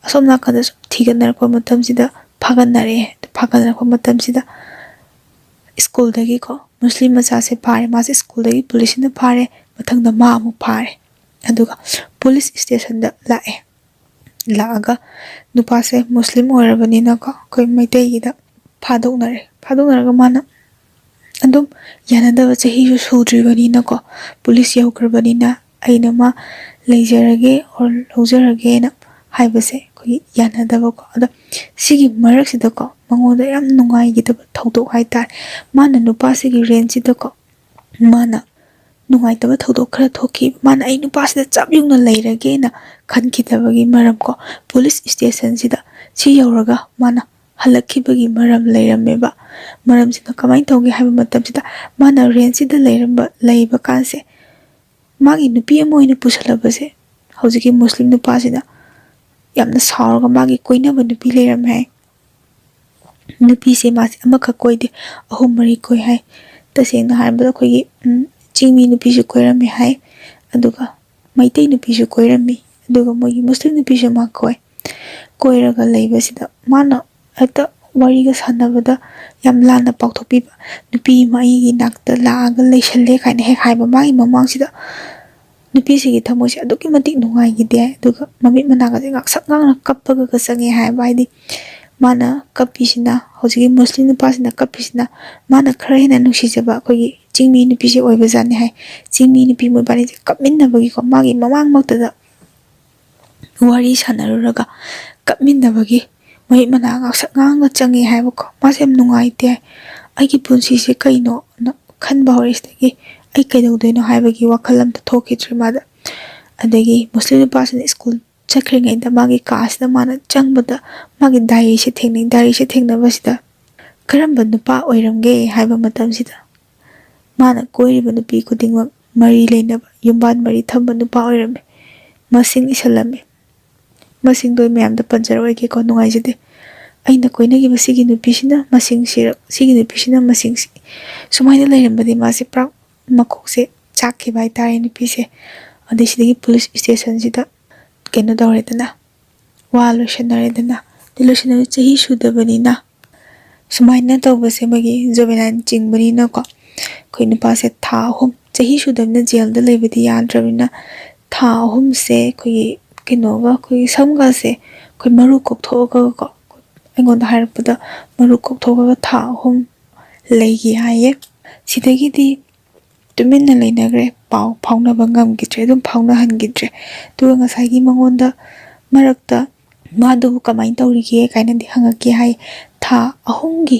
ꯑꯁꯣꯝ ꯅꯥꯀꯟꯗ ꯁꯨꯝ ꯊꯤꯒꯠꯅꯔꯛꯄ ꯃꯇꯝꯁꯤꯗ ꯐꯥꯒꯠꯅꯔꯛꯑꯦ꯫ ꯐꯥꯒꯠꯅꯔꯛꯄ ꯃꯇꯝꯁꯤꯗ ꯁ꯭ꯀꯨꯜꯗꯒꯤꯀꯣ ꯃꯨꯁꯂꯤꯝ ꯃꯆꯥꯁꯦ ꯐꯥꯔꯦ꯫ ꯃꯥꯁꯦ ꯁ꯭ꯀꯨꯜꯗꯒꯤ ꯄꯨꯂꯤꯁꯁꯤꯅ ꯐꯥꯔꯦ꯫ ꯃꯊꯪꯗ ꯃꯥ ꯑꯃꯨꯛ ꯐꯥꯔꯦ꯫ ꯑꯗꯨꯒ ꯄꯨꯂꯤꯁ ꯁ꯭ꯇꯦꯁꯟꯗ ꯂꯥꯛꯑꯦ꯫ ꯂꯥꯛꯑꯒ ꯅꯨꯄꯥꯁꯦ ꯃꯨꯁꯂꯤꯝ ꯑꯣꯏꯔꯕꯅꯤꯅꯀꯣ ꯑꯩꯈꯣꯏ ꯃꯩꯇꯩꯒꯤꯗ ꯐꯥꯗꯣꯛꯅꯔꯦ꯫ ꯐꯥꯗꯣꯛꯅꯔꯒ ꯃꯥꯅ ꯑꯗꯨꯝ ꯌꯥꯅꯗꯕ, ꯆꯍꯤꯁꯨ ꯁꯨꯗ꯭ꯔꯤꯕꯅꯤꯅꯀꯣ, ꯄꯨꯂꯤꯁ ꯌꯧꯈ꯭ꯔꯕꯅꯤꯅ ꯑꯩꯅ ꯃꯥ ꯂꯩꯖꯔꯒꯦ or ꯂꯧꯖꯔꯒꯦꯅ ꯍꯥꯏꯕꯁꯦ ꯑꯩꯈꯣꯏꯒꯤ ꯌꯥꯅꯗꯕꯀꯣ꯫ ꯑꯗꯣ ꯁꯤꯒꯤ ꯃꯔꯛꯁꯤꯗꯀꯣ ꯃꯉꯣꯟꯗ ꯌꯥꯝ ꯅꯨꯡꯉꯥꯏꯈꯤꯗꯕ ꯊꯧꯗꯣꯛ ꯍꯥꯏꯇꯥꯔꯦ, ꯃꯥꯅ ꯅꯨꯄꯥꯁꯤꯒꯤ ꯔꯦꯟꯁꯤꯗꯀꯣ ꯃꯥꯅ ꯅꯨꯡꯉꯥꯏꯇꯕ ꯊꯧꯗꯣꯛ ꯈꯔ ꯊꯣꯛꯈꯤ꯫ ꯃꯥꯅ "ꯑꯩ ꯅꯨꯄꯥꯁꯤꯗ ꯆꯞ ꯌꯨꯡꯅ ꯂꯩꯔꯒꯦꯅ" ꯈꯟꯈꯤꯗꯕꯒꯤ ꯃꯔꯝ ꯀꯣ, ꯄꯨꯂꯤꯁ ꯁ꯭ꯇꯦꯁꯟꯁꯤꯗ ꯁꯤ ꯌꯧꯔꯒ ꯃꯥꯅ ꯍꯜꯂꯛꯈꯤꯕꯒꯤ ꯃꯔꯝ ꯂꯩꯔꯝꯃꯦꯕ꯫ ꯃꯔꯝꯁꯤꯅ ꯀꯃꯥꯏꯅ ꯇꯧꯒꯦ ꯍꯥꯏꯕ ꯃꯇꯝꯁꯤꯗ, ꯃꯥꯅ ꯔꯦꯟꯁꯤꯗ ꯂꯩꯔꯝꯕ, ꯂꯩꯕ ꯀꯥꯟꯁꯦ ꯃꯥꯒꯤ ꯅꯨꯄꯤ ꯑꯃ ꯑꯣꯏꯅ ꯄꯨꯁꯜꯂꯕꯁꯦ ꯍꯧꯖꯤꯛꯀꯤ ꯃꯨꯁꯂꯤꯝ ꯅꯨꯄꯥꯁꯤꯅ ꯌꯥꯝꯅ ꯁꯥꯎꯔꯒ ꯃꯥꯒꯤ ꯀꯣꯏꯅꯕ ꯅꯨꯄꯤ ꯂꯩꯔꯝꯃꯦ ꯍꯥꯏ꯫ ꯅꯨꯄꯤꯁꯦ ꯃꯥꯁꯦ ꯑꯃꯈꯛ ꯀꯣꯏꯗꯦ, ꯑꯍꯨꯝ ꯃꯔꯤ ꯀꯣꯏ ꯍꯥꯏ꯫ ꯇꯁꯦꯡꯅ ꯍꯥꯏꯔꯕꯗ ꯑꯩꯈꯣꯏꯒꯤ, ꯎꯝ, ꯆꯤꯡꯃꯤ ꯅꯨꯄꯤꯁꯨ ꯀꯣꯏꯔꯝꯃꯦ ꯍꯥꯏ, ꯑꯗꯨꯒ ꯃꯩꯇꯩ ꯅꯨꯄꯤꯁꯨ ꯀꯣꯏꯔꯝꯃꯤ, ꯑꯗꯨꯒ ꯃꯣꯏꯒꯤ ꯃꯨꯁꯂꯤꯝ ꯅꯨꯄꯤꯁꯨ ꯃꯥ ꯀꯣꯏ꯫ ꯀꯣꯏꯔꯒ ꯂꯩꯕꯁꯤꯗ ꯃꯥꯅ ꯍꯦꯛꯇ ꯋꯥꯔꯤꯒ ꯁꯥꯟꯅꯕꯗ ꯌꯥꯝ ꯂꯥꯟꯅ ꯄꯥꯎꯊꯣꯛꯄꯤꯕ, "ꯅꯨꯄꯤ ꯑꯃ ꯑꯩꯒꯤ ꯅꯥꯛꯇ ꯂꯥꯛꯑꯒ ꯂꯩꯁꯜꯂꯦ" ꯀꯥꯏꯅ ꯍꯦꯛ ꯍꯥꯏꯕ ꯃꯥꯒꯤ ꯃꯃꯥꯡꯁꯤꯗ꯫ ꯅꯨꯄꯤꯁꯤꯒꯤ ꯊꯃꯣꯏꯁꯦ ꯑꯗꯨꯛꯀꯤ ꯃꯇꯤꯛ ꯅꯨꯡꯉꯥꯏꯈꯤꯗꯦ꯫ ꯑꯗꯨꯒ ꯃꯃꯤꯠ ꯃꯅꯥꯒꯁꯦ ꯉꯥꯡꯁꯛ ꯉꯥꯡꯅ ꯀꯞꯄꯒꯒ ꯆꯪꯉꯦ ꯍꯥꯏꯕ꯫ ꯍꯥꯏꯗꯤ ꯃꯥꯅ ꯀꯞꯄꯤꯁꯤꯅ, ꯍꯧꯖꯤꯛꯀꯤ ꯃꯨꯁꯂꯤꯝ ꯅꯨꯄꯥꯁꯤꯅ ꯀꯞꯄꯤꯁꯤꯅ, ꯃꯥꯅ ꯈꯔ ꯍꯦꯟꯅ ꯅꯨꯡꯁꯤꯖꯕ ꯑꯩꯈꯣꯏꯒꯤ ꯆꯤꯡꯃꯤ ꯅꯨꯄꯤꯁꯦ ꯑꯣꯏꯕꯖꯥꯠꯅꯤ ꯍꯥꯏ꯫ ꯆꯤꯡꯃꯤ ꯅꯨꯄꯤ ꯃꯣꯏꯕꯥꯅꯤꯁꯦ ꯀꯞꯃꯤꯟꯅꯕꯒꯤꯀꯣ, ꯃꯥꯒꯤ ꯃꯃꯥꯡꯃꯛꯇꯗ ꯋꯥꯔꯤ ꯁꯥꯟꯅꯔꯨꯔꯒ ꯀꯞꯃꯤꯟꯅꯕꯒꯤ ꯃꯃꯤꯠ ꯃꯅꯥ ꯉꯥꯡꯁꯛ ꯉꯥꯡꯉ ꯆꯪꯉꯦ ꯍꯥꯏꯕꯀꯣ꯫ ꯃꯥꯁꯦ ꯌꯥꯝ ꯅꯨꯡꯉꯥꯏꯇꯦ꯫ "ꯑꯩꯒꯤ ꯄꯨꯟꯁꯤꯁꯦ ꯀꯩꯅꯣꯅ ꯈꯟꯕ ꯍꯧꯔꯛꯑꯦ ꯁꯤꯗꯒꯤ꯫ ꯑꯩ ꯀꯩꯗꯧꯗꯣꯏꯅꯣ?" ꯍꯥꯏꯕꯒꯤ ꯋꯥꯈꯜ ꯑꯝꯇ ꯊꯣꯛꯈꯤꯗ꯭ꯔꯦ ꯃꯥꯗ꯫ ꯑꯗꯒꯤ ꯃꯨꯁꯂꯤꯝ ꯅꯨꯄꯥꯁꯤꯅ ꯁ꯭ꯀꯨꯜ ꯆꯠꯈ꯭ꯔꯤꯉꯩꯗ ꯃꯥꯒꯤ ꯀꯥꯁꯤꯗ ꯃꯥꯅ ꯆꯪꯕꯗ ꯃꯥꯒꯤ ꯗꯥꯏꯔꯤꯁꯦ ꯊꯦꯡꯅꯩ꯫ ꯗꯥꯏꯔꯤꯁꯦ ꯊꯦꯡꯅꯕꯁꯤꯗ ꯀꯔꯝꯕ ꯅꯨꯄꯥ ꯑꯣꯏꯔꯝꯒꯦ ꯍꯥꯏꯕ ꯃꯇꯝꯁꯤꯗ ꯃꯥꯅ ꯀꯣꯏꯔꯤꯕ ꯅꯨꯄꯤ ꯈꯨꯗꯤꯡꯃꯛ ꯃꯔꯤ ꯂꯩꯅꯕ, ꯌꯨꯝꯕꯥꯟ ꯃꯔꯤ ꯊꯝꯕ ꯅꯨꯄꯥ ꯑꯣꯏꯔꯝꯃꯤ꯫ ꯃꯁꯤꯡ ꯏꯁꯜꯂꯝꯃꯤ꯫ ꯃꯁꯤꯡꯗꯣ ꯑꯩ ꯃꯌꯥꯝꯗ ꯄꯟꯖꯔꯣꯏꯒꯦꯀꯣ, ꯅꯨꯡꯉꯥꯏꯖꯗꯦ꯫ ꯑꯩꯅ ꯀꯣꯏꯅꯈꯤꯕ ꯁꯤꯒꯤ ꯅꯨꯄꯤꯁꯤꯅ ꯃꯁꯤꯡ ꯁꯤꯔꯛ-, ꯁꯤꯒꯤ ꯅꯨꯄꯤꯁꯤꯅ ꯃꯁꯤꯡ ꯁꯤ-, ꯁꯨꯃꯥꯏꯅ ꯂꯩꯔꯝꯕꯗꯤ ꯃꯥꯁꯦ ꯄꯨꯔꯥ ꯃꯀꯣꯛꯁꯦ ꯆꯥꯛꯈꯤꯕ ꯍꯥꯏꯇꯥꯔꯦ ꯅꯨꯄꯤꯁꯦ꯫ ꯑꯗꯩ ꯁꯤꯗꯒꯤ ꯄꯨꯂꯤꯁ ꯏꯁꯇꯦꯁꯟꯁꯤꯗ ꯀꯩꯅꯣ ꯇꯧꯔꯦꯗꯅ, ꯋꯥ ꯂꯣꯏꯁꯟꯅꯔꯦꯗꯅ꯫ ꯑꯗꯩ ꯂꯣꯏꯁꯟꯅꯕ ꯆꯍꯤ ꯁꯨꯗꯕꯅꯤꯅ ꯁꯨꯃꯥꯏꯅ ꯇꯧꯕꯁꯦ ꯃꯣꯏꯒꯤ ꯖꯨꯕꯦꯅꯥꯏꯜ ꯆꯤꯡꯕꯅꯤꯅꯀꯣ, ꯑꯩꯈꯣꯏ ꯅꯨꯄꯥꯁꯦ ꯊꯥ ꯑꯍꯨꯝ, ꯆꯍꯤ ꯁꯨꯗꯕꯅꯤꯅ ꯖꯦꯜꯗ ꯂꯩꯕꯗꯤ ꯌꯥꯗ꯭ꯔꯕꯅꯤꯅ ꯊꯥ ꯑꯍꯨꯝꯁꯦ ꯑꯩꯈꯣꯏꯒꯤ ꯀꯩꯅꯣꯒ, ꯑꯩꯈꯣꯏꯒꯤ ꯁꯝꯒꯁꯦ ꯑꯩꯈꯣꯏ ꯃꯔꯨ ꯀꯣꯛꯊꯣꯛꯑꯒꯀꯣ, ꯑꯩꯉꯣꯟꯗ ꯍꯥꯏꯔꯛꯄꯗ ꯃꯔꯨ ꯀꯣꯛꯊꯣꯛꯑꯒ ꯊꯥ ꯑꯍꯨꯝ ꯂꯩꯈꯤ ꯍꯥꯏꯌꯦ꯫ ꯁꯤꯗꯒꯤꯗꯤ ꯇꯨꯃꯤꯟꯅ ꯂꯩꯅꯈ꯭ꯔꯦ, ꯄꯥꯎ ꯐꯥꯎꯅꯕ ꯉꯝꯈꯤꯗ꯭ꯔꯦ, ꯑꯗꯨꯝ ꯐꯥꯎꯅꯍꯟꯈꯤꯗ꯭ꯔꯦ꯫ ꯑꯗꯨꯒ ꯉꯁꯥꯏꯒꯤ ꯃꯉꯣꯟꯗ ꯃꯔꯛꯇ ꯃꯥꯗꯨꯕꯨ ꯀꯃꯥꯏꯅ ꯇꯧꯔꯤꯒꯦ ꯀꯥꯏꯅꯗꯤ ꯍꯪꯉꯛꯀꯦ ꯍꯥꯏ꯫ ꯊꯥ ꯑꯍꯨꯝꯒꯤ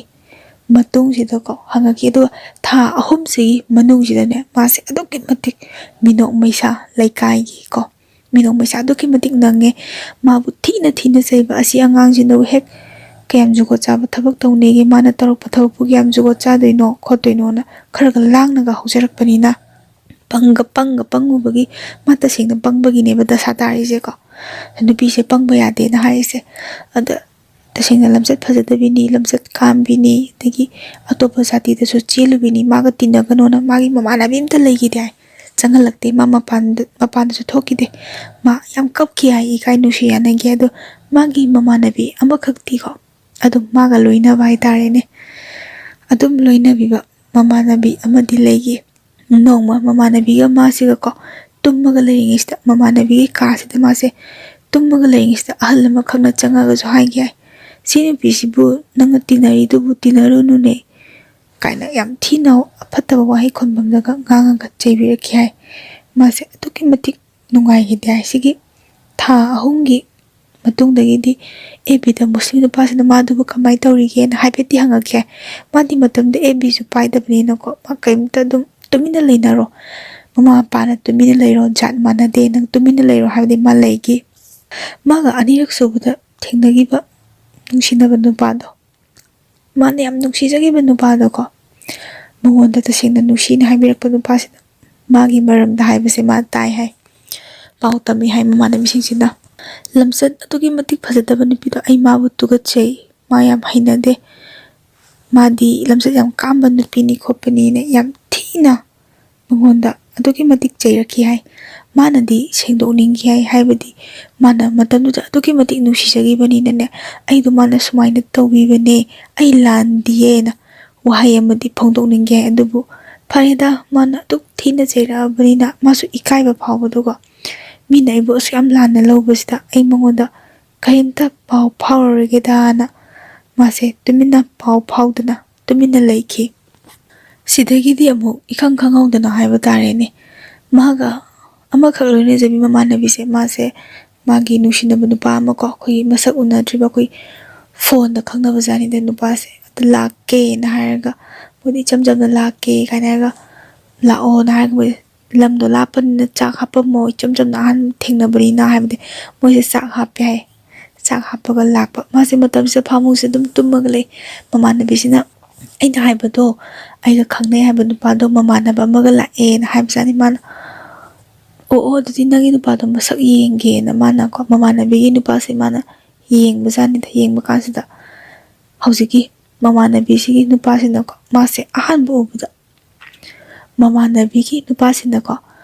ꯃꯇꯨꯡꯁꯤꯗꯀꯣ ꯍꯪꯉꯛꯈꯤ꯫ ꯑꯗꯨꯒ ꯊꯥ ꯑꯍꯨꯝꯁꯤꯒꯤ ꯃꯅꯨꯡꯁꯤꯗꯅꯦ ꯃꯥꯁꯦ ꯑꯗꯨꯛꯀꯤ ꯃꯇꯤꯛ ꯃꯤꯅꯣꯛ ꯃꯩꯁꯥ ꯂꯩꯀꯥꯏꯒꯤꯀꯣ, ꯃꯤꯅꯣꯛ ꯃꯩꯁꯥ ꯑꯗꯨꯛꯀꯤ ꯃꯇꯤꯛ ꯅꯪꯉꯦ꯫ ꯃꯥꯕꯨ ꯊꯤꯅ ꯊꯤꯅ ꯆꯩꯕ, "ꯑꯁꯤ ꯑꯉꯥꯡꯁꯤꯅꯕꯨ ꯍꯦꯛ ꯀꯌꯥꯝ ꯖꯨꯒꯣꯠ ꯆꯥꯕ ꯊꯕꯛ ꯇꯧꯅꯦꯒꯦ? ꯃꯥꯅ ꯇꯧꯔꯛꯄ ꯊꯕꯛꯄꯨ ꯀꯌꯥꯝ ꯖꯨꯒꯣꯠ ꯆꯥꯗꯣꯏꯅꯣ ꯈꯣꯠꯇꯣꯏꯅꯣꯅ?" ꯈꯔꯒ ꯂꯥꯡꯅꯒ ꯍꯧꯖꯔꯛꯄꯅꯤꯅ ꯄꯪꯒ ꯄꯪꯒ ꯄꯪꯉꯨꯕꯒꯤ, ꯃꯥ ꯇꯁꯦꯡꯅ ꯄꯪꯕꯒꯤꯅꯦꯕ ꯗꯁꯥ ꯇꯥꯔꯤꯁꯦꯀꯣ꯫ ꯅꯨꯄꯤꯁꯦ ꯄꯪꯕ ꯌꯥꯗꯦꯅ ꯍꯥꯏꯔꯤꯁꯦ꯫ ꯑꯗ ꯇꯁꯦꯡꯅ ꯂꯝꯆꯠ ꯐꯖꯗꯕꯤꯅꯤ, ꯂꯝꯆꯠ ꯀꯥꯝꯕꯤꯅꯤ, ꯑꯗꯒꯤ ꯑꯇꯣꯞꯄ ꯖꯥꯇꯤꯗꯁꯨ ꯆꯦꯜꯂꯨꯕꯤꯅꯤ, ꯃꯥꯒ ꯇꯤꯟꯅꯒꯅꯣꯅ ꯃꯥꯒꯤ ꯃꯃꯥꯟꯅꯕꯤ ꯑꯝꯇ ꯂꯩꯈꯤꯗꯦ ꯍꯥꯏ꯫ ꯆꯪꯍꯜꯂꯛꯇꯦ, ꯃꯥ ꯃꯄꯥꯟꯗ, ꯃꯄꯥꯟꯗꯁꯨ ꯊꯣꯛꯈꯤꯗꯦ꯫ ꯃꯥ ꯌꯥꯝ ꯀꯞꯈꯤ ꯍꯥꯏ, ꯏꯀꯥꯏ ꯅꯨꯡꯁꯤ ꯌꯥꯅꯈꯤ꯫ ꯑꯗꯣ ꯃꯥꯒꯤ ꯃꯃꯥꯟꯅꯕꯤ ꯑꯃꯈꯛꯇꯤꯀꯣ, ꯑꯗꯨꯝ ꯃꯥꯒ ꯂꯣꯏꯅꯕ ꯍꯥꯏꯇꯥꯔꯦꯅꯦ, ꯑꯗꯨꯝ ꯂꯣꯏꯅꯕꯤꯕ ꯃꯃꯥꯟꯅꯕꯤ ꯑꯃꯗꯤ ꯂꯩꯈꯤ꯫ ꯅꯣꯡꯃ ꯃꯃꯥꯟꯅꯕꯤꯒ ꯃꯥꯁꯤꯒꯀꯣ ꯇꯨꯝꯃꯒ ꯂꯩꯔꯤꯉꯩꯁꯤꯗ, ꯃꯃꯥꯟꯅꯕꯤꯒꯤ ꯀꯥꯁꯤꯗ ꯃꯥꯁꯦ ꯇꯨꯝꯃꯒ ꯂꯩꯔꯤꯉꯩꯁꯤꯗ ꯑꯍꯜ ꯑꯃꯈꯛꯅ ꯆꯪꯉꯒꯁꯨ ꯍꯥꯏꯒꯦ ꯍꯥꯏ, "ꯁꯤ ꯅꯨꯄꯤꯁꯤꯕꯨ ꯅꯪꯅ ꯇꯤꯟꯅꯔꯤꯗꯨꯕꯨ ꯇꯤꯟꯅꯔꯨꯅꯨꯅꯦ" ꯀꯥꯏꯅ ꯌꯥꯝ ꯊꯤꯅ ꯐꯠꯇꯕ ꯋꯥꯍꯩ ꯈꯣꯟꯕꯝꯗꯒ ꯉꯥꯡꯉꯒ ꯆꯩꯕꯤꯔꯛꯈꯤ ꯍꯥꯏ꯫ ꯃꯥꯁꯦ ꯑꯗꯨꯛꯀꯤ ꯃꯇꯤꯛ ꯅꯨꯡꯉꯥꯏꯈꯤꯗꯦ ꯍꯥꯏ꯫ ꯁꯤꯒꯤ ꯊꯥ ꯑꯍꯨꯝꯒꯤ ꯃꯇꯨꯡꯗꯒꯤꯗꯤ ꯑꯦꯐ ꯕꯤꯗ ꯃꯨꯁꯂꯤꯝ ꯅꯨꯄꯥꯁꯤꯅ ꯃꯥꯗꯨꯕꯨ ꯀꯃꯥꯏꯅ ꯇꯧꯔꯤꯒꯦꯅ ꯍꯥꯏꯐꯦꯠꯇꯤ ꯍꯪꯉꯛꯈꯤ ꯍꯥꯏ꯫ ꯃꯥꯗꯤ ꯃꯇꯝꯗ ꯑꯦꯐ ꯕꯤꯁꯨ ꯄꯥꯏꯗꯕꯅꯤꯅꯀꯣ, ꯃꯥ ꯀꯔꯤꯝꯇ ꯑꯗꯨꯝ ꯇꯨꯃꯤꯟꯅ ꯂꯩꯅꯔꯣ, ꯃꯃꯥ ꯃꯄꯥꯅ "ꯇꯨꯃꯤꯟꯅ ꯂꯩꯔꯣ, ꯖꯥꯠ ꯃꯥꯟꯅꯗꯦ, ꯅꯪ ꯇꯨꯃꯤꯟꯅ ꯂꯩꯔꯣ" ꯍꯥꯏꯕꯗꯤ ꯃꯥ ꯂꯩꯈꯤ꯫ ꯃꯥꯒ ꯑꯅꯤꯔꯛ ꯁꯨꯕꯗ ꯊꯦꯡꯅꯈꯤꯕ ꯅꯨꯡꯁꯤꯅꯕ ꯅꯨꯄꯥꯗꯣ, ꯃꯥꯅ ꯌꯥꯝ ꯅꯨꯡꯁꯤꯖꯈꯤꯕ ꯅꯨꯄꯥꯗꯣꯀꯣ, ꯃꯉꯣꯟꯗ ꯇꯁꯦꯡꯅ ꯅꯨꯡꯁꯤꯅ ꯍꯥꯏꯕꯤꯔꯛꯄ ꯅꯨꯄꯥꯁꯤꯅ ꯃꯥꯒꯤ ꯃꯔꯝꯗ ꯍꯥꯏꯕꯁꯦ ꯃꯥ ꯇꯥꯏ ꯍꯥꯏ꯫ ꯄꯥꯎ ꯇꯝꯃꯤ ꯍꯥꯏ ꯃꯃꯥꯟꯅꯕꯤꯁꯤꯡꯁꯤꯅ꯫ "ꯂꯝꯆꯠ ꯑꯗꯨꯛꯀꯤ ꯃꯇꯤꯛ ꯐꯖꯗꯕ ꯅꯨꯄꯤꯗꯣ, ꯑꯩ ꯃꯥꯕꯨ ꯇꯨꯀꯠꯆꯩ, ꯃꯥ ꯌꯥꯝ ꯍꯩꯅꯗꯦ, ꯃꯥꯗꯤ ꯂꯝꯆꯠ ꯌꯥꯝ ꯀꯥꯝꯕ ꯅꯨꯄꯤꯅꯤ ꯈꯣꯠꯄꯅꯤꯅ" ꯌꯥꯝ ꯊꯤꯅ ꯃꯉꯣꯟꯗ ꯑꯗꯨꯛꯀꯤ ꯃꯇꯤꯛ ꯆꯩꯔꯛꯈꯤ ꯍꯥꯏ꯫ ꯃꯥꯅꯗꯤ ꯁꯦꯡꯗꯣꯛꯅꯤꯡꯈꯤ ꯍꯥꯏ, ꯍꯥꯏꯕꯗꯤ ꯃꯥꯅ ꯃꯇꯝꯗꯨꯗ ꯑꯗꯨꯛꯀꯤ ꯃꯇꯤꯛ ꯅꯨꯡꯁꯤꯖꯈꯤꯕꯅꯤꯅꯅꯦ, "ꯑꯩꯗꯣ ꯃꯥꯅ ꯁꯨꯃꯥꯏꯅ ꯇꯧꯕꯤꯕꯅꯦ, ꯑꯩ ꯂꯥꯟꯗꯤꯌꯦꯅ" ꯋꯥꯍꯩ ꯑꯃꯗꯤ ꯐꯣꯡꯗꯣꯛꯅꯤꯡꯒꯦ꯫ ꯑꯗꯨꯕꯨ ꯐꯔꯦꯗ, ꯃꯥꯅ ꯑꯗꯨꯛ ꯊꯤꯅ ꯆꯩꯔꯛꯑꯕꯅꯤꯅ ꯃꯥꯁꯨ ꯏꯀꯥꯏꯕ ꯐꯥꯎꯕꯗꯨꯀꯣ, "ꯃꯤꯅ ꯑꯩꯕꯨ ꯑꯁꯨꯛ ꯌꯥꯝ ꯂꯥꯟꯅ ꯂꯧꯕꯁꯤꯗ ꯑꯩ ꯃꯉꯣꯟꯗ ꯀꯔꯤꯝꯇ ꯄꯥꯎ ꯐꯥꯎꯔꯔꯣꯏꯒꯦꯗꯥꯅ" ꯃꯥꯁꯦ ꯇꯨꯃꯤꯟꯅ ꯄꯥꯎ ꯐꯥꯎꯗꯅ ꯇꯨꯃꯤꯟꯅ ꯂꯩꯈꯤ꯫ ꯁꯤꯗꯒꯤꯗꯤ ꯑꯃꯨꯛ ꯏꯈꯪ ꯈꯪꯍꯧꯗꯅ ꯍꯥꯏꯕ ꯇꯥꯔꯦꯅꯦ, ꯃꯥꯒ ꯑꯃꯈꯛ ꯂꯣꯏꯅꯖꯕꯤ ꯃꯃꯥꯟꯅꯕꯤꯁꯦ, ꯃꯥꯁꯦ ꯃꯥꯒꯤ ꯅꯨꯡꯁꯤꯅꯕ ꯅꯨꯄꯥ ꯑꯃꯀꯣ, ꯑꯩꯈꯣꯏꯒꯤ ꯃꯁꯛ ꯎꯅꯗ꯭ꯔꯤꯕ, ꯑꯩꯈꯣꯏ ꯐꯣꯟꯗ ꯈꯪꯅꯕ ꯖꯥꯠꯅꯤꯗ ꯅꯨꯄꯥꯁꯦ꯫ "ꯑꯗꯨ ꯂꯥꯛꯀꯦꯅ" ꯍꯥꯏꯔꯒ, ꯃꯣꯏꯗꯤ ꯏꯆꯝ ꯆꯝꯅ "ꯂꯥꯛꯀꯦ" ꯀꯥꯏꯅ ꯍꯥꯏꯔꯒ, "ꯂꯥꯛꯑꯣꯅ" ꯍꯥꯏꯔꯒ, ꯃꯣꯏ "ꯂꯝꯗꯣ ꯂꯥꯞꯄꯅꯤꯅ ꯆꯥꯛ ꯍꯥꯞꯄꯝꯃꯣ, ꯏꯆꯝ ꯆꯝꯅ ꯑꯍꯥꯟꯕ ꯊꯦꯡꯅꯕꯅꯤꯅ" ꯍꯥꯏꯕꯗꯤ ꯃꯣꯏꯁꯦ ꯆꯥꯛ ꯍꯥꯞꯄꯦ ꯍꯥꯏ꯫ ꯆꯥꯛ ꯍꯥꯞꯄꯒ ꯂꯥꯛꯄ꯫ ꯃꯥꯁꯦ ꯃꯇꯝꯁꯤꯗ ꯐꯃꯨꯡꯁꯦ ꯑꯗꯨꯝ ꯇꯨꯝꯃꯒ ꯂꯩ꯫ ꯃꯃꯥꯟꯅꯕꯤꯁꯤꯅ, "ꯑꯩꯅ ꯍꯥꯏꯕꯗꯣ, ꯑꯩꯒ ꯈꯪꯅꯩ ꯍꯥꯏꯕ ꯅꯨꯄꯥꯗꯣ ꯃꯃꯥꯟꯅꯕ ꯑꯃꯒ ꯂꯥꯛꯑꯦꯅ" ꯍꯥꯏꯕꯖꯥꯠꯅꯤ꯫ ꯃꯥꯅ, "ꯑꯣ, ꯑꯣ, ꯑꯗꯨꯗꯤ ꯅꯪꯒꯤ ꯅꯨꯄꯥꯗꯣ ꯃꯁꯛ ꯌꯦꯡꯒꯦꯅ" ꯃꯥꯅꯀꯣ, ꯃꯃꯥꯟꯅꯕꯤꯒꯤ ꯅꯨꯄꯥꯁꯦ ꯃꯥꯅ ꯌꯦꯡꯕꯖꯥꯠꯅꯤꯗ꯫ ꯌꯦꯡꯕ ꯀꯥꯟꯁꯤꯗ ꯍꯧꯖꯤꯛꯀꯤ ꯃꯃꯥꯟꯅꯕꯤꯁꯤꯒꯤ ꯅꯨꯄꯥꯁꯤꯅꯀꯣ, ꯃꯥꯁꯦ ꯑꯍꯥꯟꯕ ꯎꯕꯗ, ꯃꯃꯥꯟꯅꯕꯤꯒꯤ ꯅꯨꯄꯥꯁꯤꯅꯀꯣ,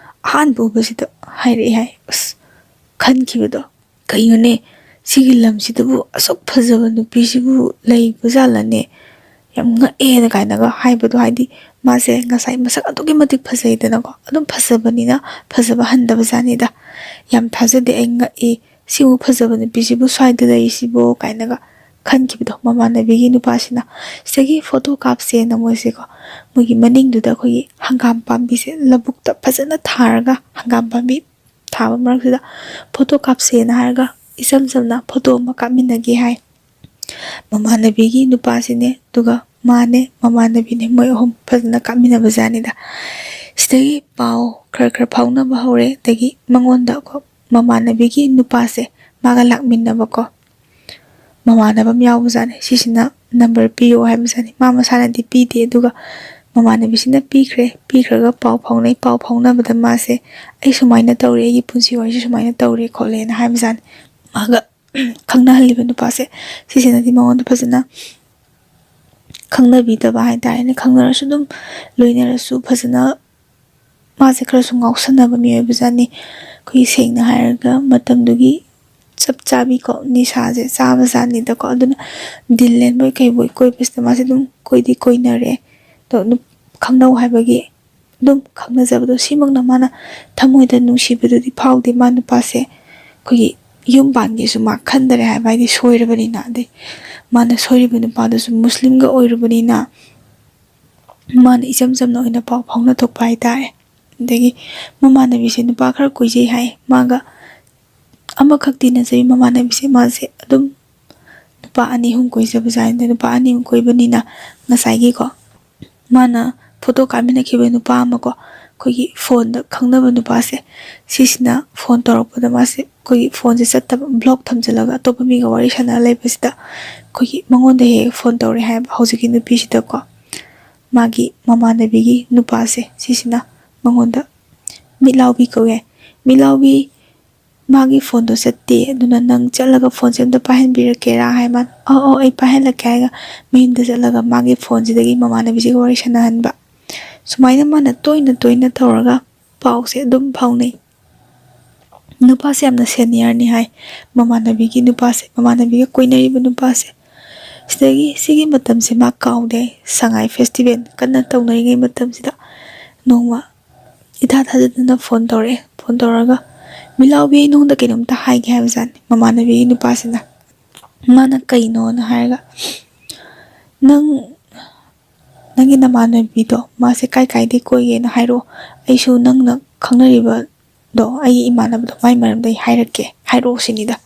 ꯑꯍꯥꯟꯕ ꯎꯕꯁꯤꯗ ꯍꯥꯏꯔꯛꯑꯦ ꯍꯥꯏ꯫ ꯑꯁ, ꯈꯟꯈꯤꯕꯗꯣ, "ꯀꯩꯅꯣꯅꯦ, ꯁꯤꯒꯤ ꯂꯝꯁꯤꯗꯕꯨ ꯑꯁꯨꯛ ꯐꯖꯕ ꯅꯨꯄꯤꯁꯤꯕꯨ ꯂꯩꯕ ꯖꯥꯠꯂꯅꯦ? ꯌꯥꯝ ꯉꯛꯑꯦꯅ" ꯀꯥꯏꯅꯒ ꯍꯥꯏꯕꯗꯣ, ꯍꯥꯏꯗꯤ ꯃꯥꯁꯦ ꯉꯁꯥꯏ ꯃꯁꯛ ꯑꯗꯨꯛꯀꯤ ꯃꯇꯤꯛ ꯐꯖꯩꯗꯅꯀꯣ, ꯑꯗꯨꯝ ꯐꯖꯕꯅꯤꯅ ꯐꯖꯕ ꯍꯟꯗꯕ ꯖꯥꯠꯅꯤꯗ꯫ "ꯌꯥꯝ ꯊꯥꯖꯗꯦ, ꯑꯩ ꯉꯛꯏ, ꯁꯤꯕꯨ ꯐꯖꯕ ꯅꯨꯄꯤꯁꯤꯕꯨ ꯁ꯭ꯋꯥꯏꯗ ꯂꯩꯔꯤꯁꯤꯕꯣ?" ꯀꯥꯏꯅꯒ ꯈꯟꯈꯤꯕꯗꯣ ꯃꯃꯥꯟꯅꯕꯤꯒꯤ ꯅꯨꯄꯥꯁꯤꯅ꯫ ꯁꯤꯗꯒꯤ ꯐꯣꯇꯣ ꯀꯥꯞꯁꯦꯅ ꯃꯣꯏꯁꯦꯀꯣ, ꯃꯣꯏꯒꯤ ꯃꯅꯤꯡꯗꯨꯗ ꯑꯩꯈꯣꯏꯒꯤ ꯍꯪꯒꯥꯝ ꯄꯥꯝꯕꯤꯁꯦ ꯂꯧꯕꯨꯛꯇ ꯐꯖꯅ ꯊꯥꯔꯒ, ꯍꯪꯒꯥꯝ ꯄꯥꯝꯕꯤ ꯊꯥꯕ ꯃꯔꯛꯁꯤꯗ ꯐꯣꯇꯣ ꯀꯥꯞꯁꯦꯅ ꯍꯥꯏꯔꯒ ꯏꯆꯝ ꯆꯝꯅ ꯐꯣꯇꯣ ꯑꯃ ꯀꯥꯞꯃꯤꯟꯅꯒꯦ ꯍꯥꯏ꯫ ꯃꯃꯥꯟꯅꯕꯤꯒꯤ ꯅꯨꯄꯥꯁꯤꯅꯦ, ꯑꯗꯨꯒ ꯃꯥꯅꯦ, ꯃꯃꯥꯟꯅꯕꯤꯅꯦ, ꯃꯣꯏ ꯑꯍꯨꯝ ꯐꯖꯅ ꯀꯥꯞꯃꯤꯟꯅꯕ ꯖꯥꯠꯅꯤꯗ꯫ ꯁꯤꯗꯒꯤ ꯄꯥꯎ ꯈꯔ ꯈꯔ ꯐꯥꯎꯅꯕ ꯍꯧꯔꯦ꯫ ꯑꯗꯒꯤ ꯃꯉꯣꯟꯗ ꯀꯣ, ꯃꯃꯥꯟꯅꯕꯤꯒꯤ ꯅꯨꯄꯥꯁꯦ ꯃꯥꯒ ꯂꯥꯛꯃꯤꯟꯅꯕꯀꯣ ꯃꯃꯥꯟꯅꯕ ꯑꯃ ꯌꯥꯎꯕꯖꯥꯠꯅꯤ꯫ ꯁꯤꯁꯤꯅ ꯅꯝꯕꯔ ꯄꯤꯌꯣ ꯍꯥꯏꯕꯖꯥꯠꯅꯤ꯫ ꯃꯥ ꯃꯁꯥꯅꯗꯤ ꯄꯤꯗꯦ, ꯑꯗꯨꯒ ꯃꯃꯥꯟꯅꯕꯤꯁꯤꯅ ꯄꯤꯈ꯭ꯔꯦ꯫ ꯄꯤꯈ꯭ꯔꯒ ꯄꯥꯎ ꯐꯥꯎꯅꯩ꯫ ꯄꯥꯎ ꯐꯥꯎꯅꯕꯗ ꯃꯥꯁꯦ, "ꯑꯩ ꯁꯨꯃꯥꯏꯅ ꯇꯧꯔꯦ, ꯑꯩꯒꯤ ꯄꯨꯟꯁꯤ ꯋꯥꯔꯤꯁꯦ ꯁꯨꯃꯥꯏꯅ ꯇꯧꯔꯦ" ꯈꯣꯠꯂꯦꯅ ꯍꯥꯏꯕꯖꯥꯠꯅꯤ꯫ ꯃꯥꯒ ꯈꯪꯅꯍꯜꯂꯤꯕ ꯅꯨꯄꯥꯁꯦ, ꯁꯤꯁꯤꯅꯗꯤ ꯃꯉꯣꯟꯗ ꯐꯖꯅ ꯈꯪꯅꯕꯤꯗꯕ ꯍꯥꯏꯇꯥꯔꯦꯅꯦ꯫ ꯈꯪꯅꯔꯁꯨ ꯑꯗꯨꯝ ꯂꯣꯏꯅꯔꯁꯨ ꯐꯖꯅ, ꯃꯥꯁꯦ ꯈꯔꯁꯨ ꯉꯥꯎꯁꯟꯅꯕ ꯃꯤꯑꯣꯏꯕ ꯖꯥꯠꯅꯤ꯫ ꯑꯩꯈꯣꯏꯒꯤ ꯁꯦꯡꯅ ꯍꯥꯏꯔꯒ ꯃꯇꯝꯗꯨꯒꯤ ꯆꯞ ꯆꯥꯕꯤꯀꯣ, ꯅꯤꯁꯥꯁꯦ ꯆꯥꯕ ꯖꯥꯠꯅꯤꯗꯀꯣ꯫ ꯑꯗꯨꯅ ꯗꯤꯜ ꯂꯦꯟꯕꯣꯏ ꯀꯩꯕꯣꯏ ꯀꯣꯏꯕꯁꯤꯗ ꯃꯥꯁꯦ ꯑꯗꯨꯝ ꯀꯣꯏꯗꯤ ꯀꯣꯏꯅꯔꯦ꯫ ꯑꯗꯣ ꯑꯗꯨꯝ ꯈꯪꯅꯧ ꯍꯥꯏꯕꯒꯤ ꯑꯗꯨꯝ ꯈꯪꯅꯖꯕꯗꯣ, ꯁꯤꯃꯛꯅ ꯃꯥꯅ ꯊꯃꯣꯏꯗ ꯅꯨꯡꯁꯤꯕꯗꯨꯗꯤ ꯐꯥꯎꯗꯦ꯫ ꯃꯥ ꯅꯨꯄꯥꯁꯦ ꯑꯩꯈꯣꯏꯒꯤ ꯌꯨꯝ ꯄꯥꯟꯒꯦꯁꯨ ꯃꯥ ꯈꯟꯗꯔꯦ ꯍꯥꯏꯕ, ꯍꯥꯏꯗꯤ ꯁꯣꯏꯔꯕꯅꯤꯅ꯫ ꯑꯗꯩ ꯃꯥꯅ ꯁꯣꯏꯔꯤꯕ ꯅꯨꯄꯥꯗꯨꯁꯨ ꯃꯨꯁꯂꯤꯝꯒ ꯑꯣꯏꯔꯨꯕꯅꯤꯅ, ꯃꯥꯅ ꯏꯆꯝ ꯆꯝꯅ ꯑꯣꯏꯅ ꯄꯥꯎ ꯐꯥꯎꯅ ꯊꯣꯛꯄ ꯍꯥꯏꯇꯥꯔꯦ꯫ ꯑꯗꯒꯤ ꯃꯃꯥꯟꯅꯕꯤꯁꯦ ꯅꯨꯄꯥ ꯈꯔ ꯀꯣꯏꯖꯩ ꯍꯥꯏ꯫ ꯃꯥꯒ ꯑꯃꯈꯛ ꯇꯤꯟꯅꯖꯩ ꯃꯃꯥꯟꯅꯕꯤꯁꯦ꯫ ꯃꯥꯁꯦ ꯑꯗꯨꯝ ꯅꯨꯄꯥ ꯑꯅꯤ ꯑꯍꯨꯝ ꯀꯣꯏꯖꯕ ꯖꯥꯠꯅꯤꯗ꯫ ꯅꯨꯄꯥ ꯑꯅꯤ ꯑꯍꯨꯝ ꯀꯣꯏꯕꯅꯤꯅ ꯉꯁꯥꯏꯒꯤꯀꯣ, ꯃꯥꯅ ꯐꯣꯇꯣ ꯀꯥꯞꯃꯤꯟꯅꯈꯤꯕ ꯅꯨꯄꯥ ꯑꯃꯀꯣ, ꯑꯩꯈꯣꯏꯒꯤ ꯐꯣꯟꯗ ꯈꯪꯅꯕ ꯅꯨꯄꯥꯁꯦ, ꯁꯤꯁꯤꯅ ꯐꯣꯟ ꯇꯧꯔꯛꯄꯗ ꯃꯥꯁꯦ ꯑꯩꯈꯣꯏꯒꯤ ꯐꯣꯟꯁꯦ ꯆꯠꯇꯕ, ꯕ꯭ꯂꯣꯛ ꯊꯝꯖꯤꯜꯂꯒ ꯑꯇꯣꯞꯄ ꯃꯤꯒ ꯋꯥꯔꯤ ꯁꯥꯟꯅꯔ ꯂꯩꯕꯁꯤꯗ, ꯑꯩꯈꯣꯏꯒꯤ ꯃꯉꯣꯟꯗ ꯍꯦꯛ ꯍꯦꯛ ꯐꯣꯟ ꯇꯧꯔꯛꯑꯦ ꯍꯥꯏꯕ ꯍꯧꯖꯤꯛꯀꯤ ꯅꯨꯄꯤꯁꯤꯗꯀꯣ꯫ ꯃꯥꯒꯤ ꯃꯃꯥꯟꯅꯕꯤꯒꯤ ꯅꯨꯄꯥꯁꯦ, ꯁꯤꯁꯤꯅ ꯃꯉꯣꯟꯗ ꯃꯤꯠꯂꯥꯎꯕꯤ ꯀꯧꯋꯦ꯫ ꯃꯤꯠꯂꯥꯎꯕꯤ ꯃꯥꯒꯤ ꯐꯣꯟꯗꯣ ꯆꯠꯇꯦ, ꯑꯗꯨꯅ ꯅꯪ ꯆꯠꯂꯒ ꯐꯣꯟꯁꯦ ꯑꯝꯇ ꯄꯥꯏꯍꯟꯕꯤꯔꯛꯀꯦꯔꯥ?" ꯍꯥꯏ ꯃꯥꯅ꯫ "ꯑꯧ, ꯑꯧ, ꯑꯩ ꯄꯥꯏꯍꯜꯂꯛꯀꯦ" ꯍꯥꯏꯔꯒ ꯃꯌꯨꯝꯗ ꯆꯠꯂꯒ ꯃꯥꯒꯤ ꯐꯣꯟꯁꯤꯗꯒꯤ ꯃꯃꯥꯟꯅꯕꯤꯁꯤꯒ ꯋꯥꯔꯤ ꯁꯥꯟꯅꯍꯟꯕ꯫ ꯁꯨꯃꯥꯏꯅ ꯃꯥꯅ ꯇꯣꯏꯅ ꯇꯣꯏꯅ ꯇꯧꯔꯒ ꯄꯥꯎꯁꯦ ꯑꯗꯨꯝ ꯐꯥꯎꯅꯩ꯫ ꯅꯨꯄꯥꯁꯦ ꯌꯥꯝꯅ ꯁꯦꯅꯤꯌꯔꯅꯤ ꯍꯥꯏ, ꯃꯃꯥꯟꯅꯕꯤꯒꯤ ꯅꯨꯄꯥꯁꯦ, ꯃꯃꯥꯟꯅꯕꯤꯒ ꯀꯣꯏꯅꯔꯤꯕ ꯅꯨꯄꯥꯁꯦ꯫ ꯁꯤꯗꯒꯤ ꯁꯤꯒꯤ ꯃꯇꯝꯁꯦ ꯃꯥ ꯀꯥꯎꯗꯦ ꯍꯥꯏ, ꯁꯉꯥꯏ ꯐꯦꯁꯇꯤꯚꯦꯜ ꯀꯟꯅ ꯇꯧꯅꯔꯤꯉꯩ ꯃꯇꯝꯁꯤꯗ ꯅꯣꯡꯃ ꯏꯊꯥ ꯊꯥꯖꯗꯅ ꯐꯣꯟ ꯇꯧꯔꯛꯑꯦ꯫ ꯐꯣꯟ ꯇꯧꯔꯒ, "ꯃꯤꯂꯥꯎꯕꯤ, ꯑꯩ ꯅꯉꯣꯟꯗ ꯀꯩꯅꯣꯝꯇ ꯍꯥꯏꯒꯦ" ꯍꯥꯏꯕꯖꯥꯠꯅꯤ ꯃꯃꯥꯟꯅꯕꯤꯒꯤ ꯅꯨꯄꯥꯁꯤꯅ꯫ ꯃꯥꯅ, "ꯀꯩꯅꯣꯅ?" ꯍꯥꯏꯔꯒ, "ꯅꯪ, ꯅꯪꯒꯤ ꯅꯃꯥꯟꯅꯕꯤꯗꯣ ꯃꯥꯁꯦ ꯀꯥꯏ ꯀꯥꯏꯗꯩ ꯀꯣꯏꯒꯦꯅ ꯍꯥꯏꯔꯛꯑꯣ, ꯑꯩꯁꯨ ꯅꯪꯅ ꯈꯪꯅꯔꯤꯕꯗꯣ, ꯑꯩꯒꯤ ꯏꯃꯥꯟꯅꯕꯗꯣ, ꯃꯥꯏ ꯃꯔꯝꯗ ꯑꯩ ꯍꯥꯏꯔꯛꯀꯦ, ꯍꯥꯏꯔꯛꯑꯣ" ꯁꯤꯅꯤꯗ꯫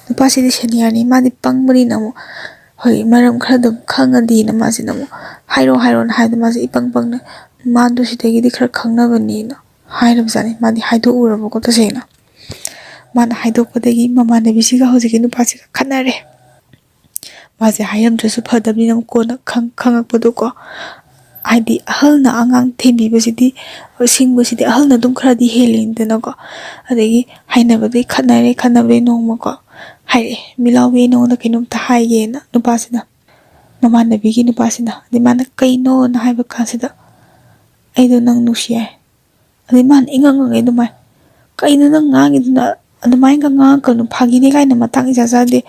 ꯅꯨꯄꯥꯁꯤꯗꯤ ꯁꯦꯅꯤꯌꯔꯅꯤ, ꯃꯥꯗꯤ ꯄꯪꯕꯅꯤꯅ ꯑꯃꯨꯛ, ꯍꯣꯏ, ꯃꯔꯝ ꯈꯔ ꯑꯗꯨꯝ ꯈꯪꯉꯗꯤꯅ ꯃꯥꯁꯤꯅ ꯑꯃꯨꯛ, "ꯍꯥꯏꯔꯛꯑꯣ, ꯍꯥꯏꯔꯛꯑꯣꯅ" ꯍꯥꯏꯗꯅ ꯃꯥꯁꯦ ꯏꯄꯪ ꯄꯪꯅ, "ꯃꯥꯗꯣ ꯁꯤꯗꯒꯤꯗꯤ ꯈꯔ ꯈꯪꯅꯕꯅꯤꯅ" ꯍꯥꯏꯔꯕꯖꯥꯠꯅꯤ꯫ ꯃꯥꯗꯤ ꯍꯥꯏꯗꯣꯛꯎꯔꯕꯀꯣ ꯇꯁꯦꯡꯅ꯫ ꯃꯥꯅ ꯍꯥꯏꯗꯣꯛꯄꯗꯒꯤ ꯃꯃꯥꯟꯅꯕꯤꯁꯤꯒ ꯍꯧꯖꯤꯛꯀꯤ ꯅꯨꯄꯥꯁꯤꯒ ꯈꯠꯅꯔꯦ꯫ ꯃꯥꯁꯦ ꯍꯥꯏꯔꯝꯗ꯭ꯔꯁꯨ ꯐꯗꯕꯅꯤꯅ ꯑꯃꯨꯛ ꯀꯣꯟꯅ ꯈꯪ-, ꯈꯪꯉꯛꯄꯗꯣꯀꯣ꯫ ꯍꯥꯏꯗꯤ ꯑꯍꯜꯅ ꯑꯉꯥꯡ ꯊꯦꯝꯕꯤꯕꯁꯤꯗꯤ, ꯁꯤꯡꯕꯁꯤꯗꯤ ꯑꯍꯜꯅ ꯑꯗꯨꯝ ꯈꯔꯗꯤ ꯍꯦꯜꯂꯤꯗꯅꯀꯣ꯫ ꯑꯗꯒꯤ ꯍꯥꯏꯅꯕꯗꯒꯤ ꯈꯠꯅꯔꯦ, ꯈꯠꯅꯕꯗꯒꯤ ꯅꯣꯡꯃꯀꯣ ꯍꯥꯏꯔꯛꯑꯦ, "ꯃꯤꯂꯥꯎꯕꯤ, ꯑꯩ ꯅꯉꯣꯟꯗ ꯀꯩꯅꯣꯝꯇ ꯍꯥꯏꯒꯦꯅ" ꯅꯨꯄꯥꯁꯤꯅ, ꯃꯃꯥꯟꯅꯕꯤꯒꯤ ꯅꯨꯄꯥꯁꯤꯅ꯫ ꯑꯗꯩ ꯃꯥꯅ "ꯀꯩꯅꯣꯅ?" ꯍꯥꯏꯕ ꯀꯥꯟꯁꯤꯗ, "ꯑꯩꯗꯣ ꯅꯪ ꯅꯨꯡꯁꯤ" ꯍꯥꯏ꯫ ꯑꯗꯩ ꯃꯥꯅ ꯏꯉꯥꯡ ꯉꯥꯡꯉꯦ ꯑꯗꯨꯃꯥꯏꯅ, "ꯀꯩꯅꯣ ꯅꯪ ꯉꯥꯡꯉꯤꯗꯨꯅ? ꯑꯗꯨꯃꯥꯏꯅꯒ ꯉꯥꯡꯉꯛꯀꯅꯨ, ꯐꯥꯒꯤꯅꯤ ꯀꯥꯏꯅ ꯃꯇꯥꯡ ꯏꯆꯥ ꯆꯥꯗꯦ"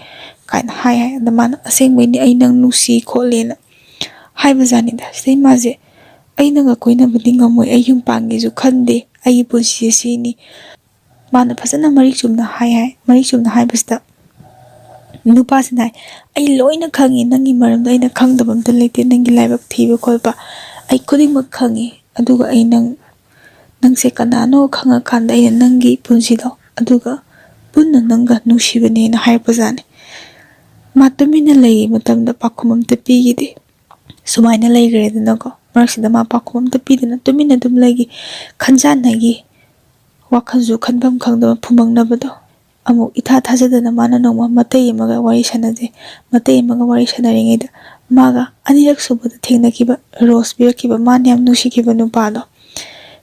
ꯀꯥꯏꯅ ꯍꯥꯏ ꯍꯥꯏ꯫ ꯑꯗ ꯃꯥꯅ "ꯑꯁꯦꯡꯕꯩꯅꯦ, ꯑꯩ ꯅꯪ ꯅꯨꯡꯁꯤ" ꯈꯣꯠꯂꯦꯅ ꯍꯥꯏꯕꯖꯥꯠꯅꯤꯗ꯫ ꯁꯤꯗꯩ ꯃꯥꯁꯦ, "ꯑꯩ ꯅꯪꯒ ꯀꯣꯏꯅꯕꯗꯤ ꯉꯝꯃꯣꯏ, ꯑꯩ ꯌꯨꯝ ꯄꯥꯟꯒꯦꯁꯨ ꯈꯟꯗꯦ, ꯑꯩꯒꯤ ꯄꯨꯟꯁꯤꯁꯦ ꯁꯤꯅꯤ" ꯃꯥꯅ ꯐꯖꯅ ꯃꯔꯤꯛ ꯆꯨꯝꯅ ꯍꯥꯏ ꯍꯥꯏ꯫ ꯃꯔꯤꯛ ꯆꯨꯝꯅ ꯍꯥꯏꯕꯁꯤꯗ ꯅꯨꯄꯥꯁꯤꯅ ꯍꯥꯏ, "ꯑꯩ ꯂꯣꯏꯅ ꯈꯪꯉꯤ, ꯅꯪꯒꯤ ꯃꯔꯝꯗ ꯑꯩꯅ ꯈꯪꯗꯕ ꯑꯝꯇ ꯂꯩꯇꯦ, ꯅꯪꯒꯤ ꯂꯥꯏꯕꯛ ꯊꯤꯕ ꯈꯣꯠꯄ ꯑꯩ ꯈꯨꯗꯤꯡꯃꯛ ꯈꯪꯉꯤ, ꯑꯗꯨꯒ ꯑꯩ ꯅꯪ, ꯅꯪꯁꯦ ꯀꯅꯥꯅꯣ ꯈꯪꯉꯀꯥꯟꯗ ꯑꯩꯅ ꯅꯪꯒꯤ ꯄꯨꯟꯁꯤꯗꯣ, ꯑꯗꯨꯒ ꯄꯨꯟꯅ ꯅꯪꯒ ꯅꯨꯡꯁꯤꯕꯅꯦꯅ" ꯍꯥꯏꯔꯛꯄꯖꯥꯠꯅꯤ꯫ ꯃꯥ ꯇꯨꯃꯤꯟꯅ ꯂꯩꯔꯤ ꯃꯇꯝꯗ ꯄꯥꯎꯈꯨꯝ ꯑꯝꯇ ꯄꯤꯈꯤꯗꯦ꯫ ꯁꯨꯃꯥꯏꯅ ꯂꯩꯈ꯭ꯔꯦꯗꯅꯀꯣ꯫ ꯃꯔꯛꯁꯤꯗ ꯃꯥ ꯄꯥꯎꯈꯨꯝ ꯑꯝꯇ ꯄꯤꯗꯅ ꯇꯨꯃꯤꯟꯅ ꯑꯗꯨꯝ ꯂꯩꯈꯤ꯫ ꯈꯟꯖꯥꯟꯅꯈꯤ꯫ ꯋꯥꯈꯜꯁꯨ ꯈꯟꯐꯝ ꯈꯪꯗꯕ, ꯐꯨꯃꯪꯅꯕꯗꯣ꯫ ꯑꯃꯨꯛ ꯏꯊꯥ ꯊꯥꯖꯗꯅ ꯃꯥꯅ ꯅꯣꯡꯃ ꯃꯇꯩ ꯑꯃꯒ ꯋꯥꯔꯤ ꯁꯥꯟꯅꯖꯩ꯫ ꯃꯇꯩ ꯑꯃꯒ ꯋꯥꯔꯤ ꯁꯥꯟꯅꯔꯤꯉꯩꯗ ꯃꯥꯒ ꯑꯅꯤꯔꯛ ꯁꯨꯕꯗ ꯊꯦꯡꯅꯈꯤꯕ, ꯔꯣꯁ ꯄꯤꯔꯛꯈꯤꯕ, ꯃꯥꯅ ꯌꯥꯝ ꯅꯨꯡꯁꯤꯈꯤꯕ ꯅꯨꯄꯥꯗꯣ,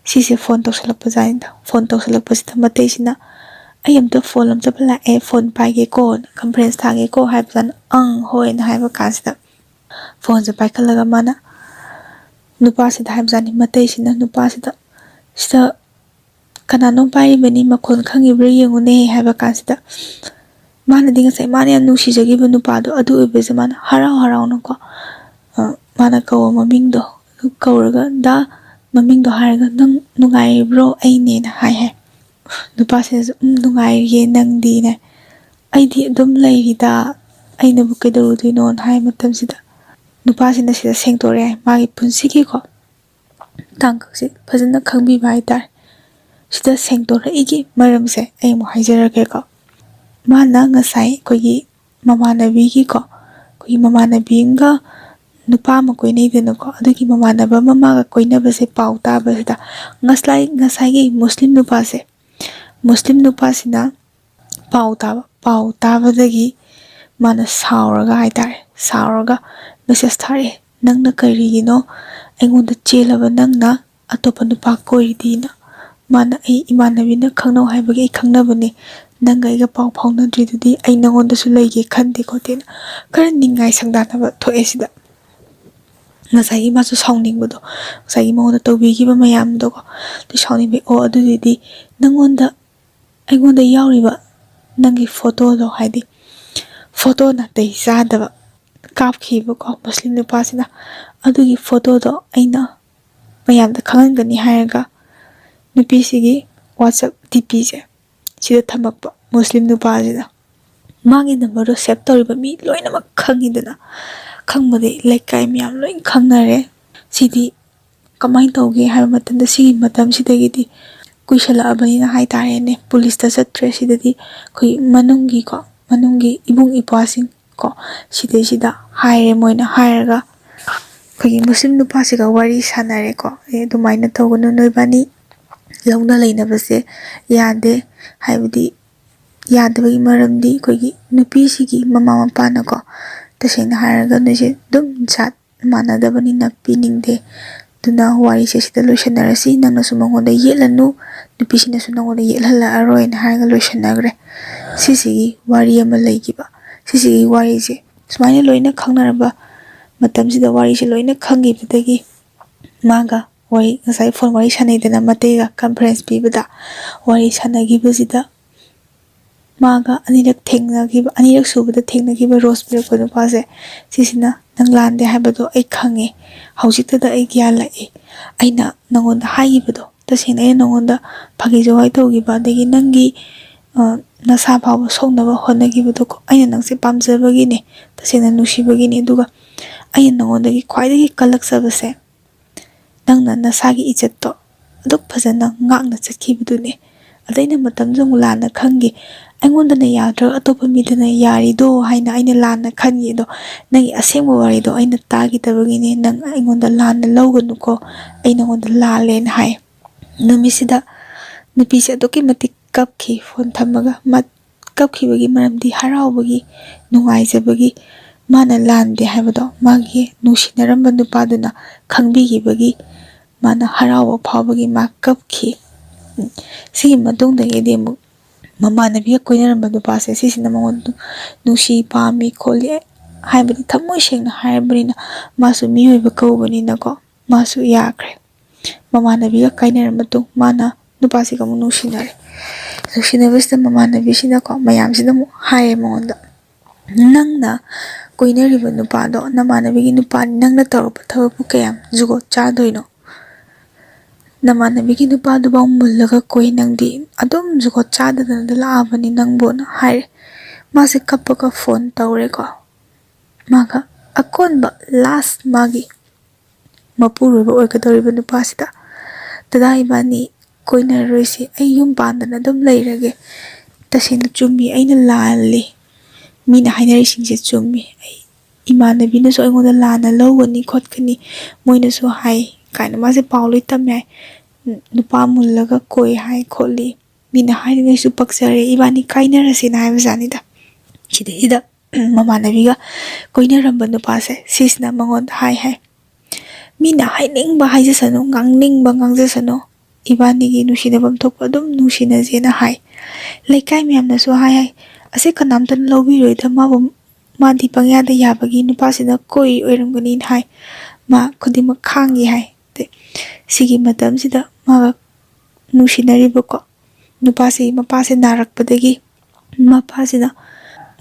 ꯁꯤꯁꯦ ꯐꯣꯟ ꯇꯧꯁꯜꯂꯛꯄꯖꯥꯠꯅꯤꯗ꯫ ꯐꯣꯟ ꯇꯧꯁꯜꯂꯛꯄꯁꯤꯗ ꯃꯇꯩꯁꯤꯅ, "ꯑꯩ ꯑꯝꯇ ꯐꯣꯟ ꯑꯝꯇ ꯂꯥꯛꯑꯦ, ꯐꯣꯟ ꯄꯥꯏꯒꯦꯀꯣ, ꯀꯟꯐ꯭ꯔꯦꯟꯁ ꯊꯥꯒꯦꯀꯣ" ꯍꯥꯏꯕꯖꯥꯠꯅꯤ꯫ "ꯑꯪ, ꯍꯣꯏ" ꯑꯅ ꯍꯥꯏꯕ ꯀꯥꯟꯁꯤꯗ ꯐꯣꯟꯁꯦ ꯄꯥꯏꯈꯠꯂꯒ ꯃꯥꯅ ꯅꯨꯄꯥꯁꯤꯗ ꯍꯥꯏꯕꯖꯥꯠꯅꯤ, ꯃꯇꯩꯁꯤꯅ ꯅꯨꯄꯥꯁꯤꯗ, "ꯁꯤꯗ ꯀꯅꯥꯅꯣꯝ ꯄꯥꯏꯔꯤꯕꯅꯤ, ꯃꯈꯣꯟ ꯈꯪꯉꯤꯕ꯭ꯔꯥ ꯌꯦꯡꯉꯨꯅꯦ" ꯍꯥꯏꯕ ꯀꯥꯟꯁꯤꯗ, ꯃꯥꯅꯗꯤ ꯉꯁꯥꯏ ꯃꯥꯅ ꯌꯥꯝ ꯅꯨꯡꯁꯤꯖꯈꯤꯕ ꯅꯨꯄꯥꯗꯣ ꯑꯗꯨ ꯑꯣꯏꯕꯁꯦ ꯃꯥꯅ ꯍꯔꯥꯎ ꯍꯔꯥꯎꯅꯀꯣ, ꯑ, ꯃꯥꯅ ꯀꯧꯕ ꯃꯃꯤꯡꯗꯣ ꯑꯗꯨ ꯀꯧꯔꯒ, "ꯗꯥ", ꯃꯃꯤꯡꯗꯣ ꯍꯥꯏꯔꯒ, "ꯅꯪ ꯅꯨꯡꯉꯥꯏꯔꯤꯕ꯭ꯔꯣ? ꯑꯩꯅꯦꯅ" ꯍꯥꯏ ꯍꯥꯏ꯫ ꯅꯨꯄꯥꯁꯤꯅꯁꯨ, "ꯎꯝ, ꯅꯨꯡꯉꯥꯏꯔꯤꯌꯦ, ꯅꯪꯗꯤꯅꯦ?" "ꯑꯩꯗꯤ ꯑꯗꯨꯝ ꯂꯩꯔꯤꯗ, ꯑꯩꯅꯕꯨ ꯀꯩꯗꯧꯔꯨꯗꯣꯏꯅꯣꯅ" ꯍꯥꯏ ꯃꯇꯝꯁꯤꯗ, ꯅꯨꯄꯥꯁꯤꯅ ꯁꯤꯗ ꯁꯦꯡꯗꯣꯔꯛꯑꯦ, ꯃꯥꯒꯤ ꯄꯨꯟꯁꯤꯒꯤꯀꯣ ꯇꯥꯡꯀꯛꯁꯦ ꯐꯖꯅ ꯈꯪꯕꯤꯕ ꯍꯥꯏꯇꯥꯔꯦ꯫ ꯁꯤꯗ ꯁꯦꯡꯗꯣꯔꯛꯏꯒꯤ ꯃꯔꯝꯁꯦ ꯑꯩ ꯑꯃꯨꯛ ꯍꯥꯏꯖꯔꯛꯀꯦꯀꯣ꯫ ꯃꯥꯅ ꯉꯁꯥꯏ ꯑꯩꯈꯣꯏꯒꯤ ꯃꯃꯥꯟꯅꯕꯤꯒꯤꯀꯣ, ꯑꯩꯈꯣꯏꯒꯤ ꯃꯃꯥꯟꯅꯕꯤ ꯑꯃꯒ ꯅꯨꯄꯥ ꯑꯃ ꯀꯣꯏꯅꯩꯗꯅꯀꯣ, ꯑꯗꯨꯒꯤ ꯃꯃꯥꯟꯅꯕ ꯑꯃ ꯃꯥꯒ ꯀꯣꯏꯅꯕꯁꯦ ꯄꯥꯎ ꯇꯥꯕꯁꯤꯗ, ꯉꯁꯥꯏ, ꯉꯁꯥꯏꯒꯤ ꯃꯨꯁꯂꯤꯝ ꯅꯨꯄꯥꯁꯦ, ꯃꯨꯁꯂꯤꯝ ꯅꯨꯄꯥꯁꯤꯅ ꯄꯥꯎ ꯇꯥꯕ, ꯄꯥꯎ ꯇꯥꯕꯗꯒꯤ ꯃꯥꯅ ꯁꯥꯎꯔꯒ ꯍꯥꯏꯇꯥꯔꯦ, ꯁꯥꯎꯔꯒ ꯃꯦꯁꯦꯖ ꯊꯥꯔꯛꯑꯦ, "ꯅꯪꯅ ꯀꯔꯤꯒꯤꯅꯣ ꯑꯩꯉꯣꯟꯗ ꯆꯦꯜꯂꯕ? ꯅꯪꯅ ꯑꯇꯣꯞꯄ ꯅꯨꯄꯥ ꯀꯣꯏꯔꯤꯗꯤꯅ?" ꯃꯥꯅ, "ꯑꯩ ꯏꯃꯥꯟꯅꯕꯤꯅ ꯈꯪꯅꯧ ꯍꯥꯏꯕꯒꯤ ꯑꯩ ꯈꯪꯅꯕꯅꯦ, ꯅꯪꯒ ꯑꯩꯒ ꯄꯥꯎ ꯐꯥꯎꯅꯗ꯭ꯔꯤꯗꯨꯗꯤ ꯑꯩ ꯅꯉꯣꯟꯗꯁꯨ ꯂꯩꯒꯦ ꯈꯟꯗꯦ" ꯈꯣꯠꯇꯦꯅ ꯈꯔ ꯅꯤꯡꯉꯥꯏ ꯁꯪꯗꯥꯅꯕ ꯊꯣꯛꯑꯦ ꯁꯤꯗ꯫ ꯉꯁꯥꯏꯒꯤ ꯃꯥꯁꯨ ꯁꯥꯎꯅꯤꯡꯕꯗꯣ, ꯉꯁꯥꯏꯒꯤ ꯃꯉꯣꯟꯗ ꯇꯧꯕꯤꯈꯤꯕ ꯃꯌꯥꯝꯗꯣꯀꯣ, ꯑꯗꯨ ꯁꯥꯎꯅꯤꯡꯕꯩ, "ꯑꯣ, ꯑꯗꯨꯗꯨꯗꯤ ꯅꯪꯉꯣꯟꯗ, ꯑꯩꯉꯣꯟꯗ ꯌꯥꯎꯔꯤꯕ ꯅꯪꯒꯤ ꯐꯣꯇꯣꯗꯣ", ꯍꯥꯏꯗꯤ ꯐꯣꯇꯣ ꯅꯥꯇꯩ ꯆꯥꯗꯕ ꯀꯥꯞꯈꯤꯕꯀꯣ ꯃꯨꯁꯂꯤꯝ ꯅꯨꯄꯥꯁꯤꯅ, "ꯑꯗꯨꯒꯤ ꯐꯣꯇꯣꯗꯣ ꯑꯩꯅ ꯃꯌꯥꯝꯗ ꯈꯪꯍꯟꯒꯅꯤ" ꯍꯥꯏꯔꯒ ꯅꯨꯄꯤꯁꯤꯒꯤ WhatsApp DPꯁꯦ ꯁꯤꯗ ꯊꯝꯃꯛꯄ ꯃꯨꯁꯂꯤꯝ ꯅꯨꯄꯥꯁꯤꯅ꯫ ꯃꯥꯒꯤ ꯅꯝꯕꯔꯗꯣ ꯁꯦꯞ ꯇꯧꯔꯤꯕ ꯃꯤ ꯂꯣꯏꯅꯃꯛ ꯈꯪꯉꯤꯗꯅ, ꯈꯪꯕꯗꯤ ꯂꯩꯀꯥꯏ ꯃꯌꯥꯝ ꯂꯣꯏ ꯈꯪꯅꯔꯦ꯫ ꯁꯤꯗꯤ ꯀꯃꯥꯏꯅ ꯇꯧꯒꯦ ꯍꯥꯏꯕ ꯃꯇꯝꯗ, ꯁꯤꯒꯤ ꯃꯇꯝꯁꯤꯗꯒꯤꯗꯤ ꯀꯨꯏꯁꯜꯂꯛꯑꯕꯅꯤꯅ ꯍꯥꯏꯇꯥꯔꯦꯅꯦ, ꯄꯨꯂꯤꯁꯇ ꯆꯠꯇ꯭ꯔꯦ꯫ ꯁꯤꯗꯗꯤ ꯑꯩꯈꯣꯏ ꯃꯅꯨꯡꯒꯤꯀꯣ, ꯃꯅꯨꯡꯒꯤ ꯏꯕꯨꯡ ꯏꯄ꯭ꯋꯥꯁꯤꯡ ꯀꯣ, ꯁꯤꯗꯩꯁꯤꯗ ꯍꯥꯏꯔꯦ꯫ ꯃꯣꯏꯅ ꯍꯥꯏꯔꯒ ꯑꯩꯈꯣꯏꯒꯤ ꯃꯨꯁꯂꯤꯝ ꯅꯨꯄꯥꯁꯤꯒ ꯋꯥꯔꯤ ꯁꯥꯟꯅꯔꯦꯀꯣ, "ꯑꯦ, ꯑꯗꯨꯃꯥꯏꯅ ꯇꯧꯒꯅꯨ, ꯅꯣꯏꯕꯥꯅꯤ ꯂꯧꯅ ꯂꯩꯅꯕꯁꯦ ꯌꯥꯗꯦ", ꯍꯥꯏꯕꯗꯤ ꯌꯥꯗꯕꯒꯤ ꯃꯔꯝꯗꯤ ꯑꯩꯈꯣꯏꯒꯤ ꯅꯨꯄꯤꯁꯤꯒꯤ ꯃꯃꯥ ꯃꯄꯥꯅꯀꯣ, ꯇꯁꯦꯡꯅ ꯍꯥꯏꯔꯒ, "ꯅꯣꯏꯁꯦ ꯑꯗꯨꯝ ꯖꯥꯠ ꯃꯥꯟꯅꯗꯕꯅꯤꯅ ꯄꯤꯅꯤꯡꯗꯦ, ꯑꯗꯨꯅ ꯋꯥꯔꯤꯁꯦ ꯁꯤꯗ ꯂꯣꯏꯁꯟꯅꯔꯁꯤ, ꯅꯪꯅꯁꯨ ꯃꯉꯣꯟꯗ ꯌꯦꯠꯂꯅꯨ, ꯅꯨꯄꯤꯁꯤꯅꯁꯨ ꯅꯉꯣꯟꯗ ꯌꯦꯠꯍꯜꯂꯛꯑꯔꯣꯏꯅ ꯍꯥꯏꯔꯒ ꯂꯣꯏꯁꯟꯅꯈ꯭ꯔꯦ꯫ ꯁꯤꯁꯤꯒꯤ ꯋꯥꯔꯤ ꯑꯃ ꯂꯩꯈꯤꯕ꯫ ꯁꯤꯁꯤꯒꯤ ꯋꯥꯔꯤꯁꯦ ꯁꯨꯃꯥꯏꯅ ꯂꯣꯏꯅ ꯈꯪꯅꯔꯕ ꯃꯇꯝꯁꯤꯗ, ꯋꯥꯔꯤꯁꯦ ꯂꯣꯏꯅ ꯈꯪꯈꯤꯕꯗꯒꯤ ꯃꯥꯒ ꯋꯥꯔꯤ, ꯉꯁꯥꯏ ꯐꯣꯟ ꯋꯥꯔꯤ ꯁꯥꯟꯅꯩꯗꯅ, ꯃꯇꯩꯒ ꯀꯟꯐꯔꯦꯟꯁ ꯄꯤꯕꯗ ꯋꯥꯔꯤ ꯁꯥꯟꯅꯈꯤꯕꯁꯤꯗ, ꯃꯥꯒ ꯑꯅꯤꯔꯛ ꯊꯦꯡꯅꯈꯤꯕ, ꯑꯅꯤꯔꯛ ꯁꯨꯕꯗ ꯊꯦꯡꯅꯈꯤꯕ ꯔꯣꯁ ꯄꯤꯔꯛꯄ ꯅꯨꯄꯥꯁꯦ, ꯁꯤꯁꯤꯅ, "ꯅꯪ ꯂꯥꯟꯗꯦ ꯍꯥꯏꯕꯗꯣ ꯑꯩ ꯈꯪꯉꯦ, ꯍꯧꯖꯤꯛꯇꯗ ꯑꯩ ꯒ꯭ꯌꯥꯟ ꯂꯥꯛꯑꯦ꯫ ꯑꯩꯅ ꯅꯉꯣꯟꯗ ꯍꯥꯏꯈꯤꯕꯗꯣ, ꯇꯁꯦꯡꯅ ꯑꯩꯅ ꯅꯉꯣꯟꯗ ꯐꯥꯒꯤ ꯖꯣꯒꯥꯏ ꯇꯧꯈꯤꯕ, ꯑꯗꯒꯤ ꯅꯪꯒꯤ, ꯑ, ꯅꯁꯥ ꯐꯥꯎꯕ ꯁꯣꯛꯅꯕ ꯍꯣꯠꯅꯈꯤꯕꯗꯣꯀꯣ, ꯑꯩꯅ ꯅꯪꯁꯦ ꯄꯥꯝꯖꯕꯒꯤꯅꯦ, ꯇꯁꯦꯡꯅ ꯅꯨꯡꯁꯤꯕꯒꯤꯅꯦ, ꯑꯗꯨꯒ ꯑꯩꯅ ꯅꯉꯣꯟꯗꯒꯤ ꯈ꯭ꯋꯥꯏꯗꯒꯤ ꯀꯜꯂꯛꯆꯕꯁꯦ, ꯅꯪꯅ ꯅꯁꯥꯒꯤ ꯏꯖꯠꯇꯣ ꯑꯗꯨꯛ ꯐꯖꯅ ꯉꯥꯛꯅ ꯆꯠꯈꯤꯕꯗꯨꯅꯦ꯫ ꯑꯗ ꯑꯩꯅ ꯃꯇꯝꯗꯨꯗ ꯑꯃꯨꯛ ꯂꯥꯟꯅ ꯈꯟꯈꯤ꯫ ꯑꯩꯉꯣꯟꯗꯅ ꯌꯥꯗ꯭ꯔꯒ ꯑꯇꯣꯞꯄ ꯃꯤꯗꯅ ꯌꯥꯔꯤꯗꯣ ꯍꯥꯏꯅ ꯑꯩꯅ ꯂꯥꯟꯅ ꯈꯟꯈꯤ꯫ ꯑꯗꯣ ꯅꯪꯒꯤ ꯑꯁꯦꯡꯕ ꯋꯥꯔꯤꯗꯣ ꯑꯩꯅ ꯇꯥꯈꯤꯗꯕꯒꯤꯅꯦ꯫ ꯅꯪ ꯑꯩꯉꯣꯟꯗ ꯂꯥꯟꯅ ꯂꯧꯒꯅꯨꯀꯣ, ꯑꯩ ꯅꯉꯣꯟꯗ ꯂꯥꯜꯂꯦꯅ" ꯍꯥꯏ꯫ ꯅꯨꯃꯤꯠꯁꯤꯗ ꯅꯨꯄꯤꯁꯦ ꯑꯗꯨꯛꯀꯤ ꯃꯇꯤꯛ ꯀꯞꯈꯤ꯫ ꯐꯣꯟ ꯊꯝꯃꯒ ꯃ-, ꯀꯞꯈꯤꯕꯒꯤ ꯃꯔꯝꯗꯤ ꯍꯔꯥꯎꯕꯒꯤ, ꯅꯨꯡꯉꯥꯏꯖꯕꯒꯤ, ꯃꯥꯅ ꯂꯥꯟꯗꯦ ꯍꯥꯏꯕꯗꯣ ꯃꯥꯒꯤ ꯅꯨꯡꯁꯤꯅꯔꯝꯕ ꯅꯨꯄꯥꯗꯨꯅ ꯈꯪꯕꯤꯈꯤꯕꯒꯤ ꯃꯥꯅ ꯍꯔꯥꯎꯕ ꯐꯥꯎꯕꯒꯤ ꯃꯥ ꯀꯞꯈꯤ꯫ ꯁꯤꯒꯤ ꯃꯇꯨꯡꯗꯒꯤꯗꯤ ꯑꯃꯨꯛ ꯃꯃꯥꯟꯅꯕꯤꯒ ꯀꯣꯏꯅꯔꯝꯕ ꯅꯨꯄꯥꯁꯦ ꯁꯤꯁꯤꯅ ꯃꯉꯣꯟꯗ ꯅꯨꯡꯁꯤ, ꯄꯥꯝꯃꯤ ꯈꯣꯠꯂꯤ ꯍꯥꯏꯕꯗꯤ ꯊꯃꯣꯏ ꯁꯦꯡꯅ ꯍꯥꯏꯔꯕꯅꯤꯅ, ꯃꯥꯁꯨ ꯃꯤꯑꯣꯏꯕ ꯀꯧꯕꯅꯤꯅꯀꯣ, ꯃꯥꯁꯨ ꯌꯥꯈ꯭ꯔꯦ꯫ ꯃꯃꯥꯟꯅꯕꯤꯒ ꯀꯥꯏꯅꯔ ꯃꯇꯨꯡ ꯃꯥꯅ ꯅꯨꯄꯥꯁꯤꯒ ꯑꯃꯨꯛ ꯅꯨꯡꯁꯤꯅꯔꯦ꯫ ꯅꯨꯡꯁꯤꯅꯕꯁꯤꯗ ꯃꯃꯥꯟꯅꯕꯤꯁꯤꯅꯀꯣ ꯃꯌꯥꯝꯁꯤꯗ ꯑꯃꯨꯛ ꯍꯥꯏꯌꯦ ꯃꯉꯣꯟꯗ, "ꯅꯪꯅ ꯀꯣꯏꯅꯔꯤꯕ ꯅꯨꯄꯥꯗꯣ ꯅꯃꯥꯟꯅꯕꯤꯒꯤ ꯅꯨꯄꯥꯅꯤ, ꯅꯪꯅ ꯇꯧꯔꯛꯄ ꯊꯕꯛꯄꯨ ꯀꯌꯥꯝ ꯖꯨꯒꯣꯠ ꯆꯥꯗꯣꯏꯅꯣ? ꯅꯃꯥꯟꯅꯕꯤꯒꯤ ꯅꯨꯄꯥꯗꯨꯐꯥꯎ ꯃꯨꯜꯂꯒ ꯀꯣꯏ, ꯅꯪꯗꯤ ꯑꯗꯨꯝ ꯖꯨꯒꯣꯠ ꯆꯥꯗꯗꯅ ꯂꯥꯛꯑꯕꯅꯤ ꯅꯪꯕꯨꯅ" ꯍꯥꯏꯔꯦ꯫ ꯃꯥꯁꯦ ꯀꯞꯄꯒ ꯐꯣꯟ ꯇꯧꯔꯦꯀꯣ꯫ ꯃꯥꯒ ꯑꯀꯣꯟꯕ ꯂꯥꯁ ꯃꯥꯒꯤ ꯃꯄꯨꯔꯣꯏꯕ ꯑꯣꯏꯒꯗꯧꯔꯤꯕ ꯅꯨꯄꯥꯁꯤꯗ, "ꯗꯗꯥ, ꯏꯕꯥꯅꯤ ꯀꯣꯏꯅꯔꯔꯣꯏꯁꯤ, ꯑꯩ ꯌꯨꯝ ꯄꯥꯟꯗꯅ ꯑꯗꯨꯝ ꯂꯩꯔꯒꯦ꯫ ꯇꯁꯦꯡꯅ ꯆꯨꯝꯃꯤ, ꯑꯩꯅ ꯂꯥꯜꯂꯤ, ꯃꯤꯅ ꯍꯥꯏꯅꯔꯤꯁꯤꯡꯁꯦ ꯆꯨꯝꯃꯤ, ꯑꯩ ꯏꯃꯥꯟꯅꯕꯤꯅꯁꯨ ꯑꯩꯉꯣꯟꯗ ꯂꯥꯟꯅ ꯂꯧꯒꯅꯤ ꯈꯣꯠꯀꯅꯤ, ꯃꯣꯏꯅꯁꯨ ꯍꯥꯏ" ꯀꯥꯏꯅ ꯃꯥꯁꯦ ꯄꯥꯎ ꯂꯣꯏ ꯇꯝꯃꯦ ꯍꯥꯏ꯫ "ꯅꯨꯄꯥ ꯃꯨꯜꯂꯒ ꯀꯣꯏ ꯍꯥꯏ ꯈꯣꯠꯂꯤ, ꯃꯤꯅ ꯍꯥꯏꯔꯤꯉꯩꯁꯨ ꯄꯛꯆꯔꯦ, ꯏꯕꯥꯅꯤ ꯀꯥꯏꯅꯔꯁꯦꯅ" ꯍꯥꯏꯕꯖꯥꯠꯅꯤꯗ꯫ ꯁꯤꯗꯩꯁꯤꯗ ꯃꯃꯥꯟꯅꯕꯤꯒ ꯀꯣꯏꯅꯔꯝꯕ ꯅꯨꯄꯥꯁꯦ ꯁꯤꯁꯤꯅ ꯃꯉꯣꯟꯗ ꯍꯥꯏ ꯍꯥꯏ, ꯃꯤꯅ ꯍꯥꯏꯅꯤꯡꯕ ꯍꯥꯏꯖꯁꯅꯨ, ꯉꯥꯡꯅꯤꯡꯕ ꯉꯥꯡꯖꯁꯅꯨ, ꯏꯕꯥꯅꯤꯒꯤ ꯅꯨꯡꯁꯤꯅꯐꯝ ꯊꯣꯛꯄ ꯑꯗꯨꯝ ꯅꯨꯡꯁꯤꯅꯁꯦꯅ ꯍꯥꯏ꯫ ꯂꯩꯀꯥꯏ ꯃꯌꯥꯝꯅꯁꯨ ꯍꯥꯏ, ꯍꯥꯏ, "ꯑꯁꯤ ꯀꯅꯥꯝꯇꯅ ꯂꯧꯕꯤꯔꯣꯏꯗ, ꯃꯥꯕꯨ, ꯃꯥꯗꯤ ꯄꯪꯌꯥꯗ ꯌꯥꯕꯒꯤ ꯅꯨꯄꯥꯁꯤꯅ ꯀꯣꯏꯔꯤ ꯑꯣꯏꯔꯝꯒꯅꯤꯅ" ꯍꯥꯏ꯫ ꯃꯥ ꯈꯨꯗꯤꯡꯃꯛ ꯈꯥꯡꯉꯤ ꯍꯥꯏ꯫ ꯑꯗꯩ ꯁꯤꯒꯤ ꯃꯇꯝꯁꯤꯗ ꯃꯥꯒ ꯅꯨꯡꯁꯤꯅꯔꯤꯕꯀꯣ ꯅꯨꯄꯥꯁꯤ, ꯃꯄꯥꯁꯦ ꯅꯥꯔꯛꯄꯗꯒꯤ ꯃꯄꯥꯁꯤꯅ,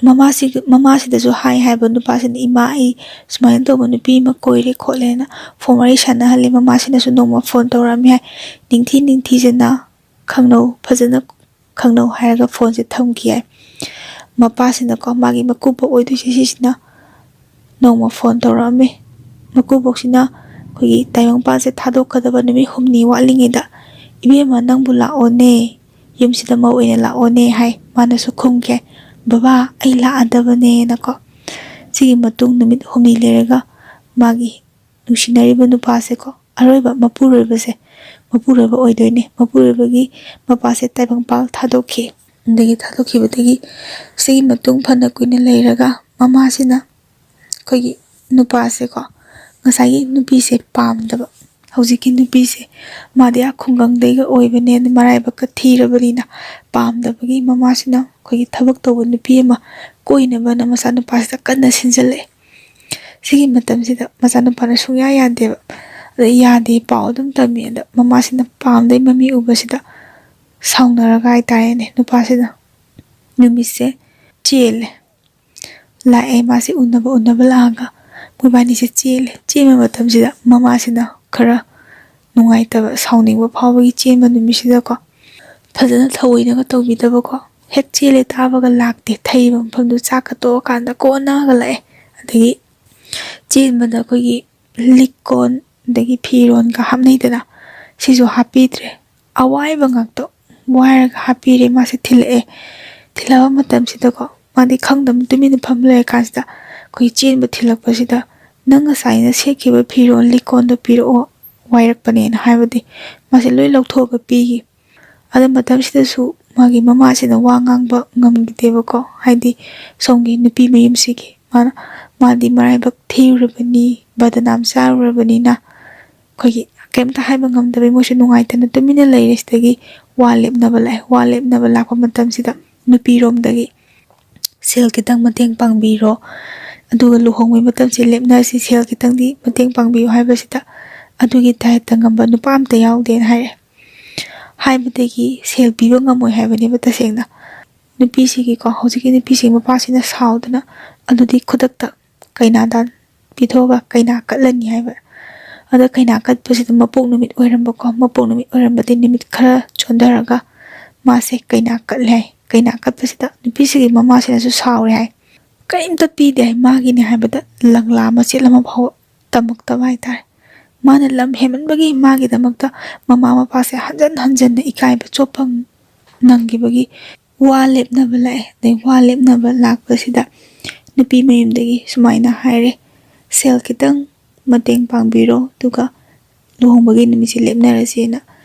ꯃꯃꯥꯁꯤ, ꯃꯃꯥꯁꯤꯗꯁꯨ ꯍꯥꯏ ꯍꯥꯏꯕ ꯅꯨꯄꯥꯁꯤꯅ, "ꯏꯃꯥ, ꯑꯩ ꯁꯨꯃꯥꯏꯅ ꯇꯧꯕ ꯅꯨꯄꯤ ꯑꯃ ꯀꯣꯏꯔꯦ ꯈꯣꯠꯂꯦꯅ" ꯐꯣꯟ ꯋꯥꯔꯤ ꯁꯥꯟꯅꯍꯜꯂꯤ꯫ ꯃꯃꯥꯁꯤꯅꯁꯨ ꯅꯣꯡꯃ ꯐꯣꯟ ꯇꯧꯔꯛꯑꯝꯃꯤ ꯍꯥꯏ꯫ ꯅꯤꯡꯊꯤ ꯅꯤꯡꯊꯤꯖꯅ ꯈꯪꯅꯧ, ꯐꯖꯅ ꯈꯪꯅꯧ ꯍꯥꯏꯔꯒ ꯐꯣꯟꯁꯦ ꯊꯝꯈꯤ ꯍꯥꯏ꯫ ꯃꯄꯥꯁꯤꯅꯀꯣ ꯃꯥꯒꯤ ꯃꯀꯨꯕꯣꯛ ꯑꯣꯏꯗꯣꯏꯁꯦ ꯁꯤꯁꯤꯅ ꯅꯣꯡꯃ ꯐꯣꯟ ꯇꯧꯔꯛꯑꯝꯃꯤ꯫ ꯃꯀꯨꯕꯣꯛꯁꯤꯅ ꯑꯩꯈꯣꯏꯒꯤ ꯇꯥꯏꯕꯪꯄꯥꯟꯁꯦ ꯊꯥꯗꯣꯛꯀꯗꯕ ꯅꯨꯃꯤꯠ ꯍꯨꯝꯅꯤ ꯋꯥꯠꯂꯤꯉꯩꯗ, "ꯏꯕꯦꯝꯃ, ꯅꯪꯕꯨ ꯂꯥꯛꯑꯣꯅꯦ, ꯌꯨꯝꯁꯤꯗ ꯃꯧ ꯑꯣꯏꯅ ꯂꯥꯛꯑꯣꯅꯦ" ꯍꯥꯏ꯫ ꯃꯥꯅꯁꯨ ꯈꯨꯝꯈꯤ, "ꯕꯕꯥ, ꯑꯩ ꯂꯥꯛꯑꯗꯕꯅꯦꯅꯀꯣ"꯫ ꯁꯤꯒꯤ ꯃꯇꯨꯡ ꯅꯨꯃꯤꯠ ꯍꯨꯝꯅꯤ ꯂꯩꯔꯒ ꯃꯥꯒꯤ ꯅꯨꯡꯁꯤꯅꯔꯤꯕ ꯅꯨꯄꯥꯁꯦꯀꯣ, ꯑꯔꯣꯏꯕ ꯃꯄꯨꯔꯣꯏꯕꯁꯦ, ꯃꯄꯨꯔꯣꯏꯕ ꯑꯣꯏꯗꯣꯏꯅꯦ꯫ ꯃꯄꯨꯔꯣꯏꯕꯒꯤ ꯃꯄꯥꯁꯦ ꯇꯥꯏꯕꯪꯄꯥꯜ ꯊꯥꯗꯣꯛꯈꯤ꯫ ꯑꯗꯒꯤ ꯊꯥꯗꯣꯛꯈꯤꯕꯗꯒꯤ ꯁꯤꯒꯤ ꯃꯇꯨꯡ ꯐꯅ ꯀꯨꯏꯅ ꯂꯩꯔꯒ ꯃꯃꯥꯁꯤꯅ ꯑꯩꯈꯣꯏꯒꯤ ꯅꯨꯄꯥꯁꯦꯀꯣ, ꯉꯁꯥꯏꯒꯤ ꯅꯨꯄꯤꯁꯦ ꯄꯥꯝꯗꯕ꯫ ꯍꯧꯖꯤꯛꯀꯤ ꯅꯨꯄꯤꯁꯦ, ꯃꯥꯗꯤ ꯑꯥ ꯈꯨꯡꯒꯪꯗꯩꯒ ꯑꯣꯏꯕꯅꯦ, ꯑꯗꯩ ꯃꯔꯥꯏꯕꯛꯀ ꯊꯤꯔꯕꯅꯤꯅ ꯄꯥꯝꯗꯕꯒꯤ ꯃꯃꯥꯁꯤꯅ ꯑꯩꯈꯣꯏꯒꯤ ꯊꯕꯛ ꯇꯧꯕ ꯅꯨꯄꯤ ꯑꯃ ꯀꯣꯏꯅꯕꯅ ꯃꯆꯥꯅꯨꯄꯥꯁꯤꯗ ꯀꯟꯅ ꯁꯤꯟꯖꯜꯂꯛꯑꯦ꯫ ꯁꯤꯒꯤ ꯃꯇꯝꯁꯤꯗ ꯃꯆꯥꯅꯨꯄꯥꯅ ꯁꯨꯡꯌꯥ ꯌꯥꯗꯦꯕ꯫ ꯑꯗ ꯌꯥꯗꯦ, ꯄꯥꯎ ꯑꯗꯨꯝ ꯇꯝꯃꯤ꯫ ꯑꯗ ꯃꯃꯥꯁꯤꯅ ꯄꯥꯝꯗꯩ ꯃꯃꯤ ꯎꯕꯁꯤꯗ ꯁꯥꯎꯅꯔꯒ ꯍꯥꯏꯇꯥꯔꯦꯅꯦ, ꯅꯨꯄꯥꯁꯤꯅ ꯅꯨꯃꯤꯠꯁꯦ ꯆꯦꯜꯂꯦ꯫ ꯂꯥꯛꯑꯦ, ꯃꯥꯁꯦ ꯎꯅꯕ, ꯎꯅꯕ ꯂꯥꯛꯑꯒ ꯃꯣꯏꯕꯥꯅꯤꯁꯦ ꯆꯦꯜꯂꯦ꯫ ꯆꯦꯟꯕ ꯃꯇꯝꯁꯤꯗ ꯃꯃꯥꯁꯤꯅ ꯈꯔ ꯅꯨꯡꯉꯥꯏꯇꯕ, ꯁꯥꯎꯅꯤꯡꯕ ꯐꯥꯎꯕꯒꯤ ꯆꯦꯟꯕ ꯅꯨꯃꯤꯠꯁꯤꯗꯀꯣ, ꯐꯖꯅ ꯊꯑꯣꯏꯅꯒ ꯇꯧꯕꯤꯗꯕꯀꯣ, ꯍꯦꯛ ꯆꯦꯜꯂꯦ ꯇꯥꯕꯒ ꯂꯥꯛꯇꯦ꯫ ꯊꯩꯕ ꯃꯐꯝꯗꯨ ꯆꯥꯛꯀ ꯇꯣꯛꯑꯀꯥꯟꯗ ꯀꯣꯟꯅꯒ ꯂꯥꯛꯑꯦ꯫ ꯑꯗꯒꯤ ꯆꯦꯟꯕꯗ ꯑꯩꯈꯣꯏꯒꯤ ꯂꯤꯛ ꯀꯣꯟ ꯑꯗꯒꯤ ꯐꯤꯔꯣꯟꯒ ꯍꯥꯞꯅꯩꯗꯅ, ꯁꯤꯁꯨ ꯍꯥꯞꯄꯤꯗ꯭ꯔꯦ꯫ ꯑꯋꯥꯏꯕ ꯉꯥꯛꯇ ꯋꯥꯏꯔꯒ ꯍꯥꯞꯄꯤꯔꯦ꯫ ꯃꯥꯁꯦ ꯊꯤꯜꯂꯛꯑꯦ꯫ ꯊꯤꯜꯂꯛꯄ ꯃꯇꯝꯁꯤꯗꯀꯣ, ꯃꯥꯗꯤ ꯈꯪꯗꯕ ꯇꯨꯃꯤꯟꯅ ꯐꯝ ꯂꯩꯔꯀꯥꯟꯁꯤꯗ ꯑꯩꯈꯣꯏ ꯆꯦꯟꯕ ꯊꯤꯜꯂꯛꯄꯁꯤꯗ, "ꯅꯪ ꯉꯁꯥꯏꯅ ꯁꯦꯠꯈꯤꯕ ꯐꯤꯔꯣꯜ ꯂꯤꯛ ꯀꯣꯟꯗꯣ ꯄꯤꯔꯛꯑꯣ, ꯋꯥꯏꯔꯛꯄꯅꯦꯅ" ꯍꯥꯏꯕꯗꯤ ꯃꯥꯁꯦ ꯂꯣꯏ ꯂꯧꯊꯣꯛꯑꯒ ꯄꯤꯈꯤ꯫ ꯑꯗꯨ ꯃꯇꯝꯁꯤꯗꯁꯨ ꯃꯥꯒꯤ ꯃꯃꯥꯁꯤꯅ ꯋꯥ ꯉꯥꯡꯕ ꯉꯝꯈꯤꯗꯦꯕꯀꯣ, ꯍꯥꯏꯗꯤ ꯁꯣꯝꯒꯤ ꯅꯨꯄꯤ ꯃꯌꯨꯝꯁꯤꯒꯤ꯫ ꯃꯥꯅ ꯃꯥꯗꯤ ꯃꯔꯥꯏꯕꯛ ꯊꯤꯔꯨꯔꯕꯅꯤ, ꯕꯗꯅꯥꯝ ꯆꯥꯔꯨꯔꯕꯅꯤꯅ ꯑꯩꯈꯣꯏꯒꯤ ꯀꯩꯝꯇ ꯍꯥꯏꯕ ꯉꯝꯗꯕꯩ ꯃꯣꯏꯁꯨ ꯅꯨꯡꯉꯥꯏꯇꯅ ꯇꯨꯃꯤꯟꯅ ꯂꯩꯔꯦ꯫ ꯁꯤꯗꯒꯤ ꯋꯥ ꯂꯦꯞꯅꯕ ꯂꯥꯛꯑꯦ꯫ ꯋꯥ ꯂꯦꯞꯅꯕ ꯂꯥꯛꯄ ꯃꯇꯝꯁꯤꯗ ꯅꯨꯄꯤꯔꯣꯝꯗꯒꯤ "ꯁꯦꯜ ꯈꯤꯇꯪ ꯃꯇꯦꯡ ꯄꯥꯡꯕꯤꯔꯣ, ꯑꯗꯨꯒ ꯂꯨꯍꯣꯡꯕꯒꯤ ꯃꯇꯝꯁꯦ ꯂꯦꯞꯅꯔꯁꯤ, ꯁꯦꯜ ꯈꯤꯇꯪꯗꯤ ꯃꯇꯦꯡ ꯄꯥꯡꯕꯤꯌꯨ" ꯍꯥꯏꯕꯁꯤꯗ ꯑꯗꯨꯒꯤ ꯗꯥꯏꯇ ꯉꯝꯕ ꯅꯨꯄꯥ ꯑꯝꯇ ꯌꯥꯎꯗꯦꯅ ꯍꯥꯏꯔꯦ꯫ ꯍꯥꯏꯕꯗꯒꯤ ꯁꯦꯜ ꯄꯤꯕ ꯉꯝꯃꯣꯏ ꯍꯥꯏꯕꯅꯦꯕ ꯇꯁꯦꯡꯅ꯫ ꯅꯨꯄꯤꯁꯤꯒꯤꯀꯣ, ꯍꯧꯖꯤꯛꯀꯤ ꯅꯨꯄꯤꯁꯤꯒꯤ ꯃꯄꯥꯁꯤꯅ ꯁꯥꯎꯗꯅ ꯑꯗꯨꯗꯤ ꯈꯨꯗꯛꯇ ꯀꯩꯅꯥ ꯗꯥꯟ ꯄꯤꯊꯣꯛꯑꯒ ꯀꯩꯅꯥ ꯀꯠꯂꯅꯤ ꯍꯥꯏꯕ꯫ ꯑꯗ ꯀꯩꯅꯥ ꯀꯠꯄꯁꯤꯗ ꯃꯄꯣꯛ ꯅꯨꯃꯤꯠ ꯑꯣꯏꯔꯝꯕꯀꯣ, ꯃꯄꯣꯛ ꯅꯨꯃꯤꯠ ꯑꯣꯏꯔꯝꯕꯗꯤ ꯅꯨꯃꯤꯠ ꯈꯔ ꯆꯣꯟꯊꯔꯒ ꯃꯥꯁꯦ ꯀꯩꯅꯥ ꯀꯠꯂꯦ ꯍꯥꯏ꯫ ꯀꯩꯅꯥ ꯀꯠꯄꯁꯤꯗ ꯅꯨꯄꯤꯁꯤꯒꯤ ꯃꯃꯥꯁꯤꯅꯁꯨ ꯁꯥꯎꯔꯦ ꯍꯥꯏ꯫ ꯀꯔꯤꯝꯇ ꯄꯤꯗꯦ ꯍꯥꯏ, ꯃꯥꯒꯤꯅꯤ ꯍꯥꯏꯕꯗ ꯂꯪꯂꯥ ꯃꯆꯦꯠ ꯑꯃ ꯐꯥꯎꯕ ꯇꯝꯃꯛꯇꯕ ꯍꯥꯏꯇꯥꯔꯦ꯫ ꯃꯥꯅ ꯂꯝ ꯍꯦꯟꯃꯟꯕꯒꯤ ꯃꯥꯒꯤꯗꯃꯛꯇ ꯃꯃꯥ ꯃꯄꯥꯁꯦ ꯍꯟꯖꯟ ꯍꯟꯖꯟꯅ ꯏꯀꯥꯏꯕ ꯆꯣꯞꯄ ꯅꯪꯈꯤꯕꯒꯤ ꯋꯥ ꯂꯦꯞꯅꯕ ꯂꯥꯛꯑꯦ꯫ ꯑꯗꯩ ꯋꯥ ꯂꯦꯞꯅꯕ ꯂꯥꯛꯄꯁꯤꯗ ꯅꯨꯄꯤ ꯃꯌꯨꯝꯗꯒꯤ ꯁꯨꯃꯥꯏꯅ ꯍꯥꯏꯔꯦ, "ꯁꯦꯜ ꯈꯤꯇꯪ ꯃꯇꯦꯡ ꯄꯥꯡꯕꯤꯔꯣ, ꯑꯗꯨꯒ ꯂꯨꯍꯣꯡꯕꯒꯤ ꯅꯨꯃꯤꯠꯁꯦ ꯂꯦꯞꯅꯔꯁꯦꯅ"꯫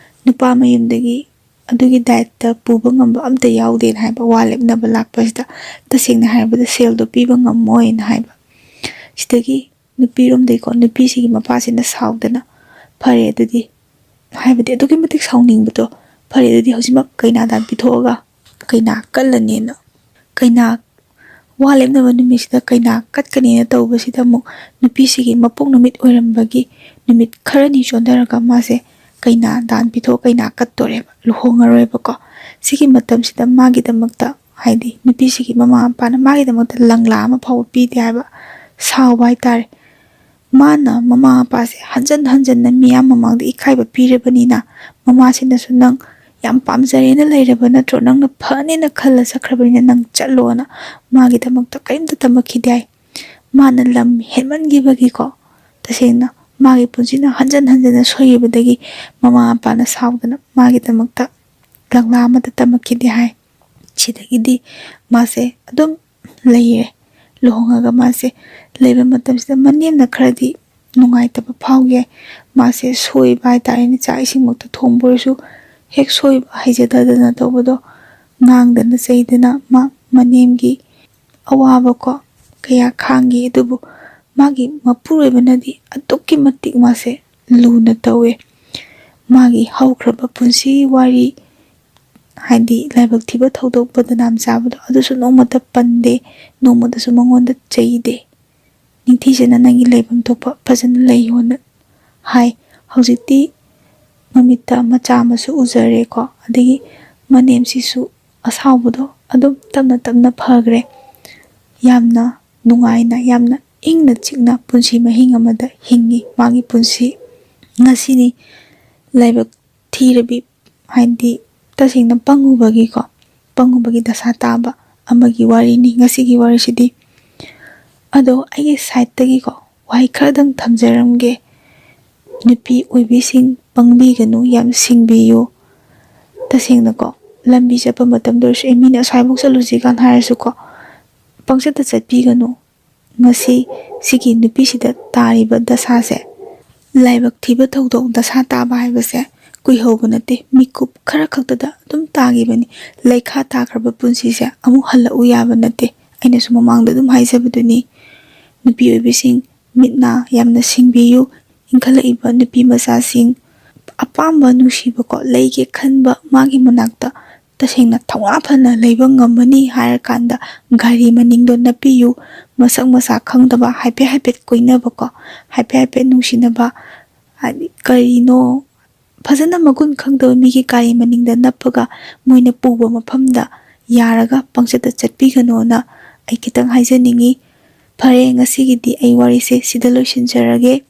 ꯅꯨꯄꯥ ꯃꯌꯨꯝꯗꯒꯤ ꯑꯗꯨꯒꯤ ꯗꯥꯏꯇ ꯄꯨꯕ ꯉꯝꯕ ꯑꯝꯇ ꯌꯥꯎꯗꯦꯅ ꯍꯥꯏꯕ꯫ ꯋꯥ ꯂꯦꯞꯅꯕ ꯂꯥꯛꯄꯁꯤꯗ ꯇꯁꯦꯡꯅ ꯍꯥꯏꯔꯕꯗ ꯁꯦꯜꯗꯣ ꯄꯤꯕ ꯉꯝꯃꯣꯏꯅ ꯍꯥꯏꯕ꯫ ꯁꯤꯗꯒꯤ ꯅꯨꯄꯤꯔꯣꯝꯗꯒꯤꯀꯣ, ꯅꯨꯄꯤꯁꯤꯒꯤ ꯃꯄꯥꯁꯤꯅ ꯁꯥꯎꯗꯅ, "ꯐꯔꯦ ꯑꯗꯨꯗꯤ", ꯍꯥꯏꯕꯗꯤ ꯑꯗꯨꯛꯀꯤ ꯃꯇꯤꯛ ꯁꯥꯎꯅꯤꯡꯕꯗꯣ, "ꯐꯔꯦ ꯑꯗꯨꯗꯤ ꯍꯧꯖꯤꯛꯃꯛ ꯀꯩꯅꯥ ꯗꯥꯟ ꯄꯤꯊꯣꯛꯑꯒ ꯀꯩꯅꯥ ꯀꯜꯂꯅꯦꯅ", ꯀꯩꯅꯥ ꯋꯥ ꯂꯦꯞꯅꯕ ꯅꯨꯃꯤꯠꯁꯤꯗ ꯀꯩꯅꯥ ꯀꯠꯀꯅꯦꯅ ꯇꯧꯕꯁꯤꯗ ꯑꯃꯨꯛ ꯅꯨꯄꯤꯁꯤꯒꯤ ꯃꯄꯣꯛ ꯅꯨꯃꯤꯠ ꯑꯣꯏꯔꯝꯕꯒꯤ ꯅꯨꯃꯤꯠ ꯈꯔꯅꯤ ꯆꯣꯟꯊꯔꯒ ꯃꯥꯁꯦ ꯀꯩꯅꯥ ꯗꯥꯟ ꯄꯤꯊꯣꯛ, ꯀꯩꯅꯥ ꯀꯠꯇꯣꯔꯦꯕ, ꯂꯨꯍꯣꯡꯉꯔꯣꯏꯕꯀꯣ꯫ ꯁꯤꯒꯤ ꯃꯇꯝꯁꯤꯗ ꯃꯥꯒꯤꯗꯃꯛꯇ, ꯍꯥꯏꯗꯤ ꯅꯨꯄꯤꯁꯤꯒꯤ ꯃꯃꯥ ꯃꯄꯥꯅ ꯃꯥꯒꯤꯗꯃꯛꯇ ꯂꯪꯂꯥ ꯑꯃ ꯐꯥꯎꯕ ꯄꯤꯗꯦ ꯍꯥꯏꯕ꯫ ꯁꯥꯎꯕ ꯍꯥꯏꯇꯥꯔꯦ꯫ ꯃꯥꯅ ꯃꯃꯥ ꯃꯄꯥꯁꯦ ꯍꯟꯖꯟ ꯍꯟꯖꯟꯅ ꯃꯤꯌꯥꯝ ꯃꯃꯥꯡꯗ ꯏꯀꯥꯏꯕ ꯄꯤꯔꯕꯅꯤꯅ, ꯃꯃꯥꯁꯤꯅꯁꯨ "ꯅꯪ ꯌꯥꯝ ꯄꯥꯝꯖꯔꯦꯅ ꯂꯩꯔꯕ ꯅꯠꯇ꯭ꯔꯣ? ꯅꯪꯅ ꯐꯅꯦꯅ ꯈꯜꯂ ꯆꯠꯈ꯭ꯔꯕꯅꯤꯅ ꯅꯪ ꯆꯠꯂꯣꯅ" ꯃꯥꯒꯤꯗꯃꯛꯇ ꯀꯔꯤꯝꯇ ꯇꯝꯃꯛꯈꯤꯗꯦ ꯍꯥꯏ꯫ ꯃꯥꯅ ꯂꯝ ꯍꯦꯟꯃꯟꯈꯤꯕꯒꯤꯀꯣ, ꯇꯁꯦꯡꯅ ꯃꯥꯒꯤ ꯄꯨꯟꯁꯤꯅ ꯍꯟꯖꯟ ꯍꯟꯖꯟꯅ ꯁꯣꯏꯈꯤꯕꯗꯒꯤ ꯃꯃꯥ ꯃꯄꯥꯅ ꯁꯥꯎꯗꯅ ꯃꯥꯒꯤꯗꯃꯛꯇ ꯂꯪꯂꯥ ꯑꯃꯠꯇ ꯇꯝꯃꯛꯈꯤꯗꯦ ꯍꯥꯏ꯫ ꯁꯤꯗꯒꯤꯗꯤ ꯃꯥꯁꯦ ꯑꯗꯨꯝ ꯂꯩꯔꯦ꯫ ꯂꯨꯍꯣꯡꯉꯒ ꯃꯥꯁꯦ ꯂꯩꯕ ꯃꯇꯝꯁꯤꯗ ꯃꯅꯦꯝꯅ ꯈꯔꯗꯤ ꯅꯨꯡꯉꯥꯏꯇꯕ ꯐꯥꯎꯈꯤ꯫ ꯃꯥꯁꯦ ꯁꯣꯏꯕ ꯍꯥꯏꯇꯥꯔꯦꯅꯦ, ꯆꯥꯛ ꯏꯁꯤꯡꯃꯛꯇ ꯊꯣꯡꯕ ꯑꯣꯏꯔꯁꯨ ꯍꯦꯛ ꯁꯣꯏꯕ, ꯍꯩꯖꯗꯗꯅ ꯇꯧꯕꯗꯣ, ꯉꯥꯡꯗꯅ ꯆꯩꯗꯅ ꯃꯥ ꯃꯅꯦꯝꯒꯤ ꯑꯋꯥꯕꯀꯣ, ꯀꯌꯥ ꯈꯥꯡꯈꯤ꯫ ꯑꯗꯨꯕꯨ ꯃꯥꯒꯤ ꯃꯄꯨꯔꯣꯏꯕꯅꯗꯤ ꯑꯗꯨꯛꯀꯤ ꯃꯇꯤꯛ ꯃꯥꯁꯦ ꯂꯨꯅ ꯇꯧꯋꯦ꯫ ꯃꯥꯒꯤ ꯍꯧꯈ꯭ꯔꯕ ꯄꯨꯟꯁꯤ ꯋꯥꯔꯤ, ꯍꯥꯏꯗꯤ ꯂꯥꯏꯕꯛ ꯊꯤꯕ ꯊꯧꯗꯣꯛ, ꯕꯗꯅꯥꯝ ꯆꯥꯕꯗꯣ, ꯑꯗꯨꯁꯨ ꯅꯣꯡꯃꯇ ꯄꯟꯗꯦ, ꯅꯣꯡꯃꯇꯁꯨ ꯃꯉꯣꯟꯗ ꯆꯩꯗꯦ꯫ "ꯅꯤꯡꯊꯤꯖꯅ ꯅꯪꯒꯤ ꯂꯩꯐꯝ ꯊꯣꯛꯄ ꯐꯖꯅ ꯂꯩꯌꯣꯅ" ꯍꯥꯏ꯫ ꯍꯧꯖꯤꯛꯇꯤ ꯃꯃꯤꯠꯇ ꯃꯆꯥ ꯑꯃꯁꯨ ꯎꯖꯔꯦꯀꯣ, ꯑꯗꯒꯤ ꯃꯅꯦꯝꯁꯤꯁꯨ ꯑꯁꯥꯎꯕꯗꯣ ꯑꯗꯨꯝ ꯇꯞꯅ ꯇꯞꯅ ꯐꯈ꯭ꯔꯦ꯫ ꯌꯥꯝꯅ ꯅꯨꯡꯉꯥꯏꯅ, ꯌꯥꯝꯅ ꯏꯪꯅ ꯆꯤꯛꯅ ꯄꯨꯟꯁꯤ ꯃꯍꯤꯡ ꯑꯃꯗ ꯍꯤꯡꯉꯤ ꯃꯥꯒꯤ ꯄꯨꯟꯁꯤ꯫ ꯉꯁꯤꯅꯤ ꯂꯥꯏꯕꯛ ꯊꯤꯔꯕꯤ, ꯍꯥꯏꯗꯤ ꯇꯁꯦꯡꯅ ꯄꯪꯉꯨꯕꯒꯤꯀꯣ, ꯄꯪꯉꯨꯕꯒꯤ ꯗꯁꯥ ꯇꯥꯕ ꯑꯃꯒꯤ ꯋꯥꯔꯤꯅꯤ ꯉꯁꯤꯒꯤ ꯋꯥꯔꯤꯁꯤꯗꯤ꯫ ꯑꯗꯣ ꯑꯩꯒꯤ ꯁꯥꯏꯠꯇꯒꯤꯀꯣ ꯋꯥꯍꯩ ꯈꯔꯗꯪ ꯊꯝꯖꯔꯝꯒꯦ꯫ ꯅꯨꯄꯤ ꯑꯣꯏꯕꯤꯁꯤꯡ, ꯄꯪꯕꯤꯒꯅꯨ, ꯌꯥꯝ ꯁꯤꯡꯕꯤꯌꯨ꯫ ꯇꯁꯦꯡꯅꯀꯣ, ꯂꯝꯕꯤ ꯆꯠꯄ ꯃꯇꯝꯗ ꯑꯣꯏꯔꯁꯨ, "ꯑꯦ, ꯃꯤꯅ ꯑꯁ꯭ꯋꯥꯏꯐꯥꯎ ꯆꯠꯂꯨꯁꯤ" ꯀꯥꯟ ꯍꯥꯏꯔꯁꯨꯀꯣ, ꯄꯪꯆꯠꯇ ꯆꯠꯄꯤꯒꯅꯨ꯫ ꯉꯁꯤ ꯁꯤꯒꯤ ꯅꯨꯄꯤꯁꯤꯗ ꯇꯥꯔꯤꯕ ꯗꯁꯥꯁꯦ, ꯂꯥꯏꯕꯛ ꯊꯤꯕ ꯊꯧꯗꯣꯛ ꯗꯁꯥ ꯇꯥꯕ ꯍꯥꯏꯕꯁꯦ ꯀꯨꯏꯍꯧꯕ ꯅꯠꯇꯦ, ꯃꯤꯀꯨꯞ ꯈꯔ ꯈꯛꯇꯗ ꯑꯗꯨꯝ ꯇꯥꯈꯤꯕꯅꯤ꯫ ꯂꯩꯈꯥ ꯇꯥꯈ꯭ꯔꯕ ꯄꯨꯟꯁꯤꯁꯦ ꯑꯃꯨꯛ ꯍꯜꯂꯛꯎ ꯌꯥꯕ ꯅꯠꯇꯦ꯫ ꯑꯩꯅꯁꯨ ꯃꯃꯥꯡꯗ ꯑꯗꯨꯝ ꯍꯥꯏꯖꯕꯗꯨꯅꯤ, ꯅꯨꯄꯤ ꯑꯣꯏꯕꯤꯁꯤꯡ, ꯃꯤꯠ ꯅꯥ ꯌꯥꯝꯅ ꯁꯤꯡꯕꯤꯌꯨ꯫ ꯏꯟꯈꯠꯂꯛꯏꯕ ꯅꯨꯄꯤ ꯃꯆꯥꯁꯤꯡ, ꯑꯄꯥꯝꯕ ꯅꯨꯡꯁꯤꯕꯀꯣ ꯂꯩꯒꯦ ꯈꯟꯕ ꯃꯥꯒꯤ ꯃꯅꯥꯛꯇ ꯇꯁꯦꯡꯅ ꯊꯧꯅꯥ ꯐꯅ ꯂꯩꯕ ꯉꯝꯃꯅꯤ ꯍꯥꯏꯔꯀꯥꯟꯗ ꯒꯥꯔꯤ ꯃꯅꯤꯡꯗꯣ ꯅꯞꯄꯤꯌꯨ꯫ ꯃꯁꯛ ꯃꯁꯥ ꯈꯪꯗꯕ, ꯍꯥꯏꯐꯦꯠ ꯍꯥꯏꯐꯦꯠ ꯀꯣꯏꯅꯕꯀꯣ, ꯍꯥꯏꯐꯦꯠ ꯍꯥꯏꯐꯦꯠ ꯅꯨꯡꯁꯤꯅꯕ, ꯍꯥꯏꯗꯤ ꯀꯔꯤꯅꯣ ꯐꯖꯅ ꯃꯒꯨꯟ ꯈꯪꯗꯕ ꯃꯤꯒꯤ ꯒꯥꯔꯤ ꯃꯅꯤꯡꯗ ꯅꯞꯄꯒ ꯃꯣꯏꯅ ꯄꯨꯕ ꯃꯐꯝꯗ ꯌꯥꯔꯒ ꯄꯪꯆꯠꯇ ꯆꯠꯄꯤꯒꯅꯣꯅ ꯑꯩ ꯈꯤꯇꯪ ꯍꯥꯏꯖꯅꯤꯡꯉꯤ꯫ ꯐꯔꯦ, ꯉꯁꯤꯒꯤꯗꯤ ꯑꯩ ꯋꯥꯔꯤꯁꯦ ꯁꯤꯗ ꯂꯣꯏꯁꯤꯟꯖꯔꯒꯦ꯫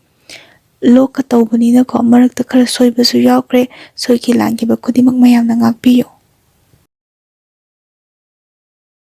ꯂꯣꯛꯀ ꯇꯧꯕꯅꯤꯅꯀꯣ, ꯃꯔꯛꯇ ꯈꯔ ꯁꯣꯏꯕꯁꯨ ꯌꯥꯎꯈ꯭ꯔꯦ꯫ ꯁꯣꯏꯈꯤ ꯂꯥꯟꯈꯤꯕ ꯈꯨꯗꯤꯡꯃꯛ ꯃꯌꯥꯝꯅ ꯉꯥꯛꯄꯤꯌꯨ꯫